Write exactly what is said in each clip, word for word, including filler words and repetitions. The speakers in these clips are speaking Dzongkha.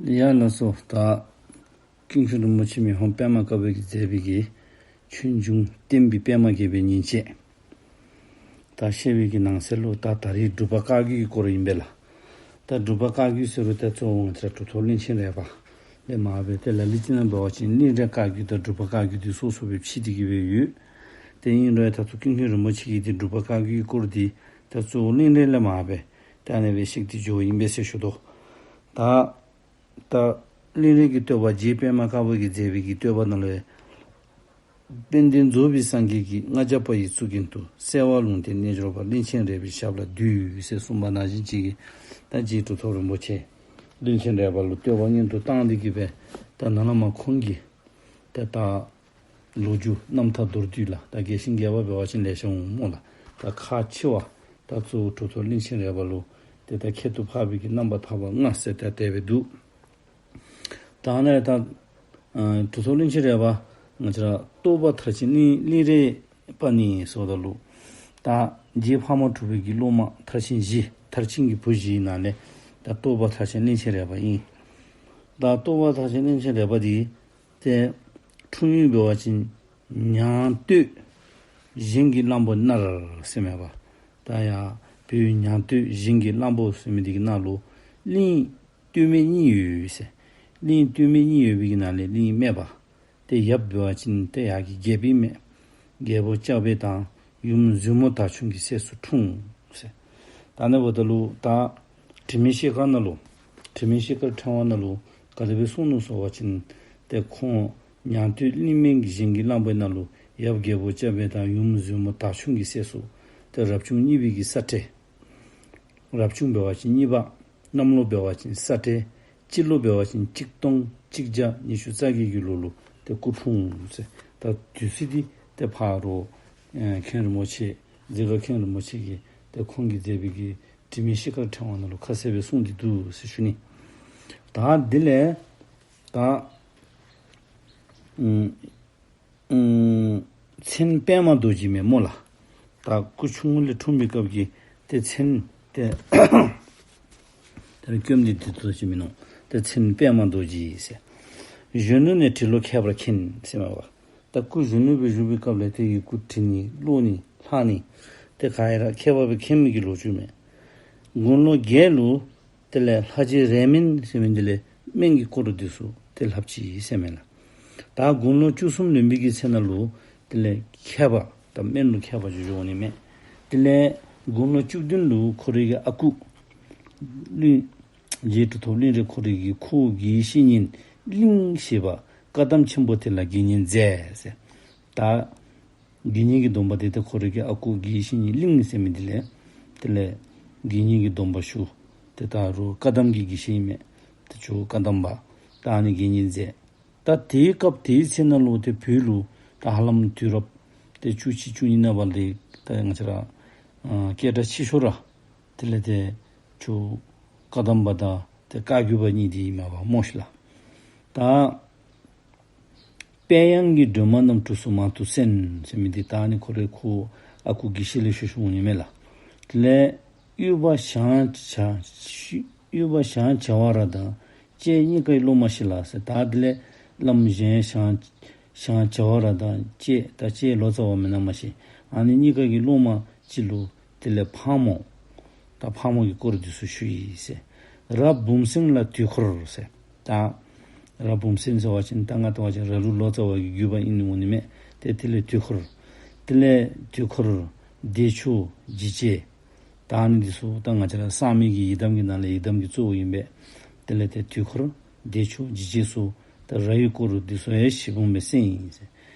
ཡ་ལགས་སོ། ད་ཀུན་མཁྱེན་རིན་པོ་ཆེ་མི་ཕམ་པདྨ་དཀར་པོ་གིས་མཛད་པའི་གི་ཆོས་འབྱུང་བསྟན་པའི་པདྨ་རྒྱས་པའི་ཉིན་བྱེད། ད་བཤད་པའི་གི་ནང་གསེས་ལུ་ད་ད་རེས་འབྲུག་པ་བཀའ་བརྒྱུད་ཀྱི་སྐོར་ཨིན་པས་ལགས། ད་འབྲུག་པ་བཀའ་བརྒྱུད་ཟེར་རུང་ད་གཙོ་བོ་ང་བཅས་ར་གྲུབ་ཐོབ་གླིང་ཆེན་རས་པ་ལས་མར་སྦེ་ཏེ་ལ་ལུ་ཅིག་ནང་འབད་བ་ཅིན་གླིང་རས་བཀའ་བརྒྱུད་དང་འབྲུག་པ་བཀའ་བརྒྱུད་འདི་སོ་སོ་སྦེ་ཕྱེ་སྟེ་གི་སྦེ་ཡོད། ཏེ་ཨིན་རུང་ད་ལྟོ་ཀུན་མཁྱེན་རིན་པོ་ཆེ་གིས་འདི་འབྲུག་པ་བཀའ་བརྒྱུད་ཀྱི་སྐོར་འདི་ད་གཙོ་བོ་གླིང་རས་ལས་མར་སྦེ་ད་ཨ་ནི་སྦེ་བཤད་དེ་འགྱོཝ་ཨིན་པས་ཟེར་ཞུ་དོ། ད་ད་གླིང་རས་ཀྱི་བསྟོད་པ་རྗེ་པདྨ་དཀར་པོ་གིས་མཛད་པའི་གི་བསྟོད་པ་ནང་ལུ་དཔལ་ལྡན་རྫོགས་པའི་སངས་རྒྱས་ཀྱིས། ལྔ་བརྒྱ་པ་ཡི་གཙུག་རྒྱན་དུ། གསལ་བ་ལུང་བསྟན་རྣལ་འབྱོར་པ། གླིང་ཆེན་རས་པའི་ཞབས་ལ་འདུད་ཟེར་གསུངས་པ་ནང་བཞིན་ཅིག་གིས་ད་རྗེ་གྲུབ་ཐོབ་རིན་པོ་ཆེ་གླིང་ཆེན་རས་པ་ལུ་བསྟོད་པ་སྙན་དུ་བཏང་སྟེ་གི་སྦེ་ད་ནཱ་ལས་མར་ཁོང་གིས་ཏེ་ད་ལོ་རྒྱུས་རྣམ་ཐར་མདོར་བསྡུས་ལགས། ད་རྒྱས་ཤིང་རྒྱས་པ་འབད་བ་ཅིན་ལེ་ཤ་འོང་སྨོ་ལགས། ད་ཁག་ཆེ་བ་ད་གཙོ་བོ་གྲུབ་ཐོབ་གླིང་ཆེན་རས་པ་ལུ་ཏེ་ད་ཁྱད་དུ་འཕགས་པའི་གི་རྣམ་པར་ཐར་པ་ལྔ་ཟེར་ད་དེ་སྦེ་འདུག། ད་ནཱ་ད་ཨ་གྲུབ་ཐོབ་གླིང་ཆེན་རས་པ་ང་བཅས་ར་རྟོགས་པ་མཐར་ཕྱིན་གླིང་གླིང་རས་པ་ནི་ཟེརཝ་ད་ལུ་ད་རྗེ་ཕག་མོ་གྲུ་པའི་གི་སློབ་མ་མཐར་ཕྱིན་བཞི་མཐར་ཕྱིན་གྱི་བུ་བཞིའི་ནང་ལས་ད་རྟོགས་པ་མཐར་ཕྱིན་གླིང་ཆེན་རས་པ་ཨིན། ད་རྟོགས་པ་མཐར་ཕྱིན་གླིང་ཆེན་རས་པ་འདི་ཏེ་འཁྲུངས་ཡུལ་འབད་བ་ཅིན་ཉང་སྟོད་གཞན་གྱི་གླང་པོ་ནར་ཟེར་མས་པ། ད་ཡར་བོད་ཉང་སྟོད་གཞན་གྱི་གླང་པོ་ཟེར་མི་འདི་གི་ནང་ལུ་གླིང་སྟོད་སྨད་གཉིས་ཡོད་ཟེར། གླིང་སྟོད་སྨད་གཉིས་ཡོད་པའི་གི་ནང་ལས་གླིང་སྨད་པ། ཏེ་ཡབ་འབད་བ་ཅིན་ཏེ་ཡར་གྱི་རྒྱལཔོ་ཨིན་མས། རྒྱལ་པོ་ལྕགས་པའི་དང་ཡུམ་བཙུན་མོ་དར་ཆུང་གི་སྲས་སུ་འཁྲུངས་ཟེར། ད་ཨ་ནི་འབདཝ་ད་ལུ་ད་དྲི་མེད་ཤེལ་དཀར་ནང་ལུ་དྲི་མེད་ཤེལ་དཀར་ཕྲེང་བ་ནང་ལུ་ག་དེ་སྦེ་གསུངས་ནུག་ཟེར་བ་ཅིན་ཏེ་ཁོང་ཉང་སྟོད་གླིང་སྨད་གཞན་གྱི་གླང་པོའི་ནང་ལུ་ཡབ་རྒྱལ་པོ་ལྕགས་པའི་དང་ཡུམ་བཙུན་མོ་དར་ཆུང་གི་སྲས་སུ་ཏེ་རབ་བྱུང་གཉིས་པའི་གི་ས་སྤྲེལ། རབ་བྱུང་འབད་བ་ཅིན་གཉིས་པ། གནམ་ལོ་འབད་བ་ཅིན་ས་སྤྲེལ། སྤྱི་ལོ་འབད་བ་ཅིན་གཅིག་སྟོང་གཅིག་བརྒྱ་ཉི་ཤུ་རྩ་བརྒྱད་ཀྱི་ལོ་ལུ་ཏེ་སྐུ་འཁྲུངས་ཟེར། ད་དུས་ཚོད་འདི་ཏེ་ཕར་ཨེ་མཁན་རིན་པོ་ཆེ་ཛི་ག་མཁན་རིན་པོ་ཆེ་གིས་ཏེ་ཁོང་གིས་མཛད་པའི་གི་དྲི་མེད་ཤེལ་དཀར་ཕྲེང་བ་ནང་ལུ་ཁ་གསལ་སྦེ་གསུངས་ཏེ་འདུག་ཟེར་ཞུ་ནི། ད་དེ་ལས་ད་ཨུམ་ཨུམ་མཚན་པདྨ་རྡོ་རྗེ་མས་སྨོ་ལགས། ད་སྐུ་ཆུང་ངུ་ལས་འཁྲུངས་པའི་སྐབས་ཀྱི་ཏེ་མཚན་ཏེ་ད་རེས་སྐྱོན་འདི་དེ་ཙམ་ཅིག་མིན་ནུག། ཏེ་མཚན་པདྨ་རྡོ་རྗེ་ཟེར། གཞོན་ནུ་ནས་བྲི་ཀློག་མཁས་པར་མཁྱེན་ཟེར་མས་པ། ད་སྐུ་གཞོན་ནུ་སྦེ་བཞུགས་པའི་སྐབས་ལས་ཏེ་ཡི་གུ་བྲི་ནི་ཀློག་ནི་ལྷག་ནི་ཏེ་ག་ར་མཁས་པ་སྦེ་མཁྱེན་མི་གི་ལོ་རྒྱུས་མས། དགུང་ལོ་བརྒྱད་ལུ་དེ་ལས་ལྷ་རྗེ་རས་སྨན་ཟེར་མི་འདི་ལས་སྨན་གྱི་སྐོར་འདི་ཚུ་ཏེ་ལྷབ་ཅི་ཟེར་མས་ལགས། ད་དགུང་ལོ་བཅུ་གསུམ་ལོན་པའི་གི་ཚེ་ན་ལུ་དེ་ལས་མཁས་པ་ད་སྨན་ལུ་མཁས་པ་ཅིག་འགྱོ་འོང་ནི་མས། དེ་ལས་དགུང་ལོ་བཅུ་བདུན་ལུ་ཁོ་རའི་གི་ཨ་ཁུ་གླིང་རྗེ་གྲུབ་ཐོབ་གླིང་རས་ཁོ་རའི་གི་ཁུ་བོ་དགེ་བའི་བཤེས་གཉེན་གླིང་ཞེས་པ་བཀའ་གདམས་ཆེན་པོ་དེ་ལ་དགེ་བསྙེན་མཛད་ཟེར། ད་དགེ་བསྙེན་གྱི་སྡོམ་པ་དེ་ཏེ་ཁོ་རའི་གི་ཨ་ཁུ་དགེ་བའི་བཤེས་གཉེན་གླིང་ཟེར་མི་འདི་ལས་དེ་ལས་དགེ་བསྙེན་གྱི་སྡོམ་པ་ཞུ། ཏེ་ད་རུང་བཀའ་གདམས་ཀྱི་དགེ་བཤེས་ཨིན་མས། ཏེ་ཇོ་བོ་བཀའ་གདམས་པ་ད་ཨ་ནི་དགེ་བསྙེན་མཛད། ད་དེའི་སྐབས་དེའི་ཚེ་ན་ལུ་ཏེ་བོད་ལུ་ད་ཧ་ལམ་དུས་རབས་ཏེ་བཅུ་གཅིག་བཅུ་གཉིས་ནང་བར་ལས་ད་ང་བཅས་ར་ཨ་སྐད་གྲགས་ཆེ་ཤོས་ར་དེ་ལས་ཏེ་ཇོ་བོ་བཀའ་གདམས་པ་དང་ཏེ་བཀའ་བརྒྱུད་པ་གཉིས་འདི་ཨིན་མས་པ་སྨོ་ཤིག་ལགས། ད་དཔལ་དབྱངས་ཀྱི་སྒྲོན་མ་རྣམས་གྲུ་གསུམ་མང་དུ་གསན་ཟེར་མི་འདི་ད་ཨ་ནི་ཁོ་རའི་ཁུ་ཨ་ཁུ་དགེ་བཤེས་ལས་ཞུ་ཞུཝ་ཨིན་མས་ལགས། དེ་ལས་དབུས་པ་ཞང་བྱ་དབུས་པ་ཞང་བྱ་བ་ར་དང་བཅས་གཉིས་ཀའི་སློབ་མ་ཞིག་ལགས་ཟེར། ད་དེ་ལས་བླམ་གཞན་ཞང་ཞང་བྱ་བ་ར་དང་བཅས་ད་བཅས་ལོ་ཙཱ་བ་མེན་ན་མ་ཤེས། ཨ་ནི་གཉིས་ཀ་གི་སློབ་མ་ཅིག་ལུ་དེ་ལས་ཕག་མོ་ད་ཕག་མོ་གི་སྐོར་འདི་ཚུ་ཞུ་ཡི་ཟེར། རབ་བུམ་སེང་ལ་དུས་འཁོར་ཟེར། ད་རབ་བུམ་སེང་ཟེར་བ་ཅིན་ད་ང་བལྟ་བ་ཅིན་ར་ལུག་ལོ་ཙཱ་བ་གི་བརྒྱུད་པ་ཨིན་ནི་འོང་ནི་མས། ཏེ་དེ་ལས་དུས་འཁོར་དེ་ལས་དུས་འཁོར་བདེ་མཆོག་འཇིགས་བྱེད་ད་ཨ་ནི་འདི་ཚུ་ད་ང་བཅས་ར་གསར་མའི་གི་ཡི་དམ་གྱི་ནང་ལས་ཡི་དམ་གྱི་གཙོ་བོ་ཨིན་པས། དེ་ལས་ཏེ་དུས་འཁོར་བདེ་མཆོག་འཇིགས་བྱེད་ཚུ་ད་ར་ཡི་སྐོར་འདི་ཚུ་ཡང་ཞིབ་སྦྱོང་སྦེ་གསན་ཡི་ཟེར།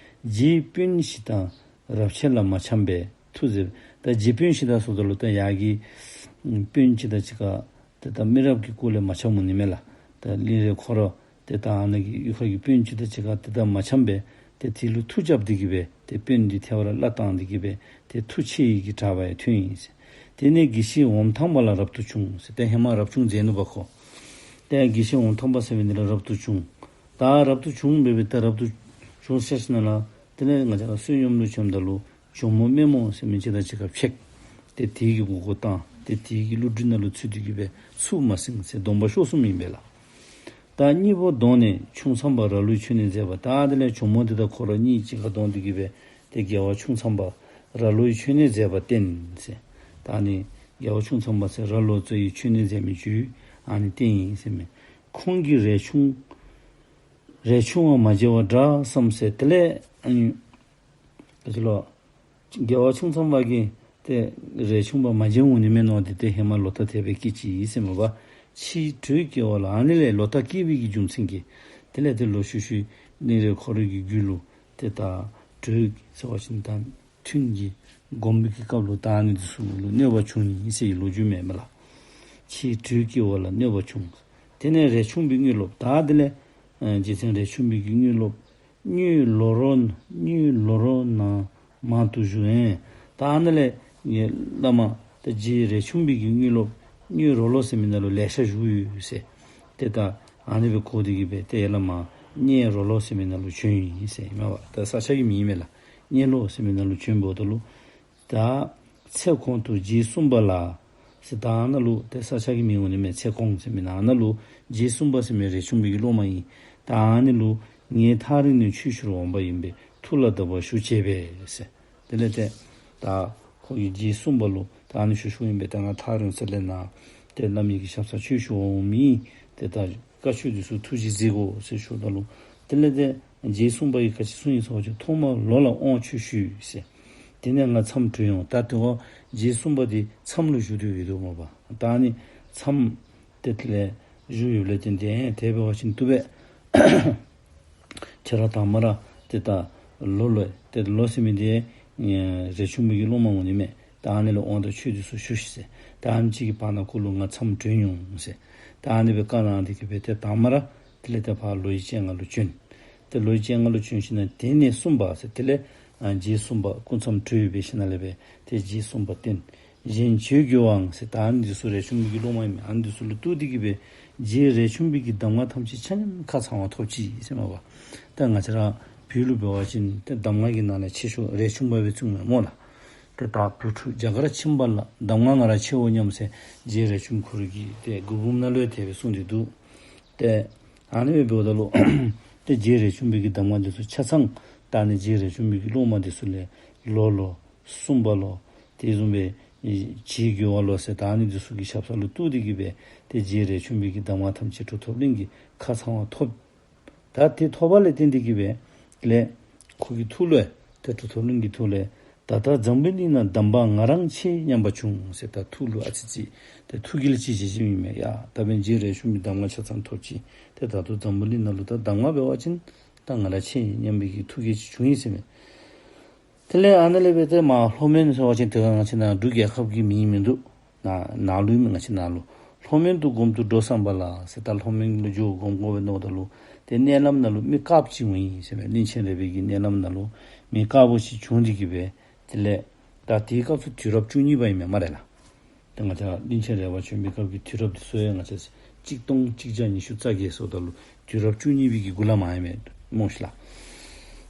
རྗེ་དཔོན་གཞི་བདག་རབ་བྱེད་ལ་མ་འཆམ་པས་ཐུགས་མཛེས། ད་རྗེ་དཔོན་གཞི་བདག་ཟེརཝ་ད་ལུ་ད་ཡར་གྱི་དཔོན་གཞི་བདག་ཅིག་ཁར་ཏེ་ད་མི་རབས་ཀྱི་སྐོར་ལས་མ་འཆམ་འོང་ནི་མས་ལགས། ད་གླིང་རས་ཁོ་ར་ཏེ་ད་ཨ་ནི་གི་གཡུས་ཁ་གི་དཔོན་གཞི་བདག་ཅིག་ཁར་ཏེ་ད་མ་འཆམ་པས། ཏེ་དེ་ལུ་མཐུ་རྐྱབ་སྟེ་གི་སྦེ་ཏེ་དཔོན་འདི་ཐལ་བར་བརླག་བཏང་སྟེ་གི་སྦེ་ཏེ་མཐུ་ཆད་ཡི་གི་གྲགས་པ་ཡང་ཐོན་ཡི་ཟེར། དེ་ནས་དགེ་བཤེས་འོམ་ཐང་པ་ལ་རབ་ཏུ་བྱུང་ཟེར། ཏེ་ཧེ་མ་རབ་བྱུང་མཛད་ནུག་པ་ཁོ། ཏེ་དགེ་བཤེས་འོམ་ཐང་པ་ཟེར་མི་འདི་ལུ་རབ་ཏུ་བྱུང་། ད་རབ་ཏུ་བྱུང་སྦེ་སྦེ་ཏེ་རབ་ཏུ་བྱུང་ཚར་ཞིནམ་ལས་དེ་ལས་ང་བཅས་ར་བསོད་སྙོམས་ལུ་བྱོནམ་ད་ལུ་ཇོ་མོ་སྨན་མོ་ཟེར་མི་ཅིག་དང་གཅིག་ཁར་ཕྱད། ཏེ་དེ་གི་མགུ་སྐོར་བཏང་། ཏེ་དེ་གི་བློ་གྲོས་ནང་ལུ་ཚུད་དེ་གི་སྦེ་ཚུགས་མ་ཟིན་ཟེར་སྡོམ་པ་ཤོར་སོངམ་ཨིན་པས་ལགས། ད་གཉིས་པོ་བསྡོངས་ནས་ཁྱུང་ཚངས་པ་ར་ལོའི་མཆོད་གནས་མཛད་པ། ད་དེ་ལས་གྱོག་མོ་དེ་དང་ཁོ་ར་གཉིས་གཅིག་ཁར་བསྡོངས་ཏེ་གི་སྦེ་ཏེ་རྒྱལ་བ་ཁྱུང་ཚངས་པ་ར་ལོའི་མཆོད་གནས་མཛད་པ་བསྟན་ཟེར། ད་ནི་རྒྱལ་བ་ཁྱུང་ཚངས་པ་ཟེར་ར་ལོ་ཙཱ་ཡི་མཆོད་གནས་མཛད་མི་ཅིག་ཨ་ནི་བསྟན་ཡི་ཟེར་མས། ཁོང་གིས་རས་ཆུང་རས་ཆུང་བ་མ་མཇལ་བ་འདྲ་བསམ་ཟེར། དེ་ལས་ཨ་ནི་ག་ཅི་ལོ། རྒྱལ་བ་ཁྱུང་ཚངས་པ་གིས་ཏེ་རས་ཆུང་པ་མ་མཇལ་འོང་ནི་མས་མནོ་སྟེ་ཏེ་ཧེ་མ་ལོག་ལྟ་དེ་སྦེ་སྐྱེས་ཅི་ཟེར་མས་པ། ཕྱིས་དྲོད་སྐྱེ་བ་ལ། ཨ་ནི་ལས་ལོག་ལྟ་སྐྱེས་པའི་གི་རྒྱུ་མཚན་གྱིས་དེ་ལས་ཏེ་ལོག་ཤུལ་ཤུལ་གླིང་རས་ཁོ་རའི་གི་རྒྱུད་ལུ་ཏེ་ད་དྲོད་ཟེར་བ་ཅིན་ད་ཐུན་གྱི་སྒོམ་པའི་གི་སྐབས་ལུ་ད་ཨ་ནི་འདི་ཚུ་ལུ་གནོད་པ་བྱུང་ཡི་ཟེར་གྱི་ལོ་རྒྱུས་མས་མས་ལགས། ཕྱིས་དྲོད་སྐྱེ་བ་ལ་གནོད་པ་བྱུང་། དེ་ནས་རས་ཆུང་པའི་དངོས་སློབ། ད་དེ་ལས་ཨ་རྗེ་བཙུན་རས་ཆུང་པའི་གི་དངོས་སློབ། དངོས་ལོ་རོ་དངོས་ལོ་རོ་ན་མང་དུ་བཞུགས་ཨིན། ད་ཨ་ནི་ལས་ངེ་བླ་མ་ད་རྗེ་རས་ཆུང་པའི་གི་དངོས་སློབ་དངོས་རོ་ལོ་ཟེར་མི་ནང་ལུ་ལེ་ཤ་བཞུགས་ཡོད་ཟེར། ཏེ་ད་ཨ་ནི་སྦེ་གོ་སྟེ་གི་སྦེ་ཏེ་བླ་མ་དངོས་རོ་ལོ་ཟེར་མི་ནང་ལུ་བྱོན་ཡི་ཟེར་མས་པ། ད་ས་ཆ་གི་མིང་མས་ལགས། དངོས་ལོ་ཟེར་མི་ནང་ལུ་བྱོན་འབདཝ་ད་ལུ་ད་ཚེ་གོང་དུ་རྗེ་གསུམ་པ་ལ་ཟེར། ད་ཨ་ནཱ་ལུ་ཏེ་ས་ཆ་གི་མིང་འོང་ནི་མས། ཚེ་གོང་ཟེར་མི་ནང་ཨ་ནཱ་ལུ་རྗེ་གསུམ་པ་ཟེར་མི་རས་ཆུང་པའི་གི་སློབ་མ་ཨིན། ད་ཨ་ནི་ལུ་ངས་ཐག་རིང་ནས་ཆོས་ཞུ་རུ་འོངམ་ཨིན་པས། ཐུགས་ལ་བདག་པར་ཞུ་བྱས་པས་ཟེར། དེ་ལས་ཏེ་ད་ཁོ་གིས་རྗེ་གསུམ་པ་ལུ་ད་ཨ་ནི་ཞུ་ཞུཝ་ཨིན་པས། ད་ང་ཐག་རིང་ས་ལས་ནཱ་ཏེ་བླ་མའི་གི་ཞབས་སར་ཆོས་ཞུ་འོངམ་ཨིན། ཏེ་ད་བཀའ་ཆོས་འདི་ཚུ་ཐུགས་རྗེ་གཟིགས་དགོ་ཟེར་ཞུཝ་ད་ལུ་དེ་ལས་ཏེ་རྗེ་གསུམ་པ་གིས་ག་ཅི་གསུངས་ཡི་ཟེར་བ་ཅིན་ཐོག་མར་ལོ་ལ་དབང་ཆོས་ཞུས་ཟེར། དེ་ནས་ང་མཚམས་གྲོལ་ཡོང་། ད་དེ་བ་རྗེ་གསུམ་པ་དེ་མཚམས་ལུ་བཞུགས་ཏེ་ཡོད་དོ་མས་པ། ད་ཨ་ནི་མཚམས་དེ་ལས་བཞུགས་ཡོདཔ་ལས་བརྟེན་ཏེ་དེ་འབད་བ་ཅིན་བཏུབ་པས། ཁྱེད་ར་དང་པ་ར་ཏེ་ད་ལོ་ལོ་ཏེ་ལོ་ཟེར་མི་དེ་ཨེ་རས་ཆུང་པའི་གི་སློབ་མ་འོང་ནི་མས། ད་ཨ་ནི་ལུ་དབང་དང་ཆོས་འདི་ཚུ་ཞུ་ཤིག་ཟེར། ད་ཨ་ནི་ཅིག་གི་བར་ན་ཁོ་ལུ་ང་མཚམས་གྲོལ་ཡོང་ཟེར། ད་ཨ་ནི་སྦེ་བཀའ་གནང་སྟེ་གི་སྦེ་ཏེ་དང་པ་ར་དེ་ལས་ཏེ་ཕར་ལོ་ཡི་སྤྱན་སྔར་ལུ་བྱོན། ཏེ་ལོ་ཡི་སྤྱན་སྔར་ལུ་བྱོན་ཞིནམ་ལས་དེ་ནས་གསུམ་པ་ཟེར། དེ་ལས་ཨ་རྗེ་གསུམ་པ་སྐུ་མཚམས་གྲོལ་ཡོད་པའི་ཞིནམ་ལས་སྦེ་ཏེ་རྗེ་གསུམ་པ་བསྟེན། གཞན་ཆོས་དགེ་བའང་ཟེར། ད་ཨ་ནི་འདི་ཚུ་རས་ཆུང་པའི་གི་སློབ་མ་ཨིན་མས། ཨ་ནི་འདི་ཚུ་ལུ་གཏུགས་ཏེ་གི་སྦེ་རྗེ་རས་ཆུང་པའི་གི་གདམས་ངག་ཐམས་ཅད་ཆ་མཉམ་ཁ་ཚང་བ་ཐོབ་ཅི་ཟེར་མས་པ། ད་ང་བཅས་ར་བོད་ལུ་འབད་བ་ཅིན་ཏེ་གདམས་ངག་གི་ནང་ལས་ཆེ་ཤོས་རས་ཆུང་པ་སྦེ་བརྩིཝ་མས་སྨོ་ལགས། ཏེ་ད་བོད་ཕྲུག་རྒྱ་གར་ཕྱིནམ་ལ་གདམས་ངག་ང་ར་ཆེ་བོ་སྙམ་ཟེར་རྗེ་རས་ཆུང་ཁོ་རའི་གི་ཏེ་མགུར་འབུམ་ནང་ལུ་ཡང་དེ་སྦེ་གསུངས་ཏེ་འདུག། ཏེ་ཨ་ནི་སྦེ་འབདཝ་ད་ལུ་ཏེ་རྗེ་རས་ཆུང་པའི་གི་གདམས་ངག་འདི་ཚུ་ཆ་ཚང་ད་ཨ་ནི་རྗེ་རས་ཆུང་པའི་གི་སློབ་མ་འདི་ཚུ་ལས་ལོ་ལོ་གསུམ་པ་ལོ་དེ་བཟུམ་སྦེ་ཆོས་དགེ་བ་ལོ་ཟེར་ད་ཨ་ནི་འདི་ཚུ་གི་ཞབས་ས་ལུ་གཏུགས་ཏེ་གི་སྦེ་ཏེ་རྗེ་རས་ཆུང་པའི་གི་གདམས་ངག་ཐམས་ཅད་གྲུབ་ཐོབ་གླིང་གི་ཁ་ཚང་བ་ཐོབ། ད་དེ་ཐོབ་པ་ལས་བརྟེན་ཏེ་གི་སྦེ་ལས་ཁོ་གི་ཐུགས་ལུ་ཏེ་གྲུབ་ཐོབ་གླིང་གི་ཐུགས་ལུ་ད་ལྟ་འཛམ་བུ་གླིང་ན་གདམས་པ་ང་རང་ཆེ་སྙམ་པ་བྱུང་ཟེར། ད་ཐུགས་ལུ་ཨ་ཙི་ཅིག་ཏེ་ཐུགས་དགྱེས་ཅིག་བྱེད་བྱེདཔ་ཨིན་མས། ཡ་ད་འབདན་རྗེ་རས་ཆུང་པའི་གདམས་ངག་ཆ་ཚང་ཐོབ་ཅི། ཏེ་ད་ལྟོ་འཛམ་བུ་གླིང་ནང་ལུ་ད་གདམས་ངག་འབད་བ་ཅིན་ད་ང་ར་ཆེ་སྙམ་པའི་གི་ཐུགས་དགྱེས་ཅིག་བྱུང་ཡི་ཟེར་མས། དེ་ལས་ཨ་ནཱ་ལས་སྦེ་ཏེ་མར་ལྷོ་མོན་ཟེར་བ་ཅིན་དེ་སྒང་ང་བཅས་ནཱ་འབྲུག་རྒྱལ་ཁབ་ཀྱི་མིང་མིན་འདུག། ནཱ་ནཱ་ལུ་ཨིན་མས། ང་བཅས་ནཱ་ལུ། ལྷོ་མོན་དུ་སྒོམ་དུ་འགྲོ་བསམ་པ་ལ་ཟེར། ད་ལྷོ་མོན་ལུ་འགྱོ་སྒོམ་དགོ་པས་མནོཝ་ད་ལུ་ཏེ་མནལ་ལམ་ནང་ལུ་མི་དཀརཔོ་ཅིག་འོང་ཡི་ཟེར་མས། གླིང་ཆེན་རས་པའི་གི་མནལ་ལམ་ནང་ལུ་མི་དཀརཔོ་ཅིག་བྱུང་སྟེ་གི་སྦེ་དེ་ལས་ད་དེའི་སྐབས་སུ་དུས་རབས་བཅུ་གཉིས་པ་ཨིན་མས་སྨ་རེ་ལགས། ཏེ་ང་བཅས་གླིང་ཆེན་རས་པ་བྱོན་པའི་སྐབས་ཀྱི་དུས་རབས་འདི་ཚུ་ཡང་ང་བཅས་གཅིག་སྟོང་གཅིག་བརྒྱ་ཉི་ཤུ་རྩ་བརྒྱད་ཟེརཝ་ད་ལུ་དུས་རབས་བཅུ་གཉིས་པའི་གི་འགོ་ལས་མར་ཨིན་མས་སྨོ་ཤིག་ལགས།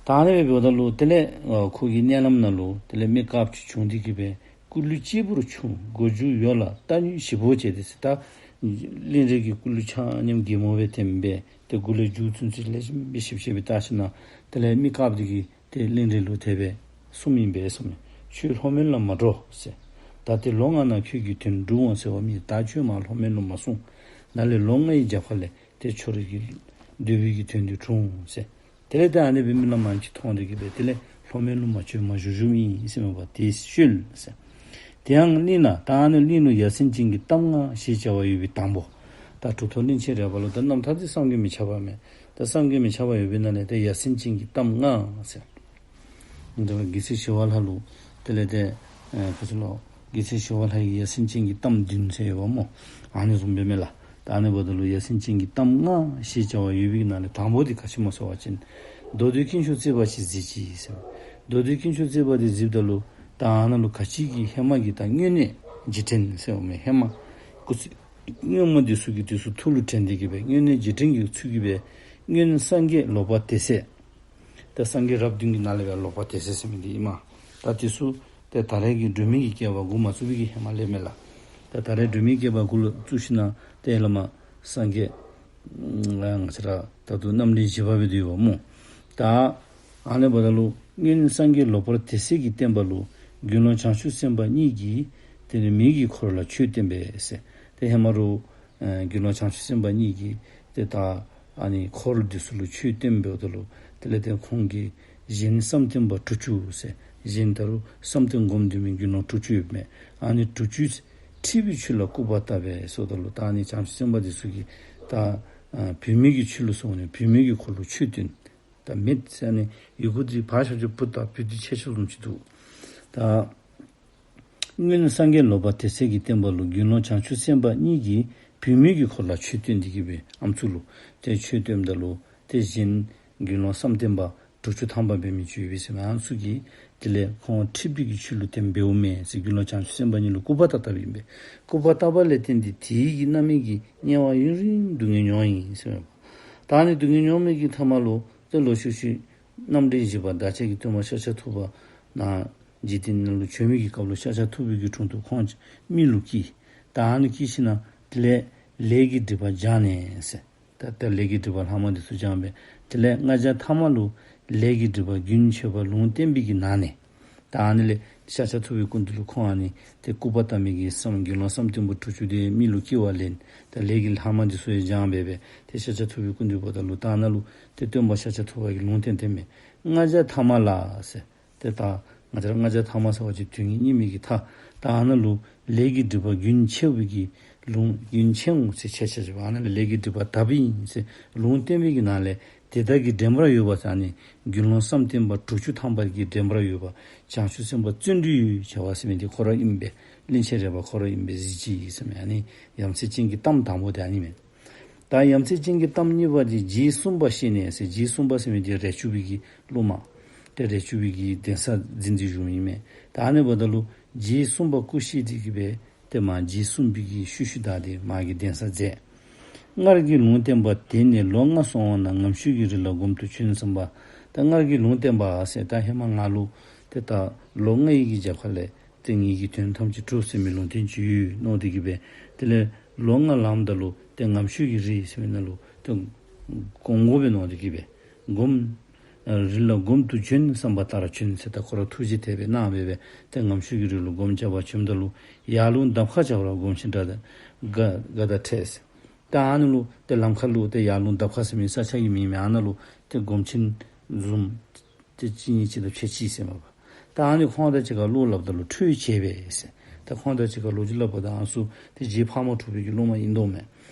ད་ཨ་ནི་སྦེ་འབདཝ་ད་ལུ་དེ་ལས་ཨ་ཁོ་གི་མནལ་ལམ་ནང་ལུ་དེ་ལས་མི་དཀརཔོ་ཅིག་བྱུང་སྟེ་གི་སྦེ་སྐུ་ལུས་གཅེར་བུར་ཕྱུང་། མགོ་མཇུག་ཡོལ་ལ་ལྟ་ཉུལ་ཞིབ་པོ་བྱས་ཏེ་ཟེར། ད་གླིང་རས་ཀྱི་སྐུ་ལུས་ཆ་མཉམ་སྒྱེ་མོ་སྦེ་བསྟེན་སྦེ་ཏེ་མགུ་ལས་མཇུག་ཚུན་ཚོད་ལེགས་ཤོམ་སྦེ་ཞིབ་ཞིབ་སྦེ་བལྟ་ཞིནམ་དེ་ལས་མི་དཀརཔོ་འདི་གིས་ཏེ་གླིང་རས་ལུ་དེ་སྦེ་གསུངམ་ཨིན་པས་གསུངམ་མས། ཁྱོད་ལྷོ་མོན་ལ་མ་འགྲོ་ཟེར། ད་ཏེ་ལོ་ལྔ་ནང་ཁྱོད་ཀྱི་དོན་འགྲུབ་འོང་ཟེར་བ་མེད། ད་ཁྱོད་མར་ལྷོ་མོན་ལུ་མ་སོང་། ནཱ་ལས་ལོ་ལྔའི་རྒྱབ་ཁ་ལས་ཏེ་ཁྱོད་རའི་གི་འདོད་པའི་གི་དོན་འདི་འགྲུབ་འོང་ཟེར། དེ་ལས་ཏེ་ཨ་ནི་སྦེ་རྨི་ལམ་ཨ་ནི་ཅིག་མཐོང་སྟེ་གི་སྦེ་དེ་ལས་ལྷོ་མོན་ལུ་མ་བྱོན་མ་བཞུགས་བཞུགསཔ་ཨིན་ཟེར་མས་པ། དེ་ཤུལ་ཟེར། དེ་ཡང་གླིང་ན་ད་ཨ་ནི་གླིང་ལུ་ཡ་མཚན་ཅན་གྱི་གཏམ་ལྔ་ཞེས་བྱ་བ་ཡོད་པའི་དང་པོ། ད་གྲུབ་ཐོབ་གླིང་ཆེན་རས་པ་ལུ་ད་རྣམ་ཐར་འདི་བསམ་གྱིས་མི་ཁྱབ་པ་མས། ད་བསམ་གྱིས་མི་ཁྱབ་པ་ཡོད་པའི་ནང་ལས་ད་ཡ་མཚན་ཅན་གྱི་གཏམ་ལྔ་ཟེར། འདི་རྒྱལ་སྲས་ཞི་བ་ལྷ་ལུ་དེ་ལས་ཏེ་ཨེ་ག་ཅི་ལོ་རྒྱལ་སྲས་ཞི་བ་ལྷ་ཡི་ཡ་མཚན་ཅན་གྱི་གཏམ་བདུན་ཟེར་ཡོདཔ་སྨོ། ཨ་ནི་བཟུམ་སྦེ་མས་ལགས། ད་ཨ་ནི་འབདཝ་ད་ལུ་ཡ་མཚན་ཅན་གྱི་གཏམ་ལྔ་ཞེས་བྱ་བ་ཡོད་པའི་ནང་ལས་དང་པོ་འདི་ག་ཅི་སྨོ་ཟེར་བ་ཅིན་མདོ་སྡེ་དཀོན་མཆོག་བརྩེགས་པ་ཅིག་གཟིགས་ཅིག་ཟེར། མདོ་སྡེ་དཀོན་མཆོག་བརྩེགས་པ་འདི་གཟིགསཔ་ད་ལུ་ད་ཨ་ནཱ་ལུ་ག་ཅི་གི་ཧེ་མ་གི་ད་སྔོན་གནས་རྗེས་དྲན་ཟེར་བ་མས། ཧེ་མ་སྐུ་ཚེ་སྔོན་མ་འདི་ཚུ་གི་དུས་སུ་ཐུགས་ལུ་དྲན་ཏེ་གི་སྦེ་སྔོན་གནས་རྗེས་དྲན་གྱི་ཚུལ་གྱིས་སྦེ་སྔོན་སངས་རྒྱས་ལོག་པ་དེ་ཚེ། ད་སངས་རྒྱས་རབས་བདུན་གྱི་ནང་ལས་སྦེ་ལོག་པ་དེ་ཚེ་ཟེར་མི་འདི་ཨིན་མས། ད་དེ་ཚུ་ཏེ་ད་རེས་ཀྱི་སྒྲོན་མེ་གི་བསྐལ་པ་འགོ་མ་བཙུགས་པའི་གི་ཧེ་མ་ལས་མས་ལགས། ད་ད་རེས་སྒྲོན་མེ་བསྐལ་པ་འགོ་ལུ་བཙུགས་ཞིནམ་ཏེ་བླ་མ་སངས་རྒྱས་ ང་བཅས་ར་ད་ལྟོ་རྣམ་འདྲེན་བཞི་པ་སྦེ་འདུག་པ་སྨོ། ད་ཨ་ནི་འབདཝ་ད་ལུ་སྔོན་སངས་རྒྱས་ལོག་པར་དད་སེལ་གྱི་བསྟན་པ་ལུ་དགེ་སློང་བྱང་ཆུབ་སེམས་དཔའ་གཉིས་ཀྱིས་དེ་ནི་མི་གི་འཁོར་ལ་ཆོས་བསྟན་པས་ཟེར། ཏེ་ཧེ་མ་རུ་ཨ་དགེ་སློང་བྱང་ཆུབ་སེམས་དཔའ་གཉིས་ཀྱིས་ཏེ་ད་ཨ་ནི་འཁོར་འདི་ཚུ་ལུ་ཆོས་བསྟན་འབདཝ་ད་ལུ་དེ་ལས་ཏེ་ཁོང་གིས་གཞན་བསམ་གཏན་པ་དྲུག་ཅུ་ཟེར། གཞན་ད་རུང་བསམ་གཏན་སྒོམ་སྡོད་མི་དགེ་སློང་དྲུག་ཅུ་ཡོདཔ་མས། ཨ་ནི་དྲུག་ཅུ་འཁྲིད་པའི་ཆོས་ལ་སྐུར་པ་བཏབ་པས་ཟེརཝ་ད་ལུ་ད་ཨ་ནི་བྱང་ཆུབ་སེམས་དཔའ་འདི་ཚུ་གིས་ད་ཨ་བུད་མེད་ཀྱི་ཆོས་ལུ་སོང་ནས་བུད་མེད་ཀྱི་འཁོར་ལུ་ཆོས་སྟོན། ད་མེད་ཟེར་ནི་ཡི་གུ་འདི་ཕར་ཞབས་ཀྱུ་བུ་དང་བུ་འདི་ཆེ་ཆུང་བཟུམ་ཅིག་འདུག། ད་སྔོན་སངས་རྒྱས་ལོག་པར་དད་སེལ་གྱི་བསྟན་པ་ལུ་དགེ་སློང་བྱང་ཆུབ་སེམས་དཔའ་གཉིས་ཀྱིས་བུད་མེད་ཀྱི་འཁོར་ལ་ཆོས་སྟོན་ཏེ་གི་སྦེ་ཨམ་སྲུ་ལུ་ཏེ་ཆོས་སྟོནམ་ད་ལུ་ཏེ་གཞན་དགེ་སློང་བསམ་གཏན་པ་དྲུག་ཅུ་ཐམ་པ་འབད་མི་ཅིག་ཡོད་པས་ཟེར་མས། ཨ་ནི་ཚུ་གིས་དེ་ལས་ཁོང་འཁྲིད་པའི་གི་ཆོས་ལུ་དེ་འབདཝ་མས་ཟེར་དགེ་སློང་བྱང་ཆུབ་སེམས་དཔའ་གཉིས་ལུ་སྐུར་པ་བཏབ་བཏབཔ་ཨིན་པས། སྐུར་པ་བཏབ་པ་ལས་བརྟེན་ཏེ་དེའི་གི་རྣམ་སྨིན་གྱིས་དམྱལ་བ་ཡུན་རིང་སྡུག་བསྔལ་མྱོང་ཡི་ཟེར་མས། ད་ཨ་ནི་སྡུག་བསྔལ་མྱོང་མི་གི་མཐའ་མ་ལུ་ཏེ་ལོག་ཤུལ་ཤུལ་རྣམ་འདྲེན་བཞི་པ་བདག་ཅག་གི་སྟོན་པ་ཤཱཀྱ་ཐུབ་པ་ནཱ་འཇིག་རྟེན་ནང་ལུ་བྱོན་མི་གི་སྐབས་ལུ་ཤཱཀྱ་ཐུབ་པའི་གི་དྲུང་དུ་ཁོང་མི་ལུ་སྐྱེས། ད་ཨ་ནི་སྐྱེས་ཞིནམ་ལས་དེ་ལས་ལས་ཀྱི་སྒྲིབ་པ་སྦྱངས་ནས་ཟེར། ད་ལྟ་ལས་ཀྱི་སྒྲིབ་པ་ལྷག་མ་འདི་ཚུ་སྦྱངས་པས། དེ་ལས་ལྔ་བརྒྱ་ཐ་མ་ལུ་ལས་ཀྱི་སྒྲིབ་པ་རྒྱུན་ཆད་པ་ལུང་བསྟན་པའི་གི་ནང་ནས། ད་ཨ་ནི་ལས་ཤཱཀྱ་ཐུབ་པའི་སྐུ་མདུན་ལུ་ཁོང་ཨ་ནི་ཏེ་སྐུར་པ་བཏབ་མི་གི་བསམ་དགེ་སློང་བསམ་གཏན་པ་དྲུག་ཅུ་དེ་མི་ལུ་སྐྱེ་བ་ལེན། ད་ལས་ཀྱི་ལྷག་མ་འདི་ཚུ་ཡང་སྦྱངས་པས་པས། ཏེ་ཤཱཀྱ་ཐུབ་པའི་སྐུ་མདུན་འབདཝ་ད་ལུ་ད་ཨ་ནཱ་ལུ་ཏེ་སྟོན་པ་ཤཱཀྱ་ཐུབ་པ་གིས་ལུང་བསྟན་བསྟན་མས། ལྔ་བརྒྱ་ཐ་མ་ལ་ཟེར། ཏེ་ད་ང་བཅས་ར་ལྔ་བརྒྱ་ཐ་མ་ཟེར་བ་ཅིན་དུས་ངན་སྙིགས་མའི་གི་མཐའ། ད་ཨ་ནཱ་ལུ་ལས་ཀྱི་སྒྲིབ་པ་རྒྱུན་ཆད་པའི་གི་ལུང་རྒྱུན་ཆད་འོང་ཟེར་ཆད་ཆད་ཆད་པ་ཨ་ནཱ་ལས་ལས་ཀྱི་སྒྲིབ་པ་དག་པའི་ཨིན་ཟེར་ལུང་བསྟན་པའི་གི་ནང་ལས་དེ་དག་གི་འདྲེན་པར་འོས་པ་ཟེར་ཨ་ནི་དགེ་སློང་བསམ་གཏན་པ་དྲུག་ཅུ་ཐམ་པ་གི་འདྲེན་པར་འོས་པ་བྱང་ཆུབ་སེམས་དཔའ་བརྩོན་འགྲུས་ཡོད་བྱ་བ་ཟེར་མི་འདི་ཁོ་ར་ཨིན་པས། གླིང་ཆེན་རས་པ་ཁོ་ར་ཨིན་པས་གཟིགས་ཅི་ཟེར་མས། ཨ་ནི་ཡ་མཚན་ཅན་གྱི་གཏམ་དང་པོ་དེ་ཨ་ནི་མས། ད་ཡ་མཚན་ཅན་གྱི་གཏམ་གཉིས་པ་འདི་རྗེ་གསུམ་པ་ཤེས་ནས་ཟེར། རྗེ་གསུམ་པ་ཟེར་མི་འདི་རས་ཆུང་པའི་གི་སློབ་མ། ཏེ་རས་ཆུང་པའི་གི་གདན་ས་འཛིན་ཏེ་བཞུགས་མི་ཨིན་མས། ད་ཨ་ནི་འབདཝ་ད་ལུ་རྗེ་གསུམ་པ་སྐུ་གཤེགས་ཏེ་གི་སྦེ་ཏེ་མར་རྗེ་གསུམ་པའི་གི་ཤུལ་ཤུལ་བདའ་སྟེ་མར་གྱི་གདན་ས་མཛད། སྔར་གྱི་ལུང་བསྟན་པ་དེ་ནས་ལོ་ལྔ་སོང་བ་ན་ངམ་ཤོད་ཀྱི་རི་ལ་སྒོམ་དུ་བྱོན་བསམ་པ། ད་སྔར་གྱི་ལུང་བསྟན་པ་ཟེར་ད་ཧེ་མ་ང་ལུ་ཏེ་ད་ལོ་ལྔ་ཡི་གི་རྒྱབ་ཁ་ལས་ཏེ་ངེ་གི་དོན་ཐམས་ཅད་གྲུབ་ཟེར་མི་ལུང་བསྟན་ཅིག་ཡོད་མནོ་སྟེ་གི་སྦེ་དེ་ལས་ལོ་ལྔ་ལངམ་ད་ལུ་ཏེ་ངམ་ཤོད་ཀྱི་རི་ཟེར་མི་ནང་ལུ་ཏེ་སྒོམ་དགོ་པས་མནོ་སྟེ་གི་སྦེ་སྒོམ་རི་ལ་སྒོམ་དུ་བྱོན་བསམ་པ་ལྟར་བྱོན་ཟེར། ད་ཁོ་ར་ཐུགས་རྗེ་དེ་སྦེ་གནང་སྦེ་སྦེ་ཏེ་ངམ་ཤོད་ཀྱི་རི་ལུ་སྒོམ་རྐྱབ་པར་བྱོནམ་ད་ལུ་ཡར་ཀླུང་འདབ་ཁ་བྱ་བར་སྒོམ་ཆེན་དགའ་དང་དགའ་དང་འཕྲད་ཟེར། ད་ཨ་ནི་ལུ་ཏེ་ལམ་ཁ་ལུ་ཏེ་ཡར་ཀླུང་འདབ་ཁ་ཟེར་མི་ས་ཆ་གི་མིང་མས། ཨ་ནཱ་ལུ་ཏེ་སྒོམ་ཆེན་བཟུམ་ཏེ་གཅིག་གཉིས་ཅིག་དང་ཕྱད་ཅི་ཟེར་མས་པ། ད་ཨ་ནི་ཁོང་དང་གཅིག་ཁར་བློ་སླབ་ད་ལུ་ཁྲོས་བྱས་པས་ཟེར། ད་ཁོང་དང་གཅིག་ཁར་ལོ་རྒྱུས་སླབ་པ་ད་ཨ་ནི་ཚུ་ཏེ་རྗེ་ཕག་མོ་གྲུ་པའི་གི་སློབ་མ་ཨིན་དོ་མས།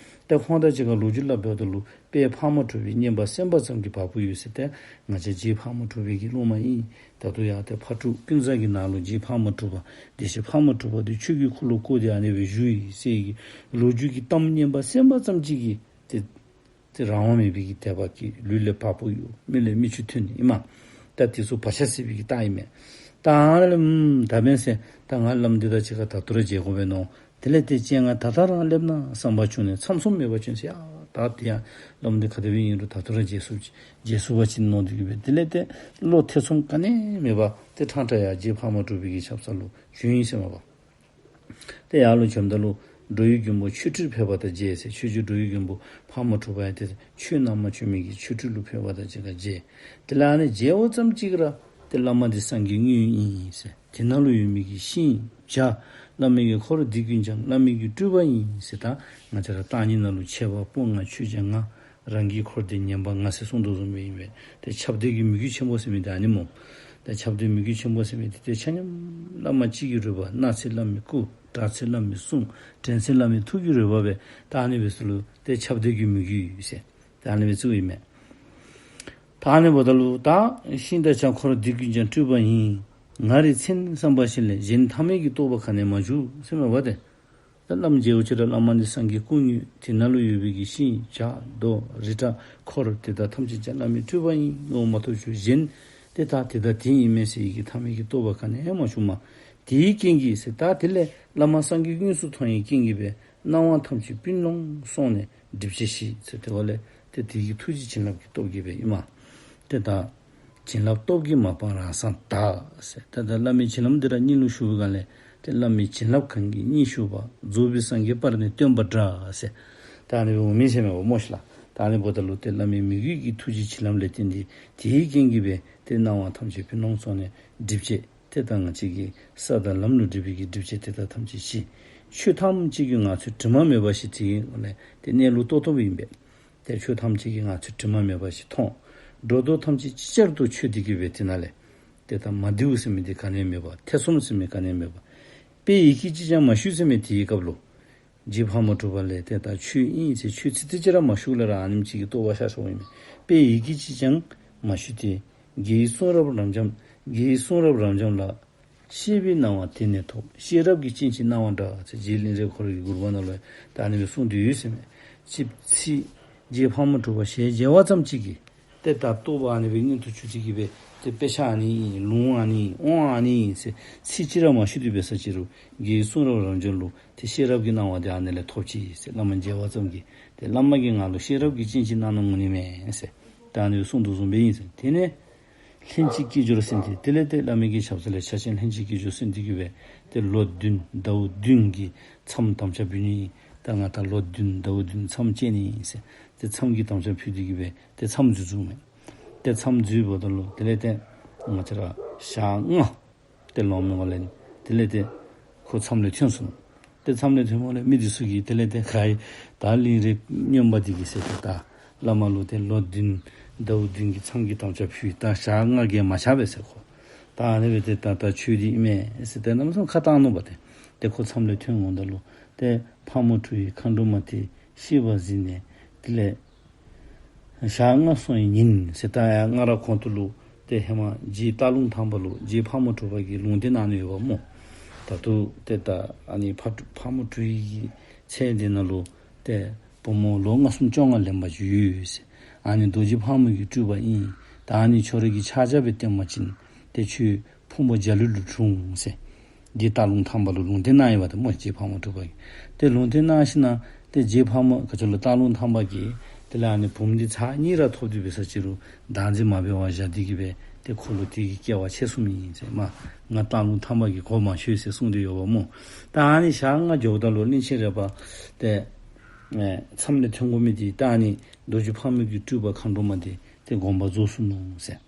ད་ཁོང་དང་གཅིག་ཁར་ལོ་རྒྱུས་སླབ་པ་ད་ལུ་དཔལ་ཕག་མོ་གྲུ་པའི་བསྙེན་པ་གསན་པ་ཙམ་གྱིས་བ་སྤུ་གཡོ་ཟེར། ཏེ་ང་བཅས་རྗེ་ཕག་མོ་གྲུ་པའི་གི་སློབ་མ་ཨིན། ད་ལྟོ་ཡང་ཏེ་ཕག་གྲུ་ཀུན་བཟང་གི་ནང་ལུ་རྗེ་ཕག་མོ་གྲུ་པ་བདེ་གཤེགས་ཕག་མོ་གྲུ་པ་འདི་ཆོས་ཀྱི་འཁོར་ལོ་བསྐོར་ཏེ་ཨ་ནི་སྦེ་བཞུགས་ཡི་ཟེར་གྱི་ལོ་རྒྱུས་ཀྱི་གཏམ་སྙན་པ་གསན་པ་ཙམ་ཅིག་གིས་ཏེ་ཏེ་རང་དབང་མེད་པའི་གི་དད་པ་སྐྱེས། ལུས་ལས་བ་སྤུ་གཡོ། མིག་ལས་མིག་ཆུ་ཐོན་ནི་ཨིན་མས། ད་དེ་ཚུ་བག་ཆགས་སད་པའི་གི་རྟགས་ཨིན་མས། ད་ཨ་ནི་ལས་ཨམ་ད་འབདན་ཟེར་ད་ང་བླམ་འདི་དང་གཅིག་ཁར་ད་ལྟོ་ར་མཇལ་དགོ་པས་མནོ། དེ་ལས་ཏེ་སྤྱན་སྔར་ད་ལྟ་རང་སླེབས་ན་བསམ་པ་བྱུང་ནས་ཚམ་ཚོམ་མེད་པར་བྱོན་ཟེར། ཡ་ད་དེ་ཡང་བླམ་འདི་ག་དེ་སྦེ་ཨིན་རུང་ད་ལྟོ་ར་མཇལ་ཚུགས་མཇལ་ཚུགས་པ་ཅིན་མནོ་སྟེ་གི་སྦེ་དེ་ལས་ཏེ་བློ་ཐེ་ཚོམ་ག་ནི་མེད་པར་ཏེ་ཕྲང་ཕྲང་ཡར་རྗེ་ཕག་མོ་གྲུ་པའི་གི་ཞབས་ས་ལུ་བྱོན་ཡི་ཟེར་མས་པ། ཏེ་ཡར་ལུ་བྱོནམ་ད་ལུ་འགྲོ་བའི་མགོན་པོ་ཆོས་སྤྲུལ་ཕེབས་པ་དང་མཇལ་ཟེར། ཆོས་རྗེ་འགྲོ་བའི་མགོན་པོ་ཕག་མོ་གྲུ་པ་ཡང་ཏེ་ཆོས་གནང་བར་བྱོན་མི་གི་ཆོས་སྤྲུལ་ལུ་ཕེབས་པ་དང་གཅིག་ཁར་མཇལ། དེ་ལས་ཨ་ནི་མཇལ་བ་ཙམ་ཅིག་ར་ཏེ་བླ་མ་འདི་སངས་རྒྱས་དངོས་ཡོད་ཨིན་ཟེར། དེ་ནང་ལུ་ཡོད་མི་གི་ཤིང་བྱ་བླ་མའི་གི་འཁོར་འདི་ཀུན་ཀྱང་བླ་མའི་གི་སྤྲུལ་པ་ཨིན་ཟེར། ད་ང་བཅས་ར་བརྟག་གཉིས་ནང་ལུ་ཆད་པ་སྤོང་ང་ཆོས་ཀྱང་ང་རང་གི་འཁོར་འདི་ཉན་པ་ང་ཟེར་གསུངས་དོ་བཟུམ་སྦེ་ཨིན་པས། ཏེ་ཁྱབ་བརྡལ་གྱི་མོས་གུས་ཆེན་པོ་ཟེར་མི་འདི་ཨ་ནི་སྨོ། ཏེ་ཁྱབ་བརྡལ་མོས་གུས་ཆེན་པོ་ཟེར་མི་འདི་ཏེ་ཆ་མཉམ་བླ་མ་གཅིག་གི་རོལ་པ། སྣག་ཚ་བླ་མའི་སྐུ། སྒྲ་ཚ་བླ་མའི་གསུང་། དྲན་ཚ་བླ་མའི་ཐུགས་ཀྱི་རོལ་པ་སྦེ་ད་ཨ་ནི་སྦེ་ཚུ་ལུ་ཏེ་ཁྱབ་བརྡལ་གྱི་མོས་གུས་ཟེར་ད་ཨ་ནི་སྦེ་ཚུ་ཨིན་མས། ད་ཨ་ནི་འབདཝ་ད་ལུ་ད་ཤིང་དང་བྱ་འཁོར་འདི་ཀུན་ཀྱང་སྤྲུལ་པ་ཡིན། ང་རའི་མཚན་བསམ་པ་ཞིག་ལས་གཞན་ཐ་མལ་གྱི་རྟོག་པ་ག་ནི་མ་བྱུང་ཟེར་མས་པ་ཏེ། ད་བླམ་མཇལ་བ་ཅིག་ར་བླ་མ་འདི་སངས་རྒྱས་སྐུ་དངོས། དེ་ནང་ལུ་ཡོད་པའི་གི་ཤིང་བྱ་རྡོ་རི་བྲག་འཁོར་དེ་དག་ཐམས་ཅད་ཀྱང་བླ་མའི་སྤྲུལ་པ་ཡིན་མནོ་མ་གཏོགས་ཅིག་གཞན་ཏེ་ད་དེ་དག་དེ་ཨིན་མས་ཟེར་བའི་གི་ཐ་མལ་གྱི་རྟོག་པ་ག་ནི་ཡང་མ་བྱུང་མས། དེའི་རྐྱེན་གྱིས་ཟེར་ད་དེ་ལས་བླ་མ་སངས་རྒྱས་དངོས་སུ་མཐོང་བའི་རྐྱེན་གྱིས་སྦེ་སྣང་བ་ཐམས་ཅད་སྤུན་ལོང་སོང་ནས་སྒྲིབ་བྱེད་ཞི་ཟེར། དེ་བ་ལས་ཏེ་དེ་གི་ཐུགས་རྗེ་བྱིན་རླབས་ཀྱི་སྟོབས་ཀྱིས་སྦེ་ཨིན་མས། ཏེ་ད་བྱིན་རླབས་སྟོབས་ཀྱིས་མ་སྤངས་རང་སངས་དག་ཟེར། ད་ད་བླ་མའི་བྱིན་རླབས་འདི་ར་སྙིང་ལུ་ཞུགས་པའི་སྒང་ལས་ཏེ་བླ་མའི་བྱིན་རླབས་གང་གིས་སྙིང་ཞུགས་པ། རྫོགས་པའི་སངས་རྒྱས་པར་ནི་སྟོན་པ་འདྲ་ཟེར། ད་ཨ་ནི་འོང་མི་ཟེར་མས་པ་སྨོ་ཤིག་ལགས། ད་ཨ་ནི་འབདཝ་ད་ལུ་ཏེ་བླ་མའི་མོས་གུས་ཀྱི་ཐུགས་རྗེ་བྱིན་རླབས་ལས་བརྟེན་ཏེ་དེའི་རྐྱེན་གྱིས་སྦེ་ཏེ་སྣང་བ་ཐམས་ཅད་ཕུན་སུམ་ཚོགས་ནས་འགྲིབ་བྱེད་ཏེ་ད་ང་བཅས་ཀྱི་ས་དང་ལམ་ལུ་སྒྲིབ་པའི་གི་སྒྲིབ་བྱེད་དེ་དག་ཐམས་ཅད་ཞི། ཆོས་ཐམས་ཅད་ཀྱི་ངང་ཚུལ་དྲི་མ་མེད་པ་ཞིག་དེ་གི་ངོ་ལས་ཏེ་གནས་ལུགས་རྟོགས་ཐུབ་ཨིན་པས། ཏེ་ཆོས་ཐམས་ཅད་ཀྱི་ངང་ཚུལ་དྲི་མ་མེད་པ་ཞིག་མཐོང་། སྒྲོ་འདོགས་ཐམས་ཅད་ཅིག་ཅར་དུ་ཆོད་དེ་གི་སྦེ་དེ་ནང་ལས་ཏེ་ད་མ་བདེཝ་ཟེར་མི་དེ་ག་ནི་ཡང་མེད་པ། ཐེ་ཚོམ་ཟེར་མི་ག་ནི་ཡང་མེད་པ། དཔེ་ཡི་གེ་གཅིག་ཀྱང་མ་ཞུ་ཟེར་མི་དེའི་སྐབས་ལུ་རྗེ་ཕག་མོ་གྲུ་པ་ལས་ཏེ་ད་ཆོས་ཨིན་ཟེར་ཆོས་ཚིག་ཚིག་ཅིག་ར་མ་ཞུ་ལས་ར་ཨ་ནེམ་ཅིག་གི་རྟོགས་པ་ཤར་སོང་ཡི་མས། དཔེ་ཡི་གེ་གཅིག་ཀྱང་མ་ཞུ་སྟེ། དགེ་བའི་གསུང་རབ་རབ་འབྱམས། དགེ་བའི་གསུང་རབ་རབ་འབྱམས་ལ། ཤེས་པའི་སྣང་བ་དེ་ནས་ཐོབ། ཤེས་རབ་ཀྱི་སྤྱན་གྱིས་སྣང་བ་འདྲ་ཟེར་རྗེ་དབྱིག་གླིང་རས་འཁོར་གྱི་མགུར་མ་ནང་ལུ་ད་ཨ་ནི་སྦེ་གསུངས་ཏེ་ཡོད་ཟེར་མས། ཅིག་ཚིག་རྗེ་ཕག་མོ་གྲུ་པ་ཞལ་མཇལ་བ་ཙམ་ཅིག་གིས་ཏེ་ད་རྟོགས་པ་ཨ་ནི་སྦེ་མངོན་དུ་གྱུར་ཏེ་གི་སྦེ་ཏེ་དཔེ་ཆ་ཨ་ནི་ཨིན། ལུང་ཨ་ནི་ཨིན། དབང་ཨ་ནི་ཨིན་ཟེར་ཚིག་གཅིག་ར་མ་ཞུ་སྟེ་འབད་ས་ཅིག་རུང་དགེ་བའི་གསུང་རབ་རབ་འབྱམས་ལུ་ཏེ་ཤེས་རབ་ཀྱི་སྣང་བ་དེ་ཨ་ནི་ལས་ཐོབ་ཅི་ཟེར། བླ་མ་མཇལ་བ་ཙམ་གྱིས་ཏེ་བླ་མ་གིས་ང་ལུ་ཤེས་རབ་ཀྱི་སྤྱན་གྱིས་སྣང་གནངམ་འོང་ནི་མས་ཟེར་ད་ཨ་ནི་སྦེ་གསུངས་དོ་བཟུམ་སྦེ་ཨིན་ཟེར། དེ་ནས་ལྷན་ཅིག་སྐྱེས་སྦྱོར་ཟེར་ཏེ་དེ་ལས་ཏེ་བླ་མའི་གི་ཞབས་ས་ལས་ཕྱག་ཆེན་ལྷན་ཅིག་སྐྱེས་སྦྱོར་ཟེར་ཏེ་གི་སྦེ་ཏེ་ལོ་བདུན་ཟླཝ་བདུན་གྱི་མཚམས་དམ་བཅའ་འབུལ་ནི། ད་ང་ད་ལོ་བདུན་ཟླཝ་བདུན་མཚམས་བཅད་ནི་ཨིན་ཟེར་ཏེ་མཚམས་ཀྱི་དམ་བཅའ་ཕུལ་ཏེ་གི་སྦེ་ཏེ་མཚམས་འཛུལ་འཛུལཝ་མས། ཏེ་མཚམས་འཛུལཝ་ད་ལུ་དེ་ལས་ཏེ་ང་བཅས་ར་ཞག་ལྔ་ཏེ་ལོངས་མི་བ་ལས་དེ་ལས་ཏེ་ཁོ་མཚམས་ལས་ཐོན་སོང་། ཏེ་མཚམས་ལས་ཐོནམ་ལས་མི་འདི་ཚུ་གིས་དེ་ལས་ཏེ་ག་ཡི་ད་གླིང་རས་རྔོན་པ་འདི་གིས་ཟེར་ཏེ་ད་བླ་མ་ལུ་ཏེ་ལོ་བདུན་ཟླཝ་བདུན་གྱི་མཚམས་ཀྱི་དམ་བཅའ་ཕུལ། ད་ཞག་ལྔ་བརྒལ་མ་ཆགས་པས་ཟེར་ཁོ། ད་ཨ་ནི་སྦེ་ཏེ་ད་ད་ཆོས་འདི་ཨིན་མས་ཟེར་ཏེ་གནམ་མེད་ས་མེད་ཁ་བཏང་ནུག་པ། ཏེ་ཏེ་ཁོ་མཚམས་ལས་ཐོན་འོངམ་ད་ལུ་ཏེ་ཕག་མོ་གྲུའི་མཁའ་འགྲོ་མ་དེ་གཤེགས་པ་གཟིགས་ནས་དེ་ལས་ཞག་ལྔ་སོང་བའི་ཉིན་ཟེར་ད་ཡར་སྔར་གོང་དུ་ལུ་ཏེ་ཧེ་མ་རྗེ་སྟག་ལུང་ཐང་པ་ལུ་རྗེ་ཕག་མོ་གྲུ་པ་གིས་ལུང་བསྟན་གནང་ནི་ཡོདཔ་སྨོ། ད་ལྟོ་ཏེ་ད་ཨ་ནི་ཕག་ཕག་མོ་གྲུའི་ཚལ་འདི་ནང་ལུ་ཏེ་བུམོ་ལོ་ལྔ་གསུམ་བཅོ་ལྔ་ལེན་པ་ཅིག་ཡོད་ཟེར། ཨ་ནི་རྡོ་རྗེ་ཕག་མོ་གི་སྤྲུལ་པ་ཨིན། ད་ཨ་ནི་ཁྱོད་ར་གིས་ཕྱག་རྒྱ་སྦེ་བསྟེན་པ་ཅིན་ཏེ་ཁྱོད་ཕུང་པོ་འཇའ་ལུས་ལུ་འཁྲུངས་ཟེར། རྗེ་སྟག་ལུང་ཐང་པ་ལུ་ལུང་བསྟན་གནང་ཡོདཔ་ད་སྨོ། རྗེ་ཕག་མོ་གྲུ་པ་གིས་ཏེ་ལུང་བསྟན་གནང་ཞིནམ་ཏེ་རྗེ་ཕག་མོ་ག་ཅི་ལོ་སྟག་ལུང་ཐང་པ་གིས་དེ་ལས་ཨ་ནི་བུམོ་འདི་ཚར་གཉིས་ར་ཐོབ་སྟེ་འབད་ས་ཅིག་རུང་བདག་འཛིན་མ་འབད་བར་བཞག་སྟེ་གི་སྦེ་ཏེ་ཁོ་ལུ་དེ་གི་སྐལ་བ་ཆད་སོང་མི་ཨིན་ཟེར། མ་ང་སྟག་ལུང་ཐང་པ་གིས་གོ་མ་ཆོད་ཟེར་གསུངས་ཏེ་ཡོདཔ་སྨོ། ད་ཨ་ནི་ཞག་ལྔ་འགྱོཝ་ད་ལུ་གླིང་ཆེན་རས་པ་ཏེ་ཨེ་མཚམས་ལས་ཐོན་དགོ་མི་འདི་ད་ཨ་ནི་རྡོ་རྗེ་ཕག་མོ་གི་སྤྲུལ་པ་མཁའ་འགྲོ་མ་འདི་ཏེ་དགོངས་པ་རྫོགས་སོ་ནུག་ཟེར།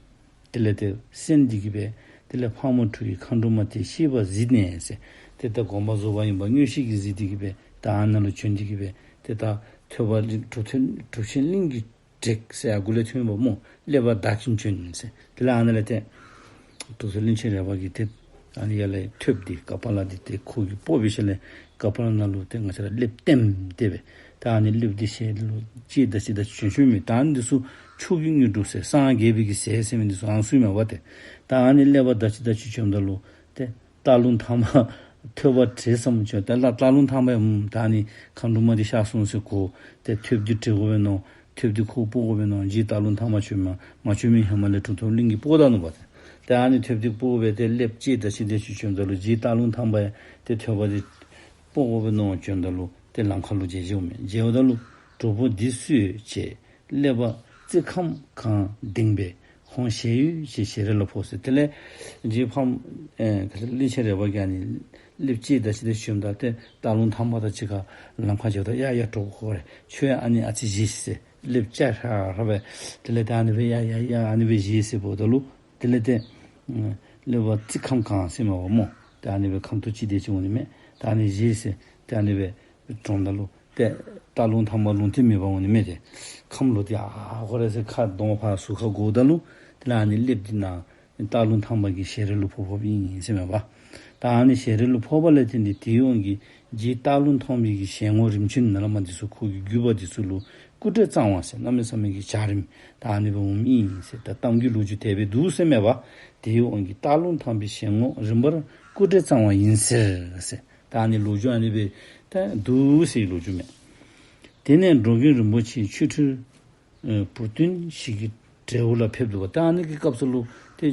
དེ་ལས་ཏེ་གསན་ཏེ་གི་སྦེ་དེ་ལས་ཕག་མོ་གྲུའི་མཁའ་འགྲོ་མ་དེ་གཤེགས་པ་གཟིགས་ནས་ཟེར། ཏེ་ད་དགོངས་པ་རྫོགས་པ་ཨིནམ་མངོན་ཤེས་ཀྱིས་གཟིགས་ཏེ་གི་སྦེ་ད་ཨ་ནཱ་ལུ་བྱོན་ཏེ་གི་སྦེ་ཏེ་ད་ཐོས་པ་གླིང་གྲུབ་ཐོབ་གྲུབ་ཆེན་གླིང་གི་བྲེག་ཟེར་ཨ་གུ་ལས་ཐོན་པ་སྨོ། སླེབ་པ་བདའ་སྟེ་བྱོན་ཟེར། དེ་ལས་ཨ་ནཱ་ལས་ཏེ་གྲུབ་ཐོབ་གླིང་ཆེན་རས་པ་གིས་ཏེ་ཨ་ནི་ཡར་ལས་ཐོདཔ་འདི་ཀ་པཱ་ལ་འདི་ཏེ་ཁོ་གིས་སྤོ་བའི་ཤུལ་ལས་ཀ་པཱ་ལ་ནང་ལུ་ཏེ་ང་བཅས་ར་ལེབ་བསྟེམས་ཏེ་སྦེ་ད་ཨ་ནི་ལེབ་འདི་ཞལ་ལུ་ཅིག་བདའ་ཅིག་བདའ་ཅིག་བྱོན་བྱོནམ་མས། ད་ཨ་ནི་འདི་ཚུ་མཆོག་གི་དངོས་གྲུབ་ཟེར་སངས་རྒྱས་པའི་གི་ཟས་ཟེར་མི་འདི་ཚུ་ཨ་ནི་ཚུ་མས་པ། ཏེ་ད་ཨ་ནི་ལེབ་བདའ་ཅིག་བདའ་ཅིག་བྱོནམ་ད་ལུ་ཏེ་སྟག་ལུང་ཐང་པ་ཐོད་པ་བྲེགས་སམ་བྱོན། ད་ལ་སྟག་ལུང་ཐང་པ་ཡང་ད་ཨ་ནི་མཁའ་འགྲོ་མ་འདི་གཤགས་སོང་ཟེར་གོ། ཏེ་ཐོདཔ་འདི་བྲེག་དགོ་པས་མནོ། ཐོདཔ་འདི་ཁོ་སྤོ་དགོ་པས་མནོ། རྗེ་སྟག་ལུང་ཐང་པ་བྱོནམ་མ་བྱོན་མི་ཧེ་མ་ལས་གྲུབ་ཐོབ་གླིང་གིས་སྤོ་ད་ནུག་པ། ཏེ་ཨ་ནི་ཐོདཔ་འདི་སྤོ་སྦེ་ཏེ་ལེབ་ཅིག་བདའ་ཅིག་བདའ་ཅིག་བྱོནམ་ད་ལུ་རྗེ་སྟག་ལུང་ཐང་པ་ཡང་ཏེ་ཐོད་པ་འདི་སྤོ་དགོ་པས་མནོ་བྱོནམ་ད་ལུ་ཏེ་ལམ་ཁ་ལུ་མཇལ་མཇལཝ་མས། མཇལཝ་ད་ལུ་གྲོགས་པོ་འདི་སུས་བྱས། ཀླད་པ་རྩི་ཁམ་གང་ལྡིང་བས། ཁོང་ཞལ་གཡོགས་ཀྱི་ཞལ་རས་ལ་ཕོག་ཟེར། དེ་ལས་རྗེ་ཕག་ཨེ་ག་ཅི་གླིང་ཆེན་རས་པ་གིས་ཨ་ནི་ལེབ་ཅིག་བདའ་ཅིག་བདའ་ཅིག་བྱོནམ་ད་ཏེ་སྟག་ལུང་ཐང་པ་དང་གཅིག་ཁར་ལམ་ཁར་འགྱོཝ་ད་ཡ་ཡ་གྲོགས་པོ་ཁོ་རེ་ཁྱོད་ཨ་ནི་ཨ་ཙི་བཞེས་ཟེར། ལེབ་ཅིག་ཧྲ་ཧྲ་སྦེ་དེ་ལས་ཏེ་ཨ་ནི་སྦེ་ཡ་ཡ་ཡ་ཨ་ནི་སྦེ་བཞེས་ཟེར་འབོཝ་ད་ལུ་དེ་ལས་ཏེ་ཀླད་པ་རྩི་ཁམ་གང་ཟེར་མས་པ་སྨོ། ཏེ་ཨ་ནི་སྦེ་ཁམ་ཐོག་ཅིག་དེ་ཅིག་འོང་ནི་མས། ཏེ་ཨ་ནི་བཞེས་ཟེར། ཏེ་ཨ་ནི་སྦེ་དྲངམ་ད་ལུ་ཏེ་སྟག་ལུང་ཐང་པ་ལུང་བསྟན་མེད་པར་འོང་ནི་མས། ཏེ་ཁམ་ལུ་ཏེ་ཨ་ཁོ་རེ་ཟེར་ཁ་གདོང་ཕར་ཟུར་ཁར་བསྒོརཝ་ད་ལུ་དེ་ལས་ཨ་ནི་ལེབ་འདི་ནཱ་སྟག་ལུང་ཐང་པ་གི་ཞལ་རས་ལུ་ཕོག་ཕོགཔ་ཨིན་ཟེར་མས་པ། ད་ཨ་ནི་ཞལ་རས་ལུ་ཕོགཔ་ལས་བརྟེན་ཏེ་དེའི་དབང་གིས་རྗེ་སྟག་ལུང་ཐང་པའི་གི་ཞལ་ངོ་རིམ་བྱོན་ནཱ་ལས་མར་འདི་ཚུ་ཁོ་གི་བརྒྱུད་པ་འདི་ཚུ་ལུ་སྐུ་བགྲེས་གཙང་བ་ཟེར་གནམ་མེད་ས་མེད་ཀྱི་བྱ་རིམ་ད་ཨ་ནི་སྦེ་འོངམ་ཨིན་ཟེར་ད་གཏམ་རྒྱུད་ལོ་རྒྱུས་དེ་སྦེ་འདུག་ཟེར་མས་པ། དེའི་དབང་གིས་སྟག་ལུང་ཐང་པའི་ཞལ་ངོ་རིམ་པར་སྐུ་བགྲེས་གཙང་བ་ཡིན་ཟེར་ཟེར། ད་ཨ་ནི་ལོ་རྒྱུས་ཨ་ནི་སྦེ་ད་འདུག་ཟེར་ལོ་རྒྱུས་མས། དེ་ནས་འགྲོ་མགོན་རིན་པོ་ཆེ་ཆོས་ཁྲི་ཨེ་བུ་སྟོན་ཞིག་གི་གྲལ་ལུ་ཕེབས་འདུག་པ། ད་ཨ་ནི་གི་སྐབས་སུ་ལུ་ཏེ་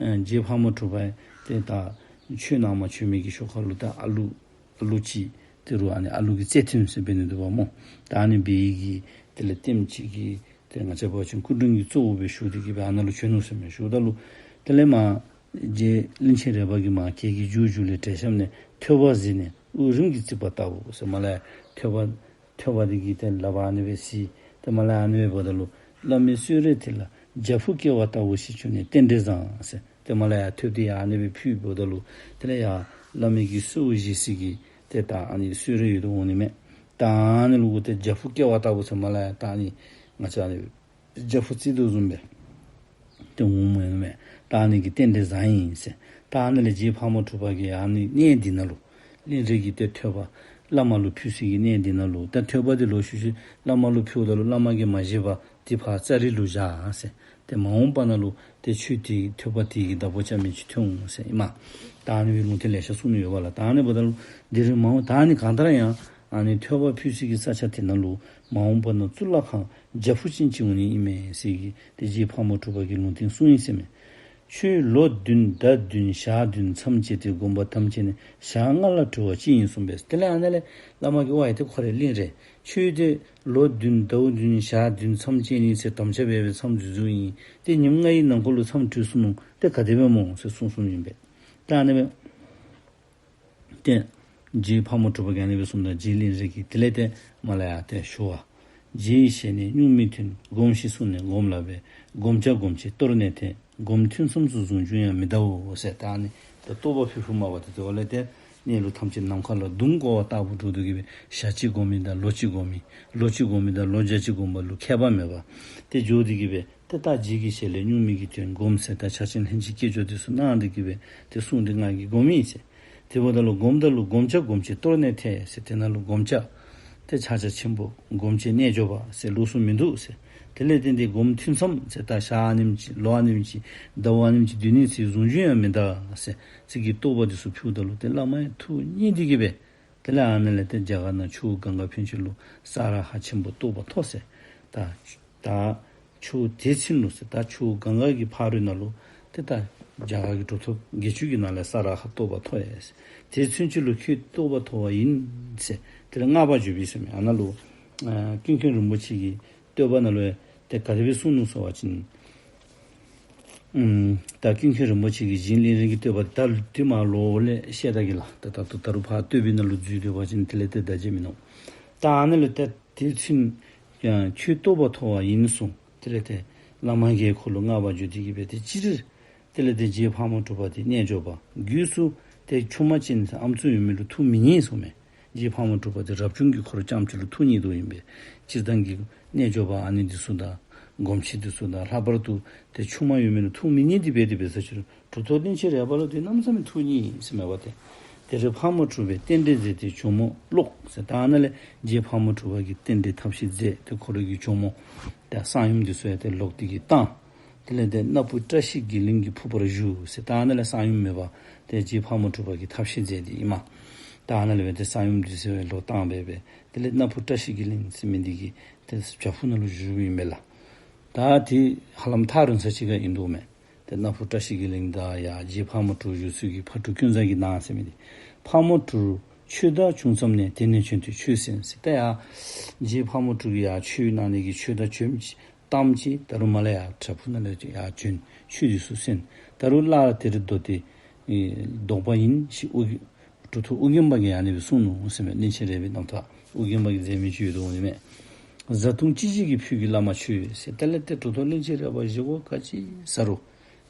ཨེ་རྗེ་ཕག་མོ་གྲུ་པ་ཏེ་ད་ཆོས་ནང་མ་བྱོན་མི་གི་ཤུལ་ཁ་ལུ་ད་ཨ་ལུ་ཨ་ལུ་ཅིག་དེ་རུ་ཨ་ནི་ཨ་ལུ་གི་རྩེ་ཐུན་ཟེར་འབད་ནི་འདུག་པ་སྨོ། ད་ཨ་ནི་འབད་ཡི་གི་དེ་ལས་ལྟདམོ་ཅིག་གིས་ཏེ་ང་བཅས་འབད་བ་ཅིན་སྐུ་མགྲོན་གྱི་གཙོ་བོ་སྦེ་ཞུ་སྟེ་གི་སྦེ་ཨ་ནཱ་ལུ་བྱོན་ནུག་ཟེར་མས། ཞུཝ་ད་ལུ་དེ་ལས་མར་རྗེ་གླིང་ཆེན་རས་པ་གིས་མར་གྱལ་གྱི་མཇུག་མཇུག་ལས་གྲལ་གཤམ་ནས་ཐོད་པ་གཟིགས་ནས་དབུགས་རིམ་གྱིས་བརྩིགས་པ་ལྟ་བུ་ཟེར་མ་ལས་ཐོད་པ་ཐོད་པ་འདི་གིས་ཏེ་ལགཔ་ཨ་ནི་སྦེ་གཟིགས། ད་ ཏེ་མར་ལས་ཨ་ནི་སྦེ་འབདཝ་ད་ལུ་བླ་མའི་གསོལ་རས་དེ་ལ་རྒྱ་ཕུབ་བསྐལ་པ་ལྟ་བུ་ཞིག་བྱུང་ནས་རྟེན་འབྲེལ་བཟང་ཟེར། ཏེ་མར་ལས་ཡར་ཐོབ་སྟེ་ཡར་ཨ་ནི་སྦེ་ཕུལཝ་ད་ལུ་དེ་ལས་ཡར་བླ་མའི་གི་གསོལཝ་བཞེས་སའི་གི་ཏེ་ད་ཨ་ནི་གསོལ་རས་ཡོད་དོ་འོང་ནི་མས། ད་ཨ་ནི་ལུ་གུ་ཏེ་རྒྱ་ཕུབ་བསྐལ་པ་ལྟ་བུ་ཟེར་མར་ལས་ཡར་ད་ཨ་ནི་ང་བཅས་ཨ་ནི་རྒྱ་ཕུབ་བརྩིགས་དོ་བཟུམ་སྦེ་ཏེ་འོང་མས་ནི་མས། ད་ཨ་ནི་གི་རྟེན་འབྲེལ་བཟང་ཡི་ཟེར། ད་ཨ་ནི་ལས་རྗེ་ཕག་མོ་གྲུ་པ་གིས་ཨ་ནི་གནས་འདི་ནང་ལུ་གླིང་རས་ཀྱི་ཏེ་ཐོད་པ་བླ་མ་ལུ་ཕུལ་སའི་གི་གནས་འདི་ནང་ལུ་ད་ཐོད་པ་འདི་ལོག་ཤུལ་ཤུལ་བླ་མ་ལུ་ཕུལཝ་ད་ལུ་བླ་མ་གིས་མ་བཞེས་པར་འདི་ཕར་ཙ་རི་ལུ་བཞག་ཟེར། ཏེ་མ་འོངས་པ་ནང་ལུ་ཏེ་ཁྱོད་འདི་ཐོད་པ་འདི་གི་བདག་པོ་རྐྱབ་མི་ཅིག་ཐོན་འོང་ཟེར་ཨིན་མས། ད་ཨ་ནི་སྦེ་ལུང་བསྟན་ལེ་ཤ་གསུངས་ནི་ཡོད་པ་ལགས། ད་ཨ་ནི་འབདཝ་ད་ལུ་འདི་རུ་མ་འོངས་ད་ཨ་ནི་གང་ལྟར་ཡང་ཨ་ནི་ཐོད་པ་ཕུལ་སའི་གི་ས་ཆ་དེ་ནང་ལུ་མ་འོངས་པ་ན་གཙུག་ལག་ཁང་རྒྱ་ཕུབ་ཅན་ཅིག་འོང་ནི་ཨིན་མས་ཟེར་གི་ཏེ་རྗེ་ཕག་མོ་གྲུ་པ་གིས་ལུང་བསྟན་གསུངས་ཡི་ཟེར་མས། ཁྱོད་ལོ་བདུན་ཟླ་བདུན་ཞག་བདུན་མཚམས་བཅད་དེ་བསྒོམ་པ་དམ་བཅས་ནས་ཞག་ལྔ་ལ་གྲོལ་བ་ཅི་ཡིན་གསུངས་པས། དེ་ལས་ཨ་ནཱ་ལས་བླ་མ་གིས་ཝའི་ཏེ་ཁོ་རའི་གླིང་རས་ཁྱོད་ཏེ་ལོ་བདུན་ཟླཝ་བདུན་ཞག་བདུན་མཚམས་བཅད་ནི་ཟེར་དམ་བཅའ་འབད་བའི་མཚམས་འཛུལ་འཛུལཝ་ཨིན། ཏེ་ཉིནམ་ལྔའི་ནང་འཁོད་ལུ་མཚམས་གྲོལ་སོང་ནུག། ཏེ་ག་དེ་སྦེ་སྨོ་ཟེར་གསུངས་གསུངསམ་ཨིན་པས། ད་ཨ་ནི་སྦེ་ཏེ་རྗེ་ཕག་མོ་གྲུ་པ་གིས་ཨ་ནི་སྦེ་གསུངམ་ད་རྗེ་གླིང་རས་ཀྱིས་དེ་ལས་ཏེ་མར་ལས་ཡར་ཏེ་ཞུ་བ། རྗེའི་ཞལ་ནས་སྨྱུག་མིག་ཐོན། སྒོམས་ཤིག་གསུངས་ནས་སྒོམ་ལ་འབད། བསྒོམ་བྱ་སྒོམ་བྱེད་སྟོར་ནས་ཐལ། སྒོམ་ཐུན་མཚམས་སུ་བཟུང་བྱུང་ཡང་མི་གདའོ་ཟེར། ད་ཨ་ནི་ད་རྟོགས་པ་ཕུལ་ཕུལཝ་མས་པ། ཏེ་དེ་འབདཝ་ལས་ཏེ་གནས་ལུགས་ཐམས་ཅད་ནམ་མཁའ་ལ་ཟླུམ་བསྐོར་བ་ལྟ་བུ་འགྱུར་དོ་གི་སྦེ་ཞག་གཅིག་སྒོམ་མི་དང་ལོ་གཅིག་སྒོམ་མི་ལོ་གཅིག་སྒོམ་མི་དང་ལོ་བརྒྱ་གཅིག་སྒོམ་པ་ལུ་ཁྱད་པར་མེད་པ་ཏེ་འགྱོ་དོ་གི་སྦེ་ཏེ་ད་རྗེ་གི་ཞལ་ལས་སྨྱུག་མིག་གིས་ཐོན། སྒོམས་ཟེར་ད་ཕྱག་ཆེན་ལྷན་ཅིག་སྐྱེས་སྦྱོར་དེ་ཚུ་གནང་དོ་གི་སྦེ་ཏེ་གསུངས་ཏེ་ང་གིས་སྒོམ་ཡི་ཟེར། དེ་འབདཝ་ད་ལུ་སྒོམ་ད་ལུ་བསྒོམ་བྱ་སྒོམ་བྱེད་སྟོར་ནས་ཐལ་ཟེར། དེ་ནང་ལུ་བསྒོམ་བྱ་ཏེ་ཕྱག་རྒྱ་ཆེན་པོ་སྒོམ་བྱེད་རྣལ་འབྱོར་པ་ཟེར་ལོགས་སུ་མིན་འདུག་ཟེར། དེ་ལས་ཏེ་འདི་སྒོམ་ཐུན་མཚམས་ཟེར་ད་ཞག་ཨ་ནེམ་ཅིག་ལོ་ཨ་ནེམ་ཅིག་ཟླཝ་ཨ་ནེམ་ཅིག་སྡོད་ནི་ཟེར་བཟུང་བྱུང་ཡང་མི་གདའ་ཟེར་ཚིག་གི་རྟོགས་པ་དེ་ཚུ་ཕུལཝ་ད་ལུ་ཏེ་བླ་མ་ཡང་ཐུགས་མཉེས་དོ་གི་སྦེ་དེ་ལས་ཨ་ནཱ་ལས་ཏེ་རྒྱ་གར་ནང་ཆུ་བོ་གངྒཱ་ཕན་ཆད་ལུ་ས་ར་ཧ་ཆེན་པོ་རྟོགས་པ་ཐོབ་ཟེར། ད་ད་ཆུ་བོ་དེ་ཚུན་ལུ་ཟེར་ད་ཆུ་བོ་གངྒཱ་གི་ཕ་རོལ་ནང་ལུ་ཏེ་ད་རྒྱ་གར་གྱི་གྲུབ་ཐོབ་བརྒྱད་ཅུ་གི་ནང་ལས་ས་ར་ཧ་རྟོགས་པ་ཐོབ་ཡི་ཟེར། དེ་ཚུན་ཆད་ལུ་ཁྱོད་རྟོགས་པ་ཐོབ་པ་ཡིན་ཟེར། དེ་ལས་བསྔགས་པར་བརྗོད་པས་ཟེར་མས། ཨ་ནཱ་ལུ་ཨ་ཀུན་མཁྱེན་རིན་པོ་ཆེ་གི་བསྟོད་པ་ནང་ལུ་ཏེ་ག་དེ་སྦེ་གསུངས་ནུག་ཟེར་བ་ཅིན་ཨམ་ད་ཀུན་མཁྱེན་རིན་པོ་ཆེ་གི་རྗེ་གླིང་རས་ཀྱི་བསྟོད་པ་ད་དེ་མར་ལོག་ལས་བཤད་ད་གེ་ལགས། ད་ད་ལྟོ་ད་རུང་ཕར་བསྟོད་པའི་ནང་ལུ་འཛུལ་སྡོད་པ་ཅིན་དེ་ལས་ཏེ་ད་བརྗེད་མི་ནུག། ད་ཨ་ནཱ་ལུ་ཏེ་དེ་ཚུན་ཡང་ཁྱོད་རྟོགས་པ་ཐོབ་པ་ཡིན་གསུངས། དེ་ལས་ཏེ་བླ་མ་གིས་ཁོ་ལུ་བསྔགས་པ་བརྗོད་དེ་གི་སྦེ་ཏེ་སྤྱིར་དེ་ལས་ཏེ་རྗེ་ཕག་མོ་གྲུ་པ་དེ་རྣལ་འབྱོར་པ་རྒྱུད་སུ་ཏེ་ཆུང་མ་ཅིག་ཨམ་སྲུ་ཡོད་མི་ལུ་ཐུགས་མི་མཉེས་གསུངས་མས། རྗེ་ཕག་མོ་གྲུ་པ་དེ་རབ་བྱུང་གི་འཁོར་རྐྱངམ་གཅིག་ལུ་ཐུགས་མཉེས་དོ་ཨིན་པས། སྤྱིར་བཏང་གི་རྣལ་འབྱོར་པ་ཨ་ནི་འདི་ཚུ་དང་སྒོམ་ཆེན་འདི་ཚུ་དང་ལྷག་པར་དུ་ཏེ་ཆུང་མ་ཡོད་མི་ལུ་ཐུགས་མི་མཉེས་ཏེ་འབད་དེ་འབད་ས་ཅིག་རུང་གྲུབ་ཐོབ་གླིང་ཆེན་རས་པ་ལུ་ཏེ་གནམ་མེད་ས་མེད་ཐུགས་མཉེས་ཟེར་མས་པ་ཏེ། དེར་ཕག་མོ་གྲུ་པས་རྟེན་འབྲེལ་མཛད་དེ་ཇོ་མོ་ཀློག་ཟེར། ད་ཨ་ནཱ་ལས་རྗེ་ཕག་མོ་གྲུ་པ་གིས་རྟེན་འབྲེལ་ཐབས་ཤེས་མཛད་དེ་ཁོ་རའི་གི་ཇོ་མོ་ད་གསང་ཡུམ་འདི་ཚུ་ཡང་ཏེ་ལོག་སྟེ་གི་བཏང་། དེ་ལས་ཏེ་སྣ་ཕུ་བཀྲ་ཤིས་དགེ་ལེགས་ཀྱི་ཕུག་པར་བཞུགས་ཟེར། ད་ཨ་ནཱ་ལས་གསང་ཡུམ་མེད་པར་ཏེ་རྗེ་ཕག་མོ་གྲུ་པ་གིས་ཐབས་ཤེས་མཛད་དེ་ཨིན་མས། ད་ཨ་ནཱ་ལས་སྦེ་ཏེ་གསང་ཡུམ་འདི་ཚུ་ཡང་ལོག་བཏང་སྦེ་སྦེ་དེ་ལས་སྣ་ཕུ་བཀྲ་ཤིས་དགེ་ལེགས་ཟེར་མི་འདི་གི་ཏེ་བྱག་ཕུག་ནང་ལུ་བཞུགས་ཨིན་མས་ལགས། ད་དེ་ཧ་ལམ་ཐག་རིང་ས་ཅིག་ཁར་ཨིན་དོ་མས། ཏེ་སྣ་ཕུ་བཀྲ་ཤིས་དགེ་ལེགས་དང་ཡར་རྗེ་ཕག་མོ་གྲུ་བཞུགས་ས་གི་ཕག་གྲུ་ཀུན་བཟང་གི་ནང་ཟེར་མི་འདི། ཕག་མོ་གྲུར་ཆོས་བདག་བྱུང་ཙམ་ནས་དེ་ནས་བྱོན་ཏེ་ཆོས་གསན་ཟེར། ད་ཡར་རྗེ་ཕག་མོ་གྲུ་གིས་ཡར་ཆོས་གནང་ནི་གི་ཆོས་བདག་བྱོནམ་ཅིག་བཏངམ་ཅིག་ད་རུང་མར་ལས་ཡར་བྱག་ཕུག་ནང་ལས་ཡར་བྱོན་ཆོས་འདི་ཚུ་གསན། ད་རུང་སླར་དེར་སྡོད་དེ་ཨེ་ལྡོག་པ་ཡིན་ཞེས་ཨོ་རྒྱན་གྲུབ་ཐོབ་ཨོ་རྒྱན་པ་གིས་ཨ་ནི་སྦེ་གསུངས་ནུག་ཟེར་མས། གླིང་ཆེན་རས་པའི་རྣམ་ཐར་ཨོ་རྒྱན་པ་གིས་མཛད་མི་ཅིག་ཡོད་དོ་འོང་ནི་མས། བཟའ་བཏུང་ཅི་བཞེས་ཀྱིས་ཕུལ་གྱི་བླ་མ་ཁྱོད་ཟེར། དེ་ལས་ཏེ་གྲུབ་ཐོབ་གླིང་ཆེན་རས་པ་བཞེས་སྒོ་ག་ཅི་བཟའ་རུང་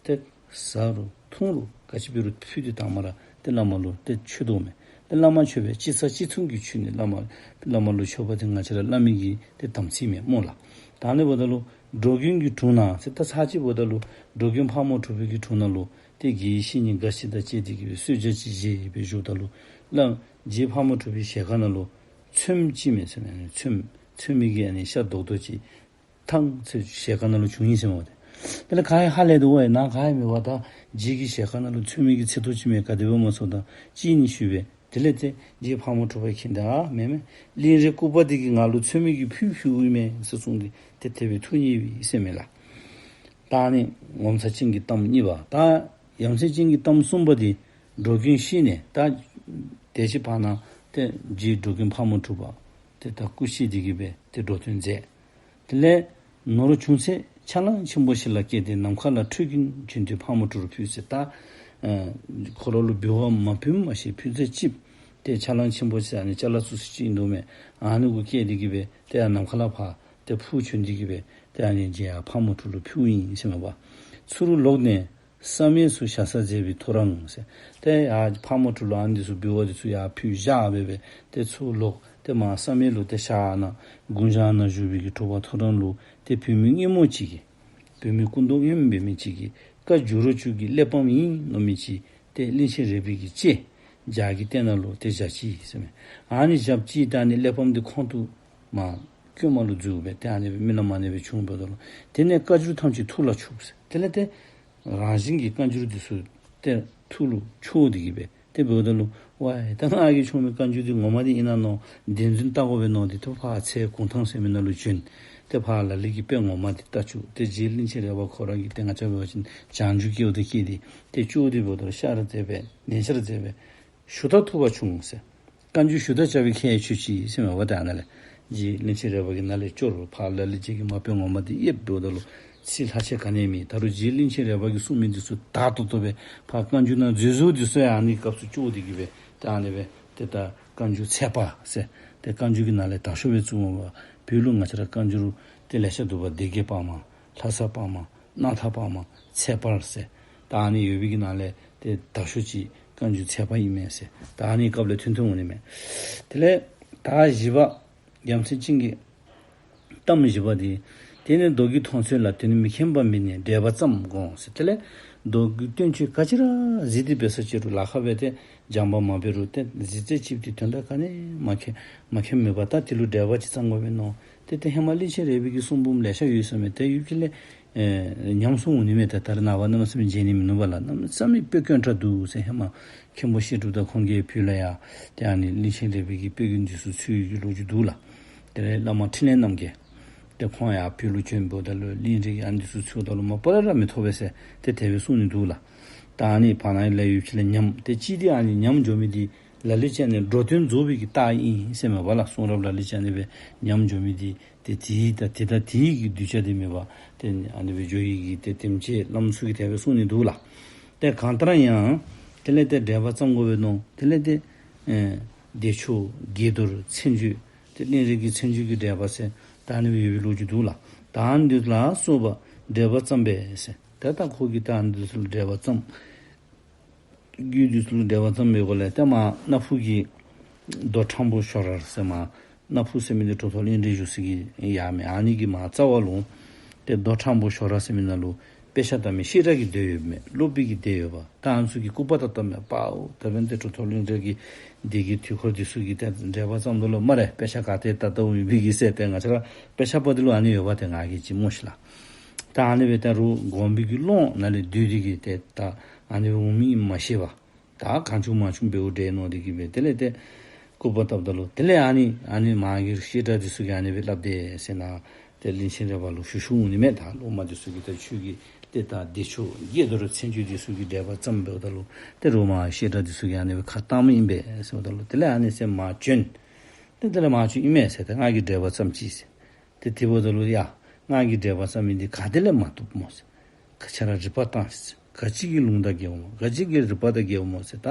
ཏེ་བཟའ་རུང་འཐུང་རུང་ག་ཅི་འབད་རུང་ཕུལ་ཏེ་དང་པ་ར་ཏེ་བླ་མ་ལུ་ཏེ་མཆོད་དོ་མས། ཏེ་བླ་མ་མཆོད་པའི་ཅི་བཟའ་ཅི་འཐུང་གི་མཆོད་ནི་བླ་མ་བླ་མ་ལུ་མཆོད་པ་དེ་ང་བཅས་ར་བླ་མའི་གི་ཏེ་དམ་ཚིག་མས་སྨོ་ལགས། ད་ཨ་ནི་འབདཝ་ད་ལུ་འགྲོ་མགོན་གྱི་དྲུང་ནང་ཟེར་ད་ཚར་གཅིག་འབདཝ་ད་ལུ་འགྲོ་མགོན་ཕག་མོ་གྲུ་པའི་གི་དྲུང་ནང་ལུ་ཏེ་དགེ་བའི་བཤེས་གཉེན་འགའ་ཞིག་དང་བཅས་ཏེ་གི་སྦེ་གསོལ་ཇ་ཅིག་བཞེས་སྦེ་བཞུགསཔ་ད་ལུ་བླ་རྗེ་ཕག་མོ་གྲུ་པའི་ཞལ་ཁ་ནང་ལུ་ཚོདམ་ཅིག་མས་ཟེར་མས། ཚོདམ་ཚོདམ་གྱི་ཨ་ནི་ཤ་རྡོག་རྡོག་ཅིག་ཐང་ཚེ་ཞལ་ཁ་ནང་ལུ་བྱུང་ཡི་ཟེར་མས་པ་ཏེ། དེ་ལས་ག་ཡང་ཧ་ལས་དོ་བ་ཡི་ན་ག་ཡང་མེད་པ་ད་རྗེ་གི་ཞལ་ཁ་ནང་ལུ་ཚོདམ་གྱི་ཚེ་ཏོག་ཅིག་མས། ག་དེ་སྦེ་མ་ཚོར་ད་ཅིག་ནི་ཞུ་སྦེ། དེ་ལས་ཏེ་རྗེ་ཕག་མོ་གྲུ་པ་གིས་ད་མེན་མེན་གླིང་རས་ལྐུགས་པ་འདི་གིས་ང་ལུ་ཚོདམ་གྱི་ཕུད་ཕུལཝ་ཨིན་མས་ཟེར་གསུངས་ཏེ་ཏེ་དེ་སྦེ་ཐུགས་མཉེས་པའི་ཟེར་མས་ལགས། ད་ནི་ངོ་མཚར་ཅན་གྱི་གཏམ་གཉིས་པ། ད་ཡ་མཚན་ཅན་གྱི་གཏམ་གསུམ་པ་འདི་འགྲོ་མགོན་ཤི་ནས་ད་དེ་ཅིག་བར་ན་ཏེ་རྗེ་འགྲོ་མགོན་ཕག་མོ་གྲུ་པ་ཏེ་ད་སྐུ་གཤེགས་ཏེ་གི་སྦེ་ཏེ་འགྲོ་དོན་མཛད། དེ་ལས་ནོར་བྱུང་ཚེ་ཆ་ལང་ཆེན་པོ་ཞིག་ལ་སྐྱེས་ཏེ་ནམ་མཁའ་ལ་ཁྲོས་ཀྱིན་བྱོན་ཏེ་ཕག་མོ་གྲུར་ཕུལ་ཟེར། ད་ཨ་འཁོར་ལོ་ལུ་འབུལ་བ་མ་ཕུལ་མ་ཤེས་ཕུལ་ཚེ་ཅིག་ཏེ་ཆ་ལང་ཆེན་པོ་ཟེར་ཨ་ནི་ཅ་ལ་བཙུགས་ས་ཅིག་ཨིན་དོ་མས། ཨ་ནི་གུ་སྐྱེས་ཏེ་གི་སྦེ་ཏེ་ཡར་ནམ་མཁའ་ལ་ཕར་ ཏེ་ཕུར་བྱོན་ཏེ་གི་སྦེ་ཏེ་ཨ་ནི་རྗེ་ཡར་ཕག་མོ་གྲུ་ལུ་ཕུལཝ་ཨིན་ཟེར་མས་པ། ཚུར་ལོག་ནས་བསམ་ཡས་སུ་ཞག་ས་མཛད་པའི་ཐོ་རངས་ཟེར། ཏེ་ཡར་ཕག་མོ་གྲུ་ལུ་ཨ་ནི་འདི་ཚུ་འབུལ་བ་འདི་ཚུ་ཡར་ཕུལ་བཞག་སྦེ་སྦེ་ཏེ་ཚུར་ལོག་ཏེ་མར་བསམ་ཡས་ལུ་ཏེ་ཞག་ནང་དགུང་ཞག་ནང་བཞུགས་པའི་གི་དྲོ་པ་ཐོ་རངས་ལུ་ཏེ་བུད་མེད་སྔོན་མོ་ཅིག་གིས་བུད་མེད་སྐུ་མདོག་སྔོནམ་འབད་མི་ཅིག་གིས་བཀའ་འགྱུར་རོ་ཁྱོད་ཀྱི་གླེགས་བམ་ཨིན་མནོ་མི་ཅིག་ཏེ་གླིང་ཆེན་རས་པའི་གི་ལྕེ་ལྗགས་ཀྱི་སྟེང་ན་ལུ་ཏེ་བཞག་ཅི་ཟེར་མས། ཨ་ནི་བཞག་ཅི། ད་ཨ་ནི་གླེགས་བམ་འདི་ཁོང་དུ་མར་བཀོད་མ་ལུ་འཛུལཝ་སྦེ་ཏེ་ཨ་ནི་སྦེ་རྨི་ལམ་ཨ་ནི་སྦེ་བྱུང་འབདཝ་ད་ལུ་དེ་ནས་བཀའ་འགྱུར་ཐམས་ཅད་ཐུགས་ལ་ཆུད་ཟེར། དེ་ལས་ཏེ་རང་བཞིན་གྱིས་བཀའ་འགྱུར་འདི་ཚུ་ཏེ་ཐུགས་ལུ་ཆུད་དེ་གི་སྦེ་ཏེ་འབདཝ་ད་ལུ་ཝའི་ད་ང་གིས་ཆུད་མི་བཀའ་འགྱུར་འདི་ངོ་མ་འདི་ཨིན་ན་མནོ་བདེན་རྫུན་བལྟ་དགོ་པས་མནོ་སྟེ་ཏེ་ཕར་ཚལ་གུང་ཐང་ཟེར་མི་ནང་ལུ་བྱོན། ཏེ་ཕར་ལ་ལུ་གིས་དཔེ་ངོ་མ་འདི་བལྟ་བཅུག། ཏེ་རྗེ་གླིང་ཆེན་རས་པ་ཁོ་ར་གིས་ཏེ་ང་བཅས་འབད་བ་ཅིན་བྱང་ཆུབ་སྐྱེ་བོ་དེ་སྐྱེས་ཏེ་ཏེ་བཅུག་སྟེ་འབདཝ་ད་ལུ་ཤར་མཛད་པས་ནན་ཤར་མཛད་པས་ཞུ་དག་ཐུབ་པ་བྱུང་ཟེར། བཀའ་འགྱུར་ཞུ་དག་བྱ་བའི་ཁྱད་ཆོས་ཅིག་ཟེར་མས་པ། ད་ཨ་ནཱ་ལས་རྗེ་གླིང་ཆེན་རས་པ་གིས་ནཱ་ལས་སྐྱོར་ཕར་ལ་ལུ་ཅིག་གིས་མ་དཔེ་ངོ་མ་འདི་ཡོདཔ་འབདཝ་ད་ལུ་ཚིག་ལྷག་ཆད་ག་ནི་མེད། ད་རུང་རྗེ་གླིང་ཆེན་རས་པ་གིས་གསུངས་མི་འདི་ཚུ་དག་ཏོག་ཏོ་སྦེ་ཕར་བཀའ་འགྱུར་ནང་འཛོལ་འཛོལཝ་འདི་ཚུ་ཡང་ཨ་ནི་སྐབས་སུ་བཅོས་ཏེ་གི་སྦེ་ད་ཨ་ནི་སྦེ་ཏེ་ད་བཀའ་འགྱུར་ཚེག་བར་ཟེར་ཏེ་བཀའ་འགྱུར་གྱི་ནང་ལས་དག་ཤོས་སྦེ་བཙུགས་མས་པ། བོད་ལུ་ང་བཅས་ར་བཀའ་འགྱུར་ཏེ་ལེ་ཤ་འདུག་པ། སྡེ་དགེ་བར་མ། ལྷ་ས་བར་མ། སྣར་ཐང་བར་མ། ཚེག་བར་ཟེར། ད་ཨ་ནི་ཡོད་པའི་གི་ནང་ལས་ཏེ་དག་ཤོས་ཅིག་བཀའ་འགྱུར་ཚེག་བར་ཨིན་མས་ཟེར། ད་ཨ་ནི་སྐབས་ལས་ཐོན་ཐོན་འོང་ནི་མས། དེ་ལས་ད་བཞི་པ་རྒྱལ་མཚན་ཅན་གྱི་གཏམ་བཞི་པ་འདི། དེ་ནས་མདོ་རྒྱུད་མཐོང་ཚུལ་ལ་དོན་མི་མཁྱེན་པ་མིན་ནས་འགྲེལ་པ་ཙམ་དགོངས་ཟེར། དེ་ལས་མདོ་རྒྱུད་བསྟན་བཅོས་ག་ཅི་ར་གཟིགས་ཏེ་འབད་ས་ཅི་རུང་ལཱ་ཁག་སྦེ་ཏེ་སྦྱངས་པ་མ་འབད་རུང་ཏེ་གཟིགས་ཚད་ཅིག་ཏེ་དོན་དག་ག་ནི་མ་མཁྱེན་མ་མཁྱེན་མེད་པར་ད་དེ་ལུ་འགྲེལ་པ་ཅིག་བརྩམ་དགོ་པས་མནོ། ཏེ་ཏེ་ཧེ་མ་གླིང་ཆེན་རས་པའི་གི་གསུང་འབུམ་ལེ་ཤ་ཡོད་ཟེར་མས། ཏེ་ཡུལ་གྱི་ལས་ཨེ་ཉམས་སོང་འོང་ནི་མས། ཏེ་ད་རེས་ནངས་པ་གནམ་མེད་ས་མེད་མཇལ་ནི་མིན་ནུག་པ་ལགས། གནམ་མེད་ས་མེད་དཔེ་དཀོན་དྲགས་འདུག་ཟེར། ཧེ་མ་མཁན་པོ་བཤད་སྒྲུབ་དང་ཁོང་གིས་བོད་ལུ་ཡང་ཏེ་ཨ་ནི་གླིང་ཆེན་རས་པའི་གི་དཔེ་རྒྱུན་འདི་ཚུ་འཚོལ་ཡོད་པའི་ལོ་རྒྱུས་འདུག་ལགས། དེ་ལས་བླ་མ་འཕྲིན་ལས་རྣམ་རྒྱལ་ཏེ་ཁོང་ཡང་བོད་ལུ་བྱོན་འབདཝ་ད་ལུ་གླིང་རས་ཀྱིས་ཨ་ནི་འདི་ཚུ་འཚོལཝ་ད་ལུ་མ་པ་ལས་ར་མི་ཐོབ་པས་ཟེར་ཏེ་དེ་སྦེ་གསུངས་ནི་འདུག་ལགས། ད་ཨ་ནི་བར་ན་ལས་ཡུལ་གྱི་ལས་ཉམས་ཏེ་ཅིག་འདི་ཨ་ནི་ཉམས་འགྱོ་མི་འདི་ལ་ལུ་ཅིག་ཨ་ནི་འགྲོ་དོན་རྫོགས་པའི་གི་རྟགས་ཨིན་ཟེར་མས་པ་ལགས། གསུང་རབ་ལ་ལུ་ཅིག་ཨ་ནི་སྦེ་ཉམས་འགྱོ་མི་འདི་ཏེ་དེའི་ད་དེ་ད་དེའི་གི་གདུལ་བྱ་འདི་མེད་པར་ཏེ་ཨ་ནི་སྦེ་འགྱོ་ཡི་གི་ཏེ་དེམ་ཅིག་བླམ་ཚུ་གིས་དེ་སྦེ་གསུངས་ནི་འདུག་ལགས། ཏེ་གང་ལྟར་ཡང་དེ་ལས་ཏེ་འགྲེལ་པ་བརྩམ་དགོ་པས་མནོ། དེ་ལས་ཏེ་ཨེ་བདེ་མཆོག་དགྱེས་རྡོར་མཚན་བརྗོད་ཏེ་གླིང་རས་ཀྱི་མཚན་བརྗོད་ཀྱི་འགྲེལ་པ་ཟེར་ད་ཨ་ནི་སྦེ་ཡོད་པའི་ལོ་རྒྱུས་འདུག་ལགས། ད་ཨ་ནི་འདི་ལ་སོགས་པ་འགྲེལ་པ་བརྩམས་པས་ཟེར། ཏེ་ད་ཁོ་གིས་ད་ཨ་ནི་འདི་ཚུ་ལུ་འགྲེལ་པ་བརྩམས། རྒྱུད་འདི་ཚུ་ལུ་འགྲེལ་པ་བརྩམས་པའི་སྒོ་ལས་ཏེ་མར་སྣ་ཕུ་གི་རྡོ་ཁྲ་བོ་ཤོ་ར་ཟེར་མར་སྣ་ཕུ་ཟེར་མི་འདི་གྲུབ་ཐོབ་གླིང་རས་བཞུགས་ས་གི་ཡར་མས། ཨ་ནི་གི་མར་རྩ་བ་ལུ་ཏེ་རྡོ་ཁྲ་བོ་ཤོ་ར་ཟེར་མི་ནང་ལུ་དཔེ་ཆ་ལྟ་མི་བཤད་གྲྭ་གི་སྡེ་ཡོད་མས། སློབ་དཔོན་གྱི་སྡེ་ཡོད་པ། ད་ཨ་ནི་ཚུ་གིས་སྐུར་པ་བཏབ་བཏབ་མས། པའོ་ད་འབདན་ཏེ་གྲུབ་ཐོབ་གླིང་རས་ཀྱི་སྡེ་གི་དུས་འཁོར་འདི་ཚུ་གིས་ཏེ་འགྲེལ་པ་བརྩམ་ད་ལུ་སྨ་རེ་དཔེ་ཆ་ག་ཏེ་ལྟ་ལྟཝ་ཨིན་པས་གི་ཟེར་ཏེ་ང་བཅས་ར་དཔེ་ཆ་པོ་འདི་ལུ་ཨ་ནི་ཡོད་པ་ཏེ་ང་གིས་ཅིག་སྨོ་ཤེས་ལགས། ད་ཨ་ནི་སྦེ་ད་རུང་དགོན་པའི་གི་སློབ་ནང་ལས་བསྡུས་ཏེ་གི་ཏེ་ད་ཨ་ནི་སྦེ་འོང་མི་ཨིནམ་མ་ཤེས་པར་ད་གང་བྱུང་མང་བྱུང་འབདཝ་འདྲས་མནོ་སྟེ་གི་སྦེ་དེ་ལས་ཏེ་སྐུར་པ་བཏབ་ད་ལུ་དེ་ལས་ཨ་ནི་ཨ་ནི་མར་གྱི་བཤད་གྲྭ་འདི་ཚུ་གིས་ཨ་ནི་སྦེ་སླབ་དེས་ཟེར་ནཱ་ཏེ་གླིང་ཆེན་རས་པ་ལུ་ཞུ་ཞུཝ་འོང་ནི་མས། ད་སློབ་མ་འདི་ཚུ་གིས་ད་ཁྱོད་ཀྱིས་ཏེ་ད་བདེ་མཆོག་དགྱེས་རྡོར་མཚན་བརྗོད་འདི་ཚུ་གི་འགྲེལ་པ་བརྩམས་འབདཝ་ད་ལུ་ཏེ་རུང་མར་བཤད་གྲྭ་འདི་ཚུ་གིས་ཨ་ནི་སྦེ་ཁ་བཏངམ་ཨིན་པས་ཟེརཝ་ད་ལུ་དེ་ལས་ཨ་ནི་ཟེར་མར་བྱོན། ཏེ་དེ་ལས་མར་བྱོན་ཨིན་མས་ཟེར་ཏེ་ང་གིས་འགྲེལ་པ་བརྩམས་ཅི་ཟེར། ཏེ་དེ་འབདཝ་ད་ལུ་ཡ་ང་གིས་འགྲེལ་པ་བརྩམས་མི་འདི་ག་ཏེ་ལས་མ་བཏུབ་སྨོ་ཟེར། ཁྱོད་ར་རིག་པ་བཏང་ཟེར། ག་ཅི་གི་ལུང་དང་འགལཝ་སྨོ། ག་ཅི་གི་རིག་པ་དང་འགལཝ་སྨོ་ཟེར། ད་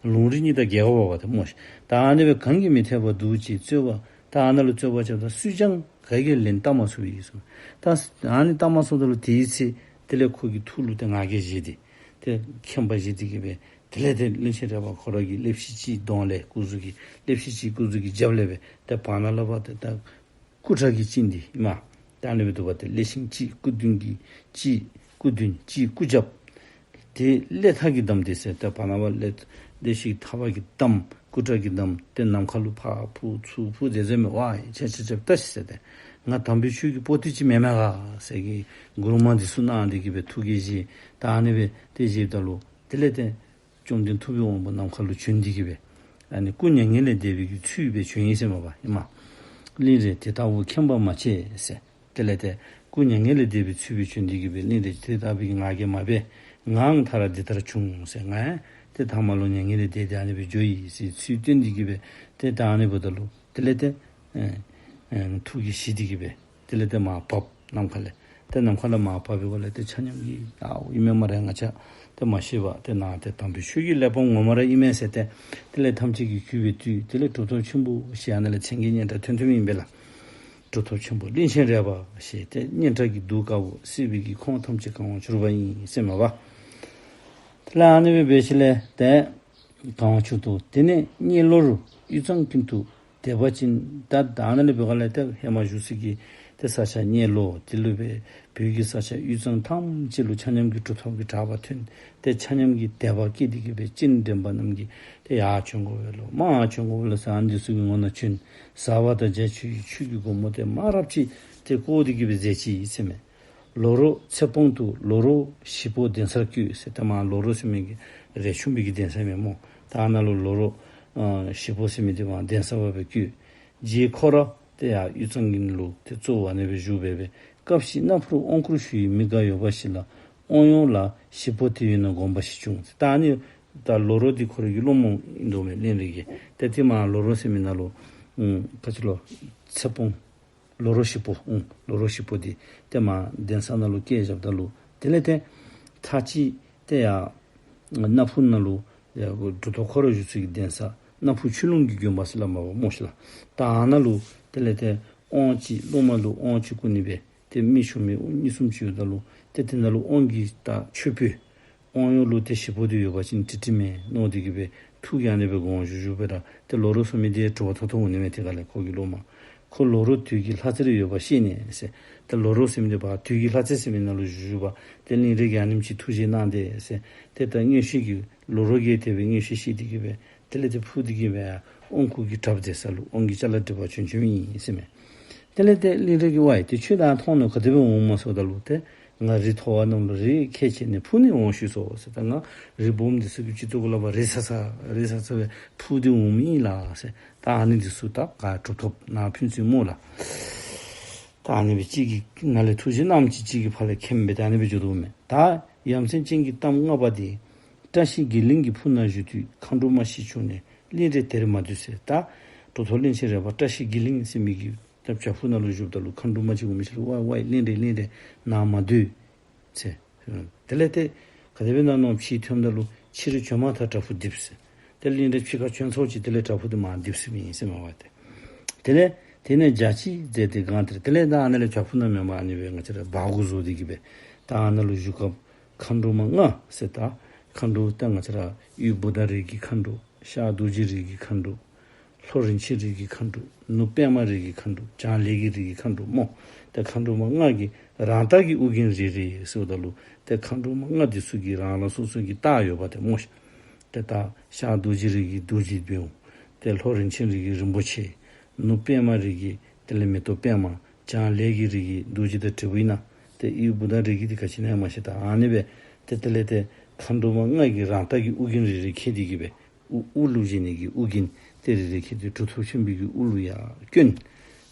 ལུང་རིགས་གཉིས་དང་འགལ་བ་བ་ཏེ་སྨོ་ཤེས། ད་ཨ་ནི་སྦེ་གང་གིས་མི་འཐད་པ་འདུག་ཅེས་རྩོད་པ་ད་ཨ་ནཱ་ལུ་རྩོད་པ་རྐྱབ་ད་སུས་ཀྱང་ག་གིས་ལན་བཏབ་མ་ཚུགས་པས་ཟེར། ད་ཨ་ནི་བཏབ་མ་ཚུགས་ད་ལུ་དེའི་ཚེ་དེ་ལས་ཁོ་གི་ཐུགས་ལུ་ཏེ་ང་རྒྱལ་བཞེས་ཏེ་ཏེ་མཁྱེན་པ་བཞེས་ཏེ་གི་སྦེ་དེ་ལས་ཏེ་གླིང་ཆེན་རས་པ་ཁོ་ར་གིས་ཀླད་ཕྱེ་གཅིག་གདོང་ལས་སྐུ་གཟུགས་ཀྱི་ཀླད་ཕྱེ་གཅིག་སྐུ་གཟུགས་ཀྱི་རྒྱབ་ལས་སྦེ་ཏེ་བར་ན་ལས་ཕར་ཏེ་ད་སྐུ་ཁྲག་གིས་བཅིངས་ཏེ་ཨིན་མས། ད་ཨ་ནི་སྦེ་འདུག་པ། ཏེ་ཀླད་ཤིང་གཅིག་སྐུ་མདུན་གྱི་གཅིག་སྐུ་མདུན་གཅིག་སྐུ་རྒྱབ། ཏེ་ཀླད་ཐག་གིས་བསྡམས་ཏེ་ཟེར་ཏེ་བར་ན་ཕར་ཀླད་ཀླད་ཤིང་ཐག་པ་གིས་བསྡམས། སྐུ་ཁྲག་གིས་བསྡམས། ཏེ་ནམ་མཁའ་ལུ་ཕར་འཕུར་ཚུར་འཕུར་མཛད་མཛདཔ་མས། ཝའི་ཆ་ཆ་ཆ་བལྟ་ཤིག་ཟེར་ཏེ། ང་དམ་པའི་ཆོས་ཀྱི་པོ་ཏི་ཅིག་མེན་མས་ག་ཟེར་གི་མགུར་མ་འདི་ཚུ་གནང་སྟེ་གི་སྦེ་ཐུགས་དགྱེས་བཞེས། ད་ཨ་ནི་སྦེ་ཏེ་བཞེསཔ་ད་ལུ་དེ་ལས་ཏེ་བཅོམ་ལྡན་ཐུབ་པའི་དབང་པོ་ནམ་མཁའ་ལུ་བྱོན་ཏེ་གི་སྦེ་ཨ་ནི་སྐུ་མྱ་ངན་ལས་འདས་པའི་གི་ཚུལ་སྦེ་བྱོན་ཡི་ཟེར་མས་པ་ཨིན་མས། གླིང་རས་དེ་ལྟ་བུ་མཁྱེན་པ་མ་མཆིས་ཟེར། དེ་ལས་ཏེ་སྐུ་མྱ་ངན་ལས་འདས་པའི་ཚུལ་སྦེ་བྱོན་ཏེ་གི་སྦེ་གླིང་རས་དེ་ལྟ་བུའི་ང་རྒྱལ་མ་འབད། ངའང་མཐར་འདི་ལྟར་བྱུང་ཟེར། ང་ཡང་ཏེ་མཐའ་མ་ལུ་མྱ་ངན་ལས་འདས་ཏེ་ཨ་ནི་སྦེ་འགྱོ་ཡི་ཟེར་ཚུལ་བསྟན་ཏེ་གི་སྦེ་ཏེ་ད་ཨ་ནི་འབདཝ་ད་ལུ་དེ་ལས་ཏེ་ཨེ་ཨེ་ཐུགས་ཀྱིས་ཞི་སྟེ་གི་སྦེ་དེ་ལས་ཏེ་མར་བབས་ནམ་མཁའ་ལས། ཏེ་ནམ་མཁའ་ལས་མར་བབས་པའི་སྒོ་ལས་ཏེ་ཆ་མཉམ་གྱིས་ཨའོ་ཨིན་མས་སྨ་རེ། ང་བཅས་ཏེ་མ་ཤེས་པར་ཏེ་ནཱ་ཏེ་དམ་པའི་ཆོས་ཀྱི་གླེགས་བམ་ངོ་མ་ར་ཨིན་མས་ཟེར་ཏེ་དེ་ལས་ཐམས་ཅད་ཀྱིས་གུས་པས་བཏུད། དེ་ལས་གྲུབ་ཐོབ་ཆེན་པོ་ཞེས་ཨ་ནཱ་ལས་མཚན་གྱི་སྙན་གྲགས་ཐོན་ཐོནམ་ཨིན་པས་ལགས། གྲུབ་ཐོབ་ཆེན་པོ་གླིང་ཆེན་རས་པ་ཞེས་ཏེ་སྙན་གྲགས་ཀྱི་གདུགས་དཀར་པོ་སྲིད་པའི་གི་ཁོངས་ཐམས་ཅད་གང་བར་གྱུར་པ་ཡིན་ཟེར་མས་པ། དེ་ལས་ཨ་ནི་སྦེ་འབད་ཞིནམ་ལས་ཏེ་གང་བར་གྱུར་ཏོ། དེ་ནས་གཉལ་ལོ་རུ་དབུས་གཙང་ཀུན་ཏུ་དད་པ་ཅན། ད་ད་ནཱ་ལས་འབད་ག་ལས་ཏེ་ཧེ་མ་བཞུགས་སའི་གི་ཏེ་ས་ཆ་གཉལ་ལོ་དེ་ལུ་སྦེ་བོད་ཀྱི་ས་ཆ་དབུས་གཙང་ཐམས་ཅད་ལུ་ཆ་མཉམ་གྱི་གྲུབ་ཐོབ་ཀྱི་གྲགས་པ་ཐོན། ཏེ་ཆ་མཉམ་གྱི་དད་པ་སྐྱེས་ཏེ་གི་སྦེ་སྤྱན་འདྲེན་པ་རྣམས་ཀྱིས་ཏེ་ཡར་བྱོན་དགོ་པས་ལོ་མར་བྱོན་དགོ་པས་ལོ་ཟེར་ཨ་ནི་འདི་ཚུ་གི་ངོ་ན་བྱོན། ཟབ་པ་དང་རྒྱ་ཆེ་བའི་ཆོས་ཀྱི་སྒོ་མོ་དེ་མ་རབས་ཅིག་ཏེ་བསྐོར་ཏེ་གི་སྦེ་མཛད་ཅི་ཟེར་མས། ལོ་རོ་ཚེ་སྤོང་དུ་ལོ་རོ་བཞི་པོ་གདན་སར་བཀོད་ཟེར། ཏེ་མར་ལོ་རོ་ཟེར་མི་གི་རས་ཆུང་པའི་གི་གདན་ས་མས་སྨོ། ད་ཨ་ནཱ་ལུ་ལོ་རོ་ཨ་བཞི་པོ་ཟེར་མི་དེ་མར་གདན་ས་བ་སྦེ་བཀོད། རྗེ་ཁོ་ར་ཏེ་ཡར་དབུས་གཙང་གི་ནང་ལུ་ཏེ་གཙོ་བོ་ཨ་ནི་སྦེ་བཞུགས་སྦེ་སྦེ་སྐབས་ཤིག་སྣ་ཕུར་དབང་བསྐུར་ཞུ་བའི་མི་འགའ་ཡོད་པ་ཞིག་ལ་དབང་ཡོད་ལ་བཞི་པོ་དེ་ཡོད་ན་དགོངས་པ་ཞིག་བྱུང་ཟེར། ད་ཨ་ནི་ད་ལོ་རོ་འདི་ཁོ་རའི་གི་སློབ་མ་ཨིན་དོ་མས་གླིང་རས་ཀྱི། ཏེ་དེ་མར་ལོ་རོ་ཟེར་མི་ནང་ལུ་ཨུམ་ག་ཅི་ལོ་ཚེ་སྤོང་ལོ་རོ་བཞི་པོ་ཨུམ་ལོ་རོ་བཞི་པོ་འདི་ཏེ་མར་གདན་ས་ནང་ལུ་བསྐྱལ་བཞགཔ་ད་ལུ་དེ་ལས་ཏེ་ཚར་གཅིག་ཏེ་ཡར་སྣ་ཕུར་ནང་ལུ་ཡར་གྲུབ་ཐོབ་ཁོ་ར་བཞུགས་སའི་གི་གདན་ས་སྣ་ཕུར་ཆོས་ལུང་གི་དགོན་པ་ཟེར་སླབ་མས་པ་སྨོ་ཤིག་ལགས། ད་ཨ་ནཱ་ལུ་དེ་ལས་ཏེ་དབང་ཅིག་སློབ་མ་ལུ་དབང་ཅིག་བསྐུར་ནི་སྦེ་ཏེ་མི་ཤོ་མི་གཉིས་གསུམ་ཅིག་ཡོདཔ་ད་ལུ་ཏེ་དེ་ནང་ལུ་དབང་གི་ད་མཆོད་དཔོན་དབང་ཡོད་ལུ་ཏེ་བཞི་པོ་དེ་ཡོད་པ་ཅིན་ཀྲིག་ཀྲི་མས་མནོ་སྟེ་གི་སྦེ་ཐུགས་ཀྱིས་ཨ་ནི་སྦེ་དགོངས་བཞུགས་བཞུགས་པས་ད། ཏེ་ལོ་རོ་ཟེར་མི་དེ་གྲུབ་པ་ཐོབ་ཐོབ་འོང་ནི་མས། དེ་ག་ལས་ཁོ་གི་སློབ་མ་ཁོ་ལོ་རོ་དུས་ཀྱི་ལྷ་རྩེ་རུ་ཡོད་པ་ཤེས་ནས་ཟེར། ཏེ་ལོ་རོ་ཟེར་མི་དེ་ཕར་དུས་ཀྱི་ལྷ་རྩེ་ཟེར་མི་ནང་ལུ་བཞུགས་བཞུགས་པ་ཏེ་གླིང་རས་ཀྱིས་ཨ་ནེམ་ཅིག་ཐུགས་བཞེད་གནང་སྟེ་ཟེར། ཏེ་ད་མངོན་ཤེས་ཀྱིས་ལོ་རོ་གིས་དེ་སྦེ་མངོན་ཤེས་ཤེས་ཏེ་གི་སྦེ་དེ་ལས་ཏེ་འཕུར་ཏེ་གི་སྦེ་དབང་བསྐུར་གྱི་གྲབས་མཛད་ས་ལུ་དབང་གི་ཅ་ལ་སྒྲིག་པར་བྱོན་བྱོནམ་ཨིན་ཟེར་མས། དེ་ལས་ཏེ་གླིང་རས་ཀྱིས་ཝའི་ཏེ་ཁྱོད་ད་མཐོང་ནུག། ག་དེ་སྦེ་འོངམ་སྨོ་ཟེརཝ་ད་ལུ་ཏེ་ང་རི་མཐོ་བ་རྣམས་ལུ་རིས་ཁྱད་བྱས་ནས་འཕུར་ནས་འོང་ཞུས་སོ་ཟེར། ད་ང་རི་སྦོམ་འདི་ཚུ་གི་སྤྱི་གཙུག་ལུ་ཕར་རིས་ས་ས་རིས་ས་ས་སྦེ་འཕུར་ཏེ་འོངམ་ཨིན་ལགས་ཟེར། ད་ཨ་ནི་འདི་ཚུ་ད་ག་གྲུབ་ཐོབ་ནཱ་ཕན་ཚུན་སྨོ་ལགས། ད་ཨ་ནི་སྦེ་གཅིག་གིས་ནཱ་ལས་ཐུགས་བཞེད་གནངམ་ཅིག་གཅིག་གིས་ཕར་ལས་མཁྱེནམ་སྦེ་ད་ཨ་ནི་སྦེ་འགྱོ་དོ་མས། ད་ཡ་མཚན་ཅན་གྱི་གཏམ་ལྔ་པ་འདི། བཀྲ་ཤིས་དགེ་གླིང་གི་ཕུ་ན་བཞུགས་དུས་མཁའ་འགྲོ་མ་ཞིག་བྱུང་ནས་གླིང་རས་དེར་མ་སྡོད་ཟེར། ད་གྲུབ་ཐོབ་གླིང་ཆེན་རས་པ་བཀྲ་ཤིས་དགེ་གླིང་ཟེར་མི་གི་ད་བྱག་ཕུག་ནང་ལུ་བཞུགསཔ་ད་ལུ་མཁའ་འགྲོ་མ་ཅིག་འོང་མི་ཅིག་ལུ་ཝའི་ཝའི་གླིང་རས་གླིང་རས་ནཱ་མ་སྡོད་ཟེར། དེ་ལས་ཏེ་ག་དེ་སྦེ་ན་མནོ་ཕྱི་ཐོནམ་ད་ལུ་ཕྱི་རུ་བྱོན་མ་ཐག་བྲག་ཕུག་རྡིབ་ཟེར། ཏེ་གླིང་རས་ཕྱི་ཁར་བྱོན་ཚརཝ་ཅིག་དེ་ལས་བྲག་ཕུག་འདི་མར་རྡིབ་ཟེར་མི་ཨིན་ཟེར་མས་པ་ཏེ། དེ་ལས་དེ་ནས་རྒྱ་ཆེར་མཛད་དེ་གང་དེར། དེ་ལས་ད་ཨ་ནཱ་ལས་བྲག་ཕུག་ནང་མེན་པར་ཨ་ནི་སྦེ་ང་བཅས་ར་སྦ་སྒོ་བཟོ་སྟེ་གི་སྦེ་ད་ཨ་ནཱ་ལུ་བཞུགས་སྐབས་མཁའ་འགྲོ་མ་ལྔ་ཟེར། ད་མཁའ་འགྲོ་ད་ང་བཅས་ར་དབུས་བུདྡྷ་རིགས་ཀྱི་མཁའ་འགྲོ། ཤར་རྡོ་རྗེ་རིགས་ཀྱི་མཁའ་འགྲོ། ལྷོ་རིན་ཆེན་རིགས་ཀྱི་མཁའ་འགྲོ། ནུབ་པདྨ་རིགས་ཀྱི་མཁའ་འགྲོ། བྱང་ལས་ཀྱི་རིགས་ཀྱི་མཁའ་འགྲོ་སྨོ། ཏེ་མཁའ་འགྲོ་མ་ལྔ་གིས་རང་རྟགས་ཀྱི་ཨོ་རྒྱན་རེ་རེ་ཟེརཝ་ད་ལུ་ཏེ་མཁའ་འགྲོ་མ་ལྔ་འདི་ཚུ་གི་རང་རང་སོ་སོ་གི་རྟགས་ཡོདཔ་ཏེ་སྨོ་ཤིག། ཏེ་ད་ཤར་རྡོ་རྗེ་རིགས་ཀྱི་རྡོ་རྗེ་སྦེ་འོང་། ཏེ་ལྷོ་རིན་ཆེན་རིགས་ཀྱི་རིན་པོ་ཆེ། ནུབ་པདྨ་རིགས་ཀྱི་དེ་ལས་མེ་ཏོག་པདྨ། བྱང་ལས་ཀྱི་རིགས་ཀྱི་རྡོ་རྗེ་དང་འབྲས་བུ་ཨིན་ན། ཏེ་དབུས་བུདྡྷ་རིགས་ཀྱི་འདི་ག་ཅི་ཨིན་ན་མ་ཤེས། ད་ཨ་ནི་སྦེ་ཏེ་དེ་ལས་ཏེ་མཁའ་འགྲོ་མ་ལྔ་གིས་རང་རྟགས་ཀྱི་ཨོ་རྒྱན་རེ་རེ་ཁྱེར་ཏེ་གི་སྦེ་དབུ་དབུ་བླུགས་བྱིན་ནི་གི་ཨོ་རྒྱན་དེ་རེ་རེ་ཁྱེར་ཏེ་གྲུབ་ཐོབ་ཆེན་པོའི་གི་དབུ་ལུ་ཡར་བསྐྱོན།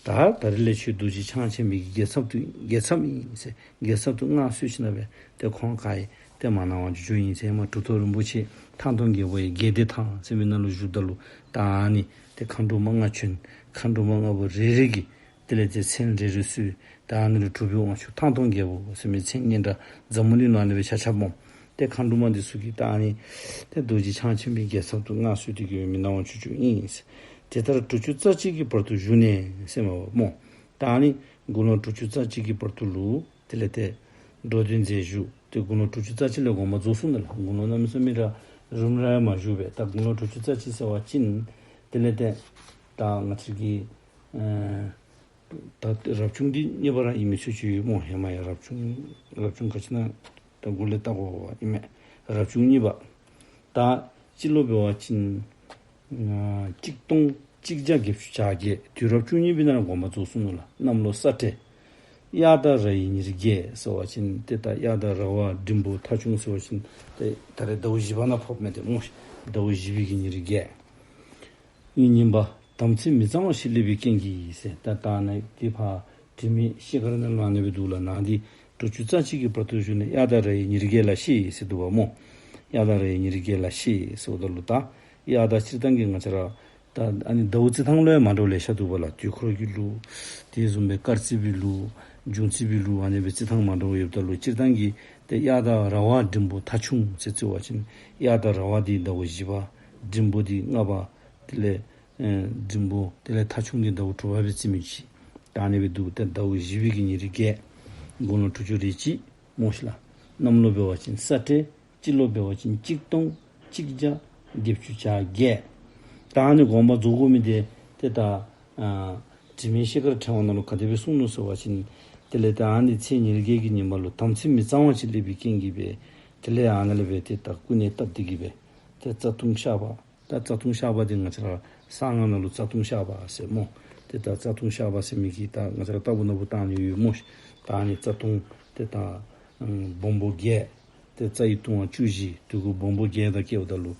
ད་ད་རེས་ལས་ཁྱོད་རྡོ་རྗེ་འཆང་ཆེན་པོའི་གི་རྒྱལ་ཚབ་ཏུ་རྒྱལ་ཚབ་ཨིན་ཟེར། རྒྱལ་ཚབ་ཏུ་མངའ་གསོལ་ཞིནམ་ལས་ཏེ་ཁོང་ག་ཡི་ཏེ་མ་གནང་བར་འགྱོ་འགྱོཝ་ཨིན་ཟེར། མར་གྲུབ་ཐོབ་རིན་པོ་ཆེ་ཐང་སྟོང་རྒྱལ་པོ་ཡི་དགེ་སྡེ་ཐང་ཟེར་མི་ནང་ལུ་བཞུགསཔ་ད་ལུ་ད་ཨ་ནི་ཏེ་མཁའ་འགྲོ་མ་ལྔ་བྱོན། མཁའ་འགྲོ་མ་ལྔ་པོ་རེ་རེ་གིས་དེ་ལས་ཏེ་མཚན་རེ་རེ་གསོལ། ད་ཨ་ནི་ལུ་གྲུབ་པའི་དབང་ཕྱུག་ཐང་སྟོང་རྒྱལ་པོ་ཟེར་མི་མཚན་སྙན་གྲགས་འཛམ་བུ་གླིང་ནང་ཨ་ནི་སྦེ་ཆ་ཁྱབ་སྨོ། ཏེ་མཁའ་འགྲོ་མ་འདི་ཚུ་གིས་ད་ཨ་ནི་ཏེ་རྡོ་རྗེ་འཆང་ཆེན་པོའི་རྒྱལ་ཚབ་ཏུ་མངའ་གསོལ་ཏེ་གི་མི་ནང་བ་ཅིག་ཅིག་ཨིན། དེ་ལྟར་དྲུག་ཅུ་རྩ་གཅིག་གི་བར་དུ་བཞུགས་ནས་ཟེར་མས་པ་སྨོ། ད་ཨ་ནི་དགུང་ལོ་དྲུག་ཅུ་རྩ་གཅིག་གི་བར་དུ་ལུ་དེ་ལས་ཏེ་འགྲོ་དོན་མཛད་བཞུགས། ཏེ་དགུང་ལོ་དྲུག་ཅུ་རྩ་གཅིག་ལས་དགོངས་པ་རྫོགས་སོང་ནུག་ལགས། དགུང་ལོ་གནམ་མེད་ས་མེད་ར་རིངམོ་ར་མ་བཞུགས་པས། ད་དགུང་ལོ་དྲུག་ཅུ་རྩ་གཅིག་ཟེར་བ་ཅིན་དེ་ལས་ཏེ་ད་ང་བཅས་ཀྱི་ཨེ་ད་རབ་བྱུང་འདི་གཉིས་པ་ར་ཨིན་མི་ཚུ་ཅིག་ཡོད་སྨོ། ཧེ་མ་ཡང་རབ་བྱུང་རབ་བྱུང་ག་ཅི་ཨིན་ན་ད་འགོ་ལས་བལྟ་དགོཔ་ཨིན་མས། རབ་བྱུང་གཉིས་པ། ད་སྤྱི་ལོ་འབད་བ་ཅིན་ཨ་གཅིག་སྟོང་གཅིག་བརྒྱ་བརྒྱད་ཅུ་གྱ་བརྒྱད། དུས་རབས་བཅུ་གཉིས་པའི་ནང་དགོངས་པ་རྫོགས་སོང་ནུག་ལགས། གནམ་ལོ་ས་སྤྲེལ། དབྱར་ཟླ་ར་ཡི་ཉེར་བརྒྱད་ཟེར་བ་ཅིན་ཏེ་ད་དབྱར་ཟླ་ར་བ་འབྲིང་པོ་ཐ་ཆུང་ཟེར་བ་ཅིན་ཏེ་ད་རེས་ཟླཝ་བཞི་པ་ནང་ཕོགཔ་མས་ཏེ་སྨོ། ཟླཝ་བཞི་པའི་གི་ཉེར་བརྒྱད། ཉིན་པ་དམ་ཚིག་མི་གཙང་བ་ཞིག་སླེབས་པའི་རྐྱེན་གྱིས་ཟེར། ད་ད་ནཱ་འདི་ཕར་དྲི་མེད་ཤེལ་དཀར་ནང་ལུ་ཨ་ནི་སྦེ་འདུག་ལགས། ནཱ་འདི་དྲུག་ཅུ་རྩ་གཅིག་གི་བར་དུ་བཞུགས་ནས་དབྱར་ཟླ་ར་ཡི་ཉེར་བརྒྱད་ལ་གཤེགས་ཟེར་འདུག་པ་སྨོ། དབྱར་ཟླ་ར་ཡི་ཉེར་བརྒྱད་ལ་གཤེགས་ཟེརཝ་ད་ལུ་ད་དབྱར་ཟླ་སྤྱིར་བཏང་གི་ང་བཅས་ར་ད་ཨ་ནི་ཟླཝ་རྩི་ཐངས་ལུ་ཡང་མ་འདྲཝ་ལེ་ཤ་འདུག་པ་ལགས། དུས་འཁོར་གྱི་ལུགས་དེ་བཟུམ་སྦེ་སྐར་རྩིས་པའི་ལུགས་འབྱུང་རྩིས་པའི་ལུགས་ཨ་ནི་སྦེ་རྩི་ཐངས་མ་འདྲཝ་ཡོདཔ་ད་ལུ་སྤྱིར་བཏང་གི་ཏེ་དབྱར་ཟླ་ར་བ་འབྲིང་པོ་ཐ་ཆུང་ཟེར་རྩི་བ་ཅིན་དབྱར་ཟླ་ར་བ་འདི་ཟླཝ་བཞི་པ། འབྲིང་པོ་འདི་ལྔ་པ། དེ་ལས་ཨེ་འབྲིང་པོ་དེ་ལས་ཐ་ཆུང་འདི་ཟླཝ་དྲུག་པ་སྦེ་རྩི་མི་ཅིག། ད་ཨ་ནི་སྦེ་འདུག། ཏེ་ཟླཝ་བཞི་པའི་གི་ཉེར་བརྒྱད། དགུང་ལོ་དྲུག་ཅུ་རེ་གཅིག་སྨོ་ཤིག་ལགས། གནམ་ལོ་འབད་བ་ཅིན་ས་སྤྲེལ། སྤྱི་ལོ་འབད་བ་ཅིན་གཅིག་སྟོང་གཅིག་བརྒྱ་བརྒྱད་ཅུ་གྱ་བརྒྱད། ད་ཨ་ནི་དགོངས་པ་རྫོགས་དགོ་མི་འདི་ཏེ་ད་ཨ་དྲི་མེད་ཤེལ་དཀར་ཕྲེང་བ་ནང་ལུ་ག་དེ་སྦེ་གསུངས་ནུག་ཟེར་བ་ཅིན། དེ་ལས་ད་ཨ་ནི་ཚེས་ཉེར་བརྒྱད་ཀྱི་ཉིནམ་ལུ་དམ་ཚིག་མི་གཙང་བ་ཅིག་སླེབས་པའི་རྐྱེན་གྱིས་སྦེ། དེ་ལས་ཨ་ནཱ་ལས་སྦེ་ཏེ་ད་ཀུན་ནས་བཏབ་སྟེ་གིས་སྦེ་ཏེ་རྩ་ལྟུང་བཤགས་པ། ད་རྩ་ལྟུང་བཤགས་པ་འདི་ང་བཅས་ར་གསང་སྔགས་ནང་ལུ་རྩ་ལྟུང་བཤགས་པ་ཟེར་སྨོ། ཏེ་ད་རྩ་ལྟུང་བཤགས་པ་ཟེར་མི་གི་ད་ང་བཅས་ར་ལྟ་བུ་ན་བུ་བཏང་ནི་ཡོད་སྨོ་ཤིག། ད་ཨ་ནི་རྩ་ལྟུང་ཏེ་ད་ཨམ་སྦོམ་པོ་བརྒྱད། ཏེ་རྩ་བའི་ལྟུང་བ་བཅུ་བཞི། དེ་གུ་སྦོམ་པོ་བརྒྱད་དང་བཀལཝ་ད་ལུ་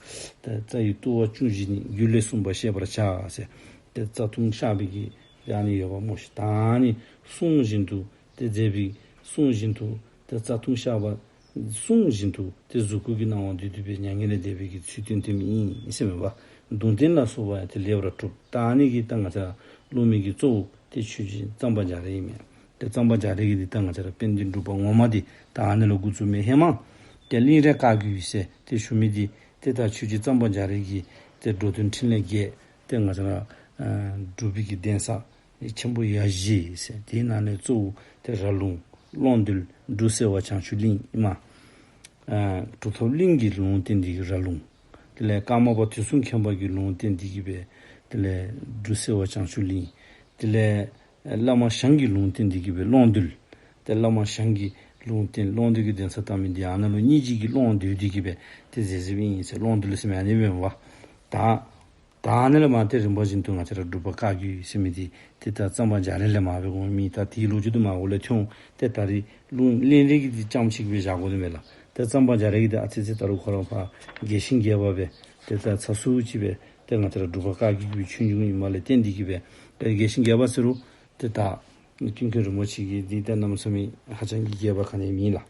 ཏེ་རྩ་བའི་ལྟུང་བ་བཅུ་བཞི་ནི། རྒྱུད་ལས་གསུངས་པ་ཤེས་པར་བྱ་ཟེར། ཏེ་རྩ་ལྟུང་བཤགས་པའི་གི་ཨ་ནི་ཡོདཔ་སྨོ་ཤིག། ད་ཨ་ནི་གསུངས་བཞིན་དུ་ཏེ་མཛད་པའི་གསུངས་བཞིན་དུ་ཏེ་རྩ་ལྟུང་བཤགས་པ་གསུངས་བཞིན་དུ་ཏེ་གཟུགས་སྐུ་གི་སྣང་བ་འདུས་འདུས་པའི་མྱ་ངན་ལས་འདས་པའི་གི་ཚུལ་སྟོན་སྟོནམ་ཨིན་ཟེར་མས་པ། གདུང་རྟེན་ལ་སོགས་པ་ཡང་ཏེ་ལེགས་པར་གྲུབ། ད་ཨ་ནི་གིས་ད་ང་བཅས་ར་བླུག་མི་གི་གཙོ་བོ་ཏེ་ཆོས་རྗེ་གཙང་པ་རྒྱ་རས་ཨིན་མས། ཏེ་གཙང་པ་རྒྱ་རས་ཀྱིས་འདི་ད་ང་བཅས་ར་དཔལ་ལྡན་འབྲུག་པ་ངོ་མ་འདི་ད་ཨ་ནི་ལུ་འགོ་བཙུགས་མི་ཧེ་མ་ཏེ་གླིང་རས་བཀའ་བརྒྱུད་ཟེར་ཏེ་ཞུ་མི་འདི་ཏེ་ད་ཆོས་རྗེ་གཙང་པ་རྒྱ་རས་ཀྱི་ཏེ་འགྲོ་དོན་འཕྲིན་ལས་བརྒྱད། ཏེ་ང་བཅས་ར་ཨ་སྒྲུབ་པའི་གི་གདན་ས་ཆེན་པོ་ཡ་བཞི་ཟེར། དེའི་ནང་ལས་གཙོ་བོ་ཏེ་ར་ལུང་། ཀློང་རྡོལ། འབྲུག་སེ་བ་བྱང་ཆུབ་གླིང་ཨིན་མས། ཨ་གྲུབ་ཐོབ་གླིང་གི་ལུང་བསྟན་འདི་གིས་ར་ལུང་། དེ་ལས་ཀརྨ་པ་དུས་གསུམ་མཁྱེན་པ་གི་ལུང་བསྟན་འདི་གིས་སྦེ་དེ་ལས་འབྲུག་སེ་བ་བྱང་ཆུབ་གླིང་། དེ་ལས་བླ་མ་ཞང་གི་ལུང་བསྟན་འདི་གིས་སྦེ་ཀློང་རྡོལ། ཏེ་བླ་མ་ཞང་གི་ལུང་བསྟན་ཀློང་རྡོལ་གྱི་གདན་ས་བཏབ་མི་འདི་ཨ་ནཱ་ལུ་སྙིང་རྗེ་གི་ཀློང་བརྡོལ་འདི་གིས་སྦེ་ཏེ་མཛད་མཛདཔ་ཨིན་ཟེར། ཀློང་རྡོལ་ཟེར་མི་ཨ་ནི་སྦེ་ཨིན་པས། ད་ད་ཨ་ནི་ལས་མར་ཏེ་རིམ་པ་བཞིན་དུ་ང་བཅས་ར་འབྲུག་པ་བཀའ་བརྒྱུད་ཟེར་མི་འདི་ཏེ་ད་གཙང་པ་རྒྱ་རས་ལས་མར་སྦེ་འོང་མི། ད་དེའི་ལོ་རྒྱུས་འདི་མར་འོག་ལས་ཐོན། ཏེ་ད་རིས་ལུང་གླིང་རས་ཀྱི་འདི་རྐྱངམ་ཅིག་སྦེ་བཞག་དགོ་ནི་མས་ལགས། ཏེ་གཙང་པ་རྒྱ་རས་ཀྱི་འདི་ཨ་ཙི་ཙི་ད་རུང་ཁོ་ར་ཕར་རྒྱས་ཤིང་རྒྱས་པ་སྦེ་ཏེ་ད་ཚ་སུ་ཅིག་སྦེ་ཏེ་ང་བཅས་ར་འབྲུག་པ་བཀའ་བརྒྱུད་ཀྱི་ཆོས་འབྱུང་ཨིནམ་ལས་བརྟེན་འདི་གིས་སྦེ་ཏེ་རྒྱས་ཤིང་རྒྱས་པ་ཟེར་རུང་ཏེ་ད་ཀུན་མཁྱེན་རིན་པོ་ཆེ་གི་འདི་ད་གནམ་མེད་ས་མེད་ཧ་ཅང་གི་རྒྱས་པ་ག་ནི་མེད་ལགས།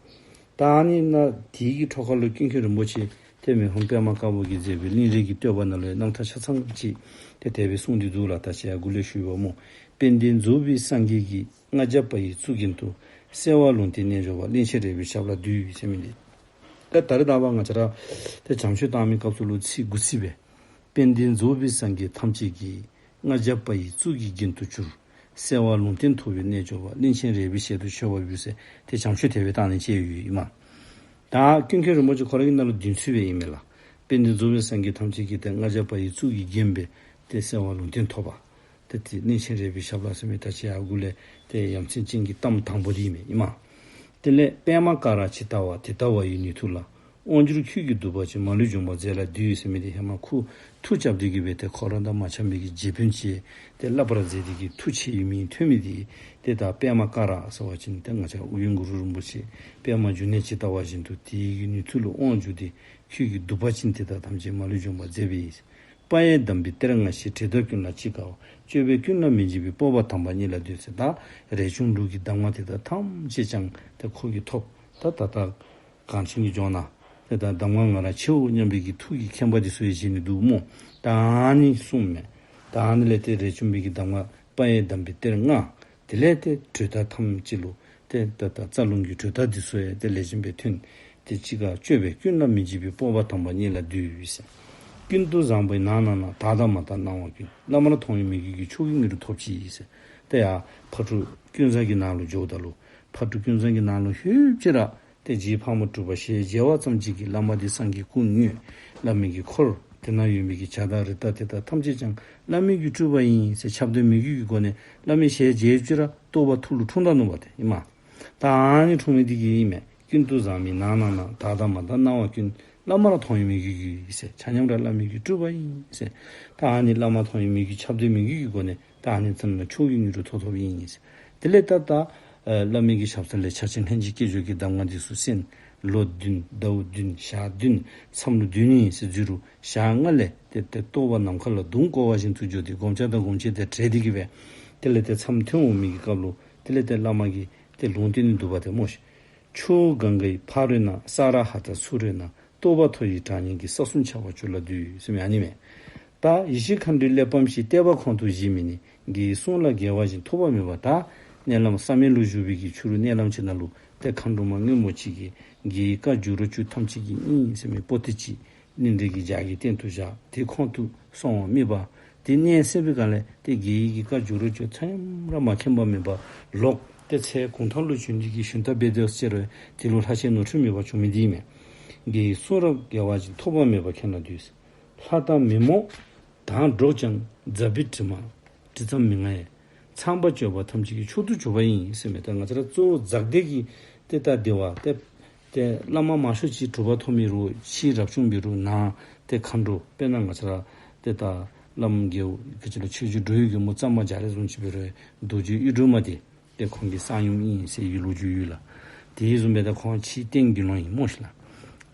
ད་ཨ་ནི་ནཱ་དེ་གི་ཐོག་ཁ་ལུ་ཀུན་མཁྱེན་རིན་པོ་ཆེ་ཏེ་མི་ཕམ་པདྨ་དཀར་པོ་གིས་མཛད་པའི་གླིང་རས་ཀྱི་བསྟོད་པ་ནང་ལུ་རྣམ་ཐར་ཆ་ཚང་ཅིག་ཏེ་དེ་སྦེ་གསུངས་ཏེ་འདུག་ལགས། ད་ཅི་ཡང་འགོ་ལས་ཞུ་བ་སྨོ། དཔལ་ལྡན་རྫོགས་པའི་སངས་རྒྱས་ཀྱིས། ལྔ་བརྒྱ་པ་ཡི་གཙུག་རྒྱན་དུ། གསལ་བ་ལུང་བསྟན་རྣལ་འབྱོར་པ། གླིང་ཆེན་རས་པའི་ཞབས་ལ་འདུད་ཟེར་མི་འདི། ད་ད་རེས་ད་བར་ང་བཅས་ར་ཏེ་བྱམས་ཆོས་བཏང་མི་སྐབས་སུ་ལུ་ཚིག་དགུ་ཚིག་སྦེ། དཔལ་ལྡན་རྫོགས་པའི་སངས་རྒྱས་ཐམས་ཅད་ཀྱིས། ལྔ་བརྒྱ་པ་ཡི་གཙུག་གི་རྒྱན་དུ་གྱུར། གསལ་བ་ལུང་བསྟན་ཐོབ་པའི་རྣལ་འབྱོར་པ། གླིང་ཆེན་རས་པའི་ཞལ་དུ་མཆོད་པ་འབུལ་ཟེར་ཏེ་བྱམས་ཆོས་དེ་སྦེ་བཏང་ནི་ཅིག་ཡོདཔ་ཨིན་མས། ད་ཀུན་མཁྱེན་རིན་པོ་ཆེ་ཁོ་ར་གི་ནང་ལུ་བདུན་ཚིག་སྦེ་ཨིན་མས་ལགས། དཔལ་ལྡན་རྫོགས་པའི་སངས་རྒྱས་ཐམས་ཅད་ཀྱིས། ཏེ་ལྔ་བརྒྱ་པ་ཡི་གཙུག་གི་རྒྱན་སྦེ་ཏེ་གསལ་བ་ལུང་བསྟན་ཐོབ་པ། ཏེ་དེ་གླིང་ཆེན་རས་པའི་ཞབས་ལ་ཟེར་མི་ད་ཅི་ཡང་འགོ་ལས་ཏེ་ཡ་མཚན་ཅན་གྱི་གཏམ་དང་པོ་འདི་ཨིན་མས། ཨིན་མས། དེ་ལས་པདྨ་ཀ་ར་ཇི་ལྟ་བ་དེ་ལྟ་བ་ཡི་ནུས་མཐུ་ལ། དབང་སྒྱུར་ཁྱོད་ཀྱིས་འདུད་པ་ཅིན། མ་ལུས་འཇོམས་པར་མཛད་ལ་འདུད་ཟེར་མི་འདི་ཧེ་མ་ཁོ་མཐུ་རྐྱབ་སྟེ་གིས་སྦེ་ཏེ་ཁོ་ར་དང་མ་འཆམ་པའི་གི་རྗེ་དཔོན་ཅིག་ཏེ་བསླབ་པར་མཛད་དེ་གིས་མཐུ་ཆེ་བའི་མིང་ཐོན་མི་འདི་ཏེ་ད་པདྨ་ཀ་ར་ཟེར་བ་ཅིན་ཏེ་ང་བཅས་ཨོ་རྒྱན་གུ་རུ་རིན་པོ་ཆེ་པདྨ་འབྱུང་གནས་ཇི་ལྟ་བ་བཞིན་དུ་དེ་གི་ནུས་མཐུ་ལུ་དབང་བསྒྱུར་ཏེ་ཁྱོད་ཀྱིས་འདུད་པ་ཅིན་དེ་དག་ཐམས་ཅད་མ་ལུས་འཇོམས་པར་མཛད་པས། དཔལ་ཡི་གདམས་པའི་གཏེར་ལྔ་ཞེས། བྲིས་དང་ཀུན་ལ་ཅི་དགའ་བ། སྤྱོད་པས་ཀུན་ལ་མི་འཇིགས་པའི། སྤོབས་པ་དམ་པ་ཉིད་ལ་འདུད་ཟེར། ད་རས་ཆུང་ལུགས་ཀྱི་གདམས་ངག་དེ་དག་ཐམས་ཅད་ཀྱང་ཏེ་ཁོ་གིས་ཐོབ། ད་ད་ལྟ་གངས་ཅན་གྱི་ལྗོངས་ནང་ཏེ་ད་གདམས་ངག་ང་རང་ཆེའོ་སྙམ་པའི་གི་ཐུགས་ཀྱི་མཁྱེན་པ་འདི་ཚུ་ཡང་བཞེས་ནི་འདུག་སྨོ། ད་ཨ་ནི་གསུངས་མས། ད་ཨ་ནི་ལས་ཏེ་རས་ཆུང་པའི་གི་གདམས་ངག་དཔལ་ཡི་གདམས་པའི་གཏེར་ལྔ། དེ་ལས་ཏེ་གྲོལ་སྟངས་ཐམས་ཅད་ལུ་ཏེ་ད་ད་རྩ་རླུང་གི་གྲོལ་སྟངས་འདི་ཚུ་ཡང་ཏེ་ལེགས་ཤོམ་སྦེ་ཐོན། ཏེ་ཅི་དགའ་སྤྱོད་པས་ཀུན་ལ་མི་འཇིགས་པའི། སྤོབས་པ་དམ་པ་ཉིད་ལ་འདུད་ཟེར། ཀུན་ཏུ་བཟང་པོའི་ནང་ན་ན། དག་དང་མ་དག་སྣང་བ་ཀུན། བླ་མར་མཐོང་བའི་མོས་གུས་ཀྱིས། མཆོག་གི་དངོས་གྲུབ་ཐོབ་ཅིག་ཟེར། ཏེ་ཡར་ཕག་གྲུ་ཀུན་བཟང་གི་ནང་ལུ་འགྱོཝ་ད་ལུ་ཕག་གྲུ་ཀུན་བཟང་གི་ནང་ལུ་ལྷོདཔ་ཅིག་ར་ཏེ་རྗེ་ཕག་མོ་གྲུ་པ་ཞལ་མཇལ་བ་ཙམ་ཅིག་གིས་བླ་མ་འདི་སངས་རྒྱས་སྐུ་དངོས། བླ་མའི་གི་འཁོར་དེ་ནང་ཡོད་མི་གི་བྱ་དང་རི་དྭགས་དེ་དག་ཐམས་ཅད་ཀྱང་བླ་མའི་གི་སྤྲུལ་པ་ཨིན་ཟེར་ཁྱབ་བརྡལ་མོས་གུས་ཀྱི་སྒོ་ནས་བླ་མའི་ཞལ་མཇལ་ཅིག་ར་རྟོགས་པ་ཐུགས་ལུ་འཁྲུངས་ད་ནུག་པ་ཏེ་ཨིན་མས། ད་ཨ་ནི་འཁྲུངས་མི་འདི་གིས་ཨིན་མས། ཀུན་ཏུ་བཟང་པོའི་ནང་ན་ན། དག་དང་མ་དག་སྣང་བ་ཀུན། བླ་མར་མཐོང་བའི་མོས་གུས་ཀྱིས་ཟེར། ཆ་མཉམ་ར་བླ་མའི་གི་སྤྲུལ་པ་ཨིན་ཟེར། ད་ཨ་ནི་བླ་མར་མཐོང་བའི་མོས་གུས་ཁྱབ་བརྡལ་མོས་གུས་ཀྱི་སྒོ་ནས་ད་ཨ་ནི་ཙམ་ན་མཆོག་གི་དངོས་གྲུབ་ཐོབ་ཐོབཔ་ཨིན་ཟེར། དེ་ལས་ད་ད་ཨ་བླ་མའི་གི་ཞབས་ས་ལས་ཕྱག་ཆེན་ལྷན་ཅིག་སྐྱེས་སྦྱོར་གྱི་གདམས་ངག་འདི་ཚུ་གསན། ལོ་བདུན་ཟླཝ་བདུན་ཞག་བདུན་མཚམས་ལུ་བདུན་ཨིན་ཟེར་བརྗོད་རུང་ཞག་ལྔ་ལས་ཏེ་ཏེ་རྟོགས་པ་ནམ་མཁའ་ལ་མདུང་བསྐོར་བ་བཞིན་དུ་འགྱུར་ཏེ་སྒོམ་ཆེན་དང་སྒོམ་ཆེན་དེ་བྲལ་ཏེ་གིས་སྦེ་དེ་ལས་ཏེ་མཚམས་ཐོན་འོང་མི་གི་སྐབས་ལུ་དེ་ལས་ཏེ་བླ་མ་གིས་ཏེ་ལུང་བསྟན་ནི་འདུག་པ་ཏེ་སྨོ་ཤིག། ཆུ་བོ་གངྒཱའི་ཕ་རོལ་ན། ས་ར་ཧ་ཏ་ཚུ་རོལ་ན། རྟོགས་པ་མཐོ་ཡི་གྲགས་སྙན་གྱིས། ས་གསུམ་ཁྱབ་པ་ཁྱོད་ལ་འདུད་ཟེར་མི་ཨ་ནི་མས། ད་ཡེ་ཤེས་མཁའ་འགྲོའི་གླེགས་བམ་ཞིག། བལྟས་པ་ཁོང་དུ་གཞིག་མིན་ནུས། དགེ་བའི་གསུང་ལ་འགལ་བ་བཞིན། ཐོས་པ་མེད་པར་ད་མནལ་ལམ་ས་མེད་ལུ་བཞུགས་པའི་གི་ཕྱི་རུ་མནལ་ལམ་ཅིག་ནང་ལུ་ཏེ་མཁའ་འགྲོ་མ་སྔོན་མོ་ཅིག་གིས་དགེ་བའི་བཀའ་འགྱུར་རོ་བཅུ་ཐམས་ཅད་ཀྱི་དབྱིངས་ཟེར་མི་པོ་ཏི་ཅིག་གླིང་རས་ཀྱི་ལྗགས་ཀྱི་སྟེང་དུ་བཞག། དེ་ཁོང་དུ་སོང་བ་རྨིས་པ། དེ་གནས་ཟེར་བའི་སྒང་ལས་ཏེ་རྒྱལ་བའི་གི་བཀའ་འགྱུར་རོ་ཅོག་ཚང་ར་མ་མཁྱེན་པ་མེད་པར་ལོག་སྟེ་ཚེ་གུང་ཐང་ལུ་བྱོན་ཏེ་གི་ཞུན་དག་འབད་དེ་ཟེར་རུང་དེ་ལུ་ལྷག་ཆད་ནོར་འཁྲུལ་མེད་པར་བྱུང་མི་འདི་ཨིན་མས། རྒྱལ་བའི་གསུང་རབ་རྒྱས་པ་ཅིག་ཐོགས་པ་མེད་པར་མཁྱེན་ནས་འདུད། ལྷ་དང་མི་མོ་དང་འགྲོགས་ཀྱང་ཛཔ྄་དྲི་མ་དྲི་ཙམ་མི་མངའ་ཡང་། ཚངས་པ་སྤྱོད་པ་ཐམས་ཅད་ཀྱི་མཆོག་ཏུ་གྱུར་པ་ཡིན་ཟེར་མི་ད་ང་བཅས་ར་གཙོ་བོ་ཛག་སྡེ་གི་ཏེ་ད་དེ་བ་ཏེ་ཏེ་བླ་མ་མང་ཤོས་ཅིག་གྲུབ་པ་ཐོབ་མི་རུང་ཕྱི་རབ་བྱུང་མི་རུང་ནང་ཏེ་མཁའ་འགྲོ་དཔེར་ན་ང་བཅས་ར་ཏེ་ད་བླམ་རྒྱལ་བ་གི་ཅི་ལ་ཆོས་རྗེ་འགྲོ་བའི་མགོན་པོ་གཙང་པ་རྒྱ་རས་བཟུམ་ཅིག་འབད་རུང་རྡོ་རྗེ་གཡུ་སྒྲོན་མ་དེ་ཏེ་ཁོང་གི་གསང་ཡུམ་ཨིན་ཟེར་ཡི་ལོ་རྒྱུས་ཡོད་ལགས། དེ་བཟུམ་སྦེ་ད་ཁོང་ཕྱིའི་རྟེན་དགེ་སློང་ཨིན་སྨོ་ཤིག་ལགས།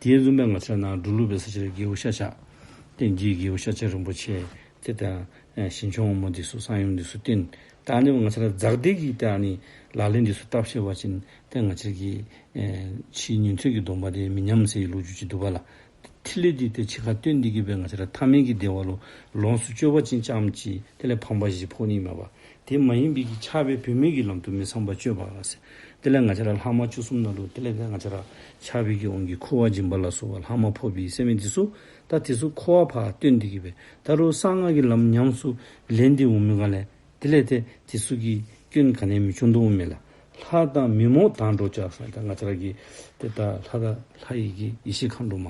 དེ་བཟུམ་སྦེ་ང་བཅས་ནཱ་འབྲུག་ལུ་འབད་ས་ཅིག་ར་རྒྱལ་བ་ཤཱཀྱ་རྟེན་གྱི་རྒྱལ་བ་ཤཱཀྱ་རིན་པོ་ཆེ་ཏེ་ད་ཨེ་ཞིང་སྐྱོང་དབང་མོ་འདི་ཚུ་གསང་ཡུམ་འདི་ཚུ་བསྟེན། ད་ཨ་ནི་ང་བཅས་ར་ཛག་སྡེ་གི་ད་ཨ་ནི་ལག་ལེན་འདི་ཚུ་བསྟར་ཤེས་པ་ཅིན་ཏེ་ང་བཅས་ཀྱི་ཨེ་ཕྱིའི་ཉན་ཐོས་ཀྱི་སྡོམ་པ་དེ་མི་ཉམས་ཟེར་བའི་ལོ་རྒྱུས་ཅིག་འདུག་པ་ལགས། ཐིག་ལེ་འདི་ཏེ་ཕྱི་ཁར་སྟོན་ཏེ་གི་སྦེ་ང་བཅས་ར་ཐ་མལ་གྱི་བདེ་བ་ལུ་ལོངས་སུ་སྤྱོད་པ་ཅིན་ཙམ་ཅིག་དེ་ལས་ཕམ་པ་བཞི་ཕོག་ནི་མས་པ། དེ་མ་ཡིན་པའི་གི་ཆགས་པའི་བུད་མེད་ཀྱི་ལམ་དུ་མི་ཚངས་པར་སྤྱོད་པ་ཟེར། དེ་ལས་ང་བཅས་ར་ལྷག་མ་བཅུ་གསུམ་ནང་ལུ་དེ་ལས་ཏེ་ང་བཅས་ར་ཆགས་པའི་གི་དབང་གིས་འཁོར་བ་འབྱིན་པ་ལ་སོགས་པ་ལྷག་མ་ཕོག་པའི་ཟེར་མི་འདི་ཚུ་ད་དེ་ཚུ་འཁོར་བ་ཕར་སྟོན་ཏེ་གི་སྦེ་ད་རུང་གསང་སྔགས་ཀྱི་ལམ་ཉམས་སུ་ལེན་ཏེ་འོང་མི་སྒང་ལས་དེ་ལས་ཏེ་དེ་ཚུ་གི་སྐྱོན་ག་ནི་མི་བྱུང་དོ་མས་ལགས། ལྷ་དང་མི་མོ་དང་འགྲོགས་ཀྱང་ཟེར་ད་ང་བཅས་ར་གི་ཏེ་ད་ལྷ་དང་ལྷ་ཡི་གི་ཡེ་ཤེས་མཁའ་འགྲོ་མ་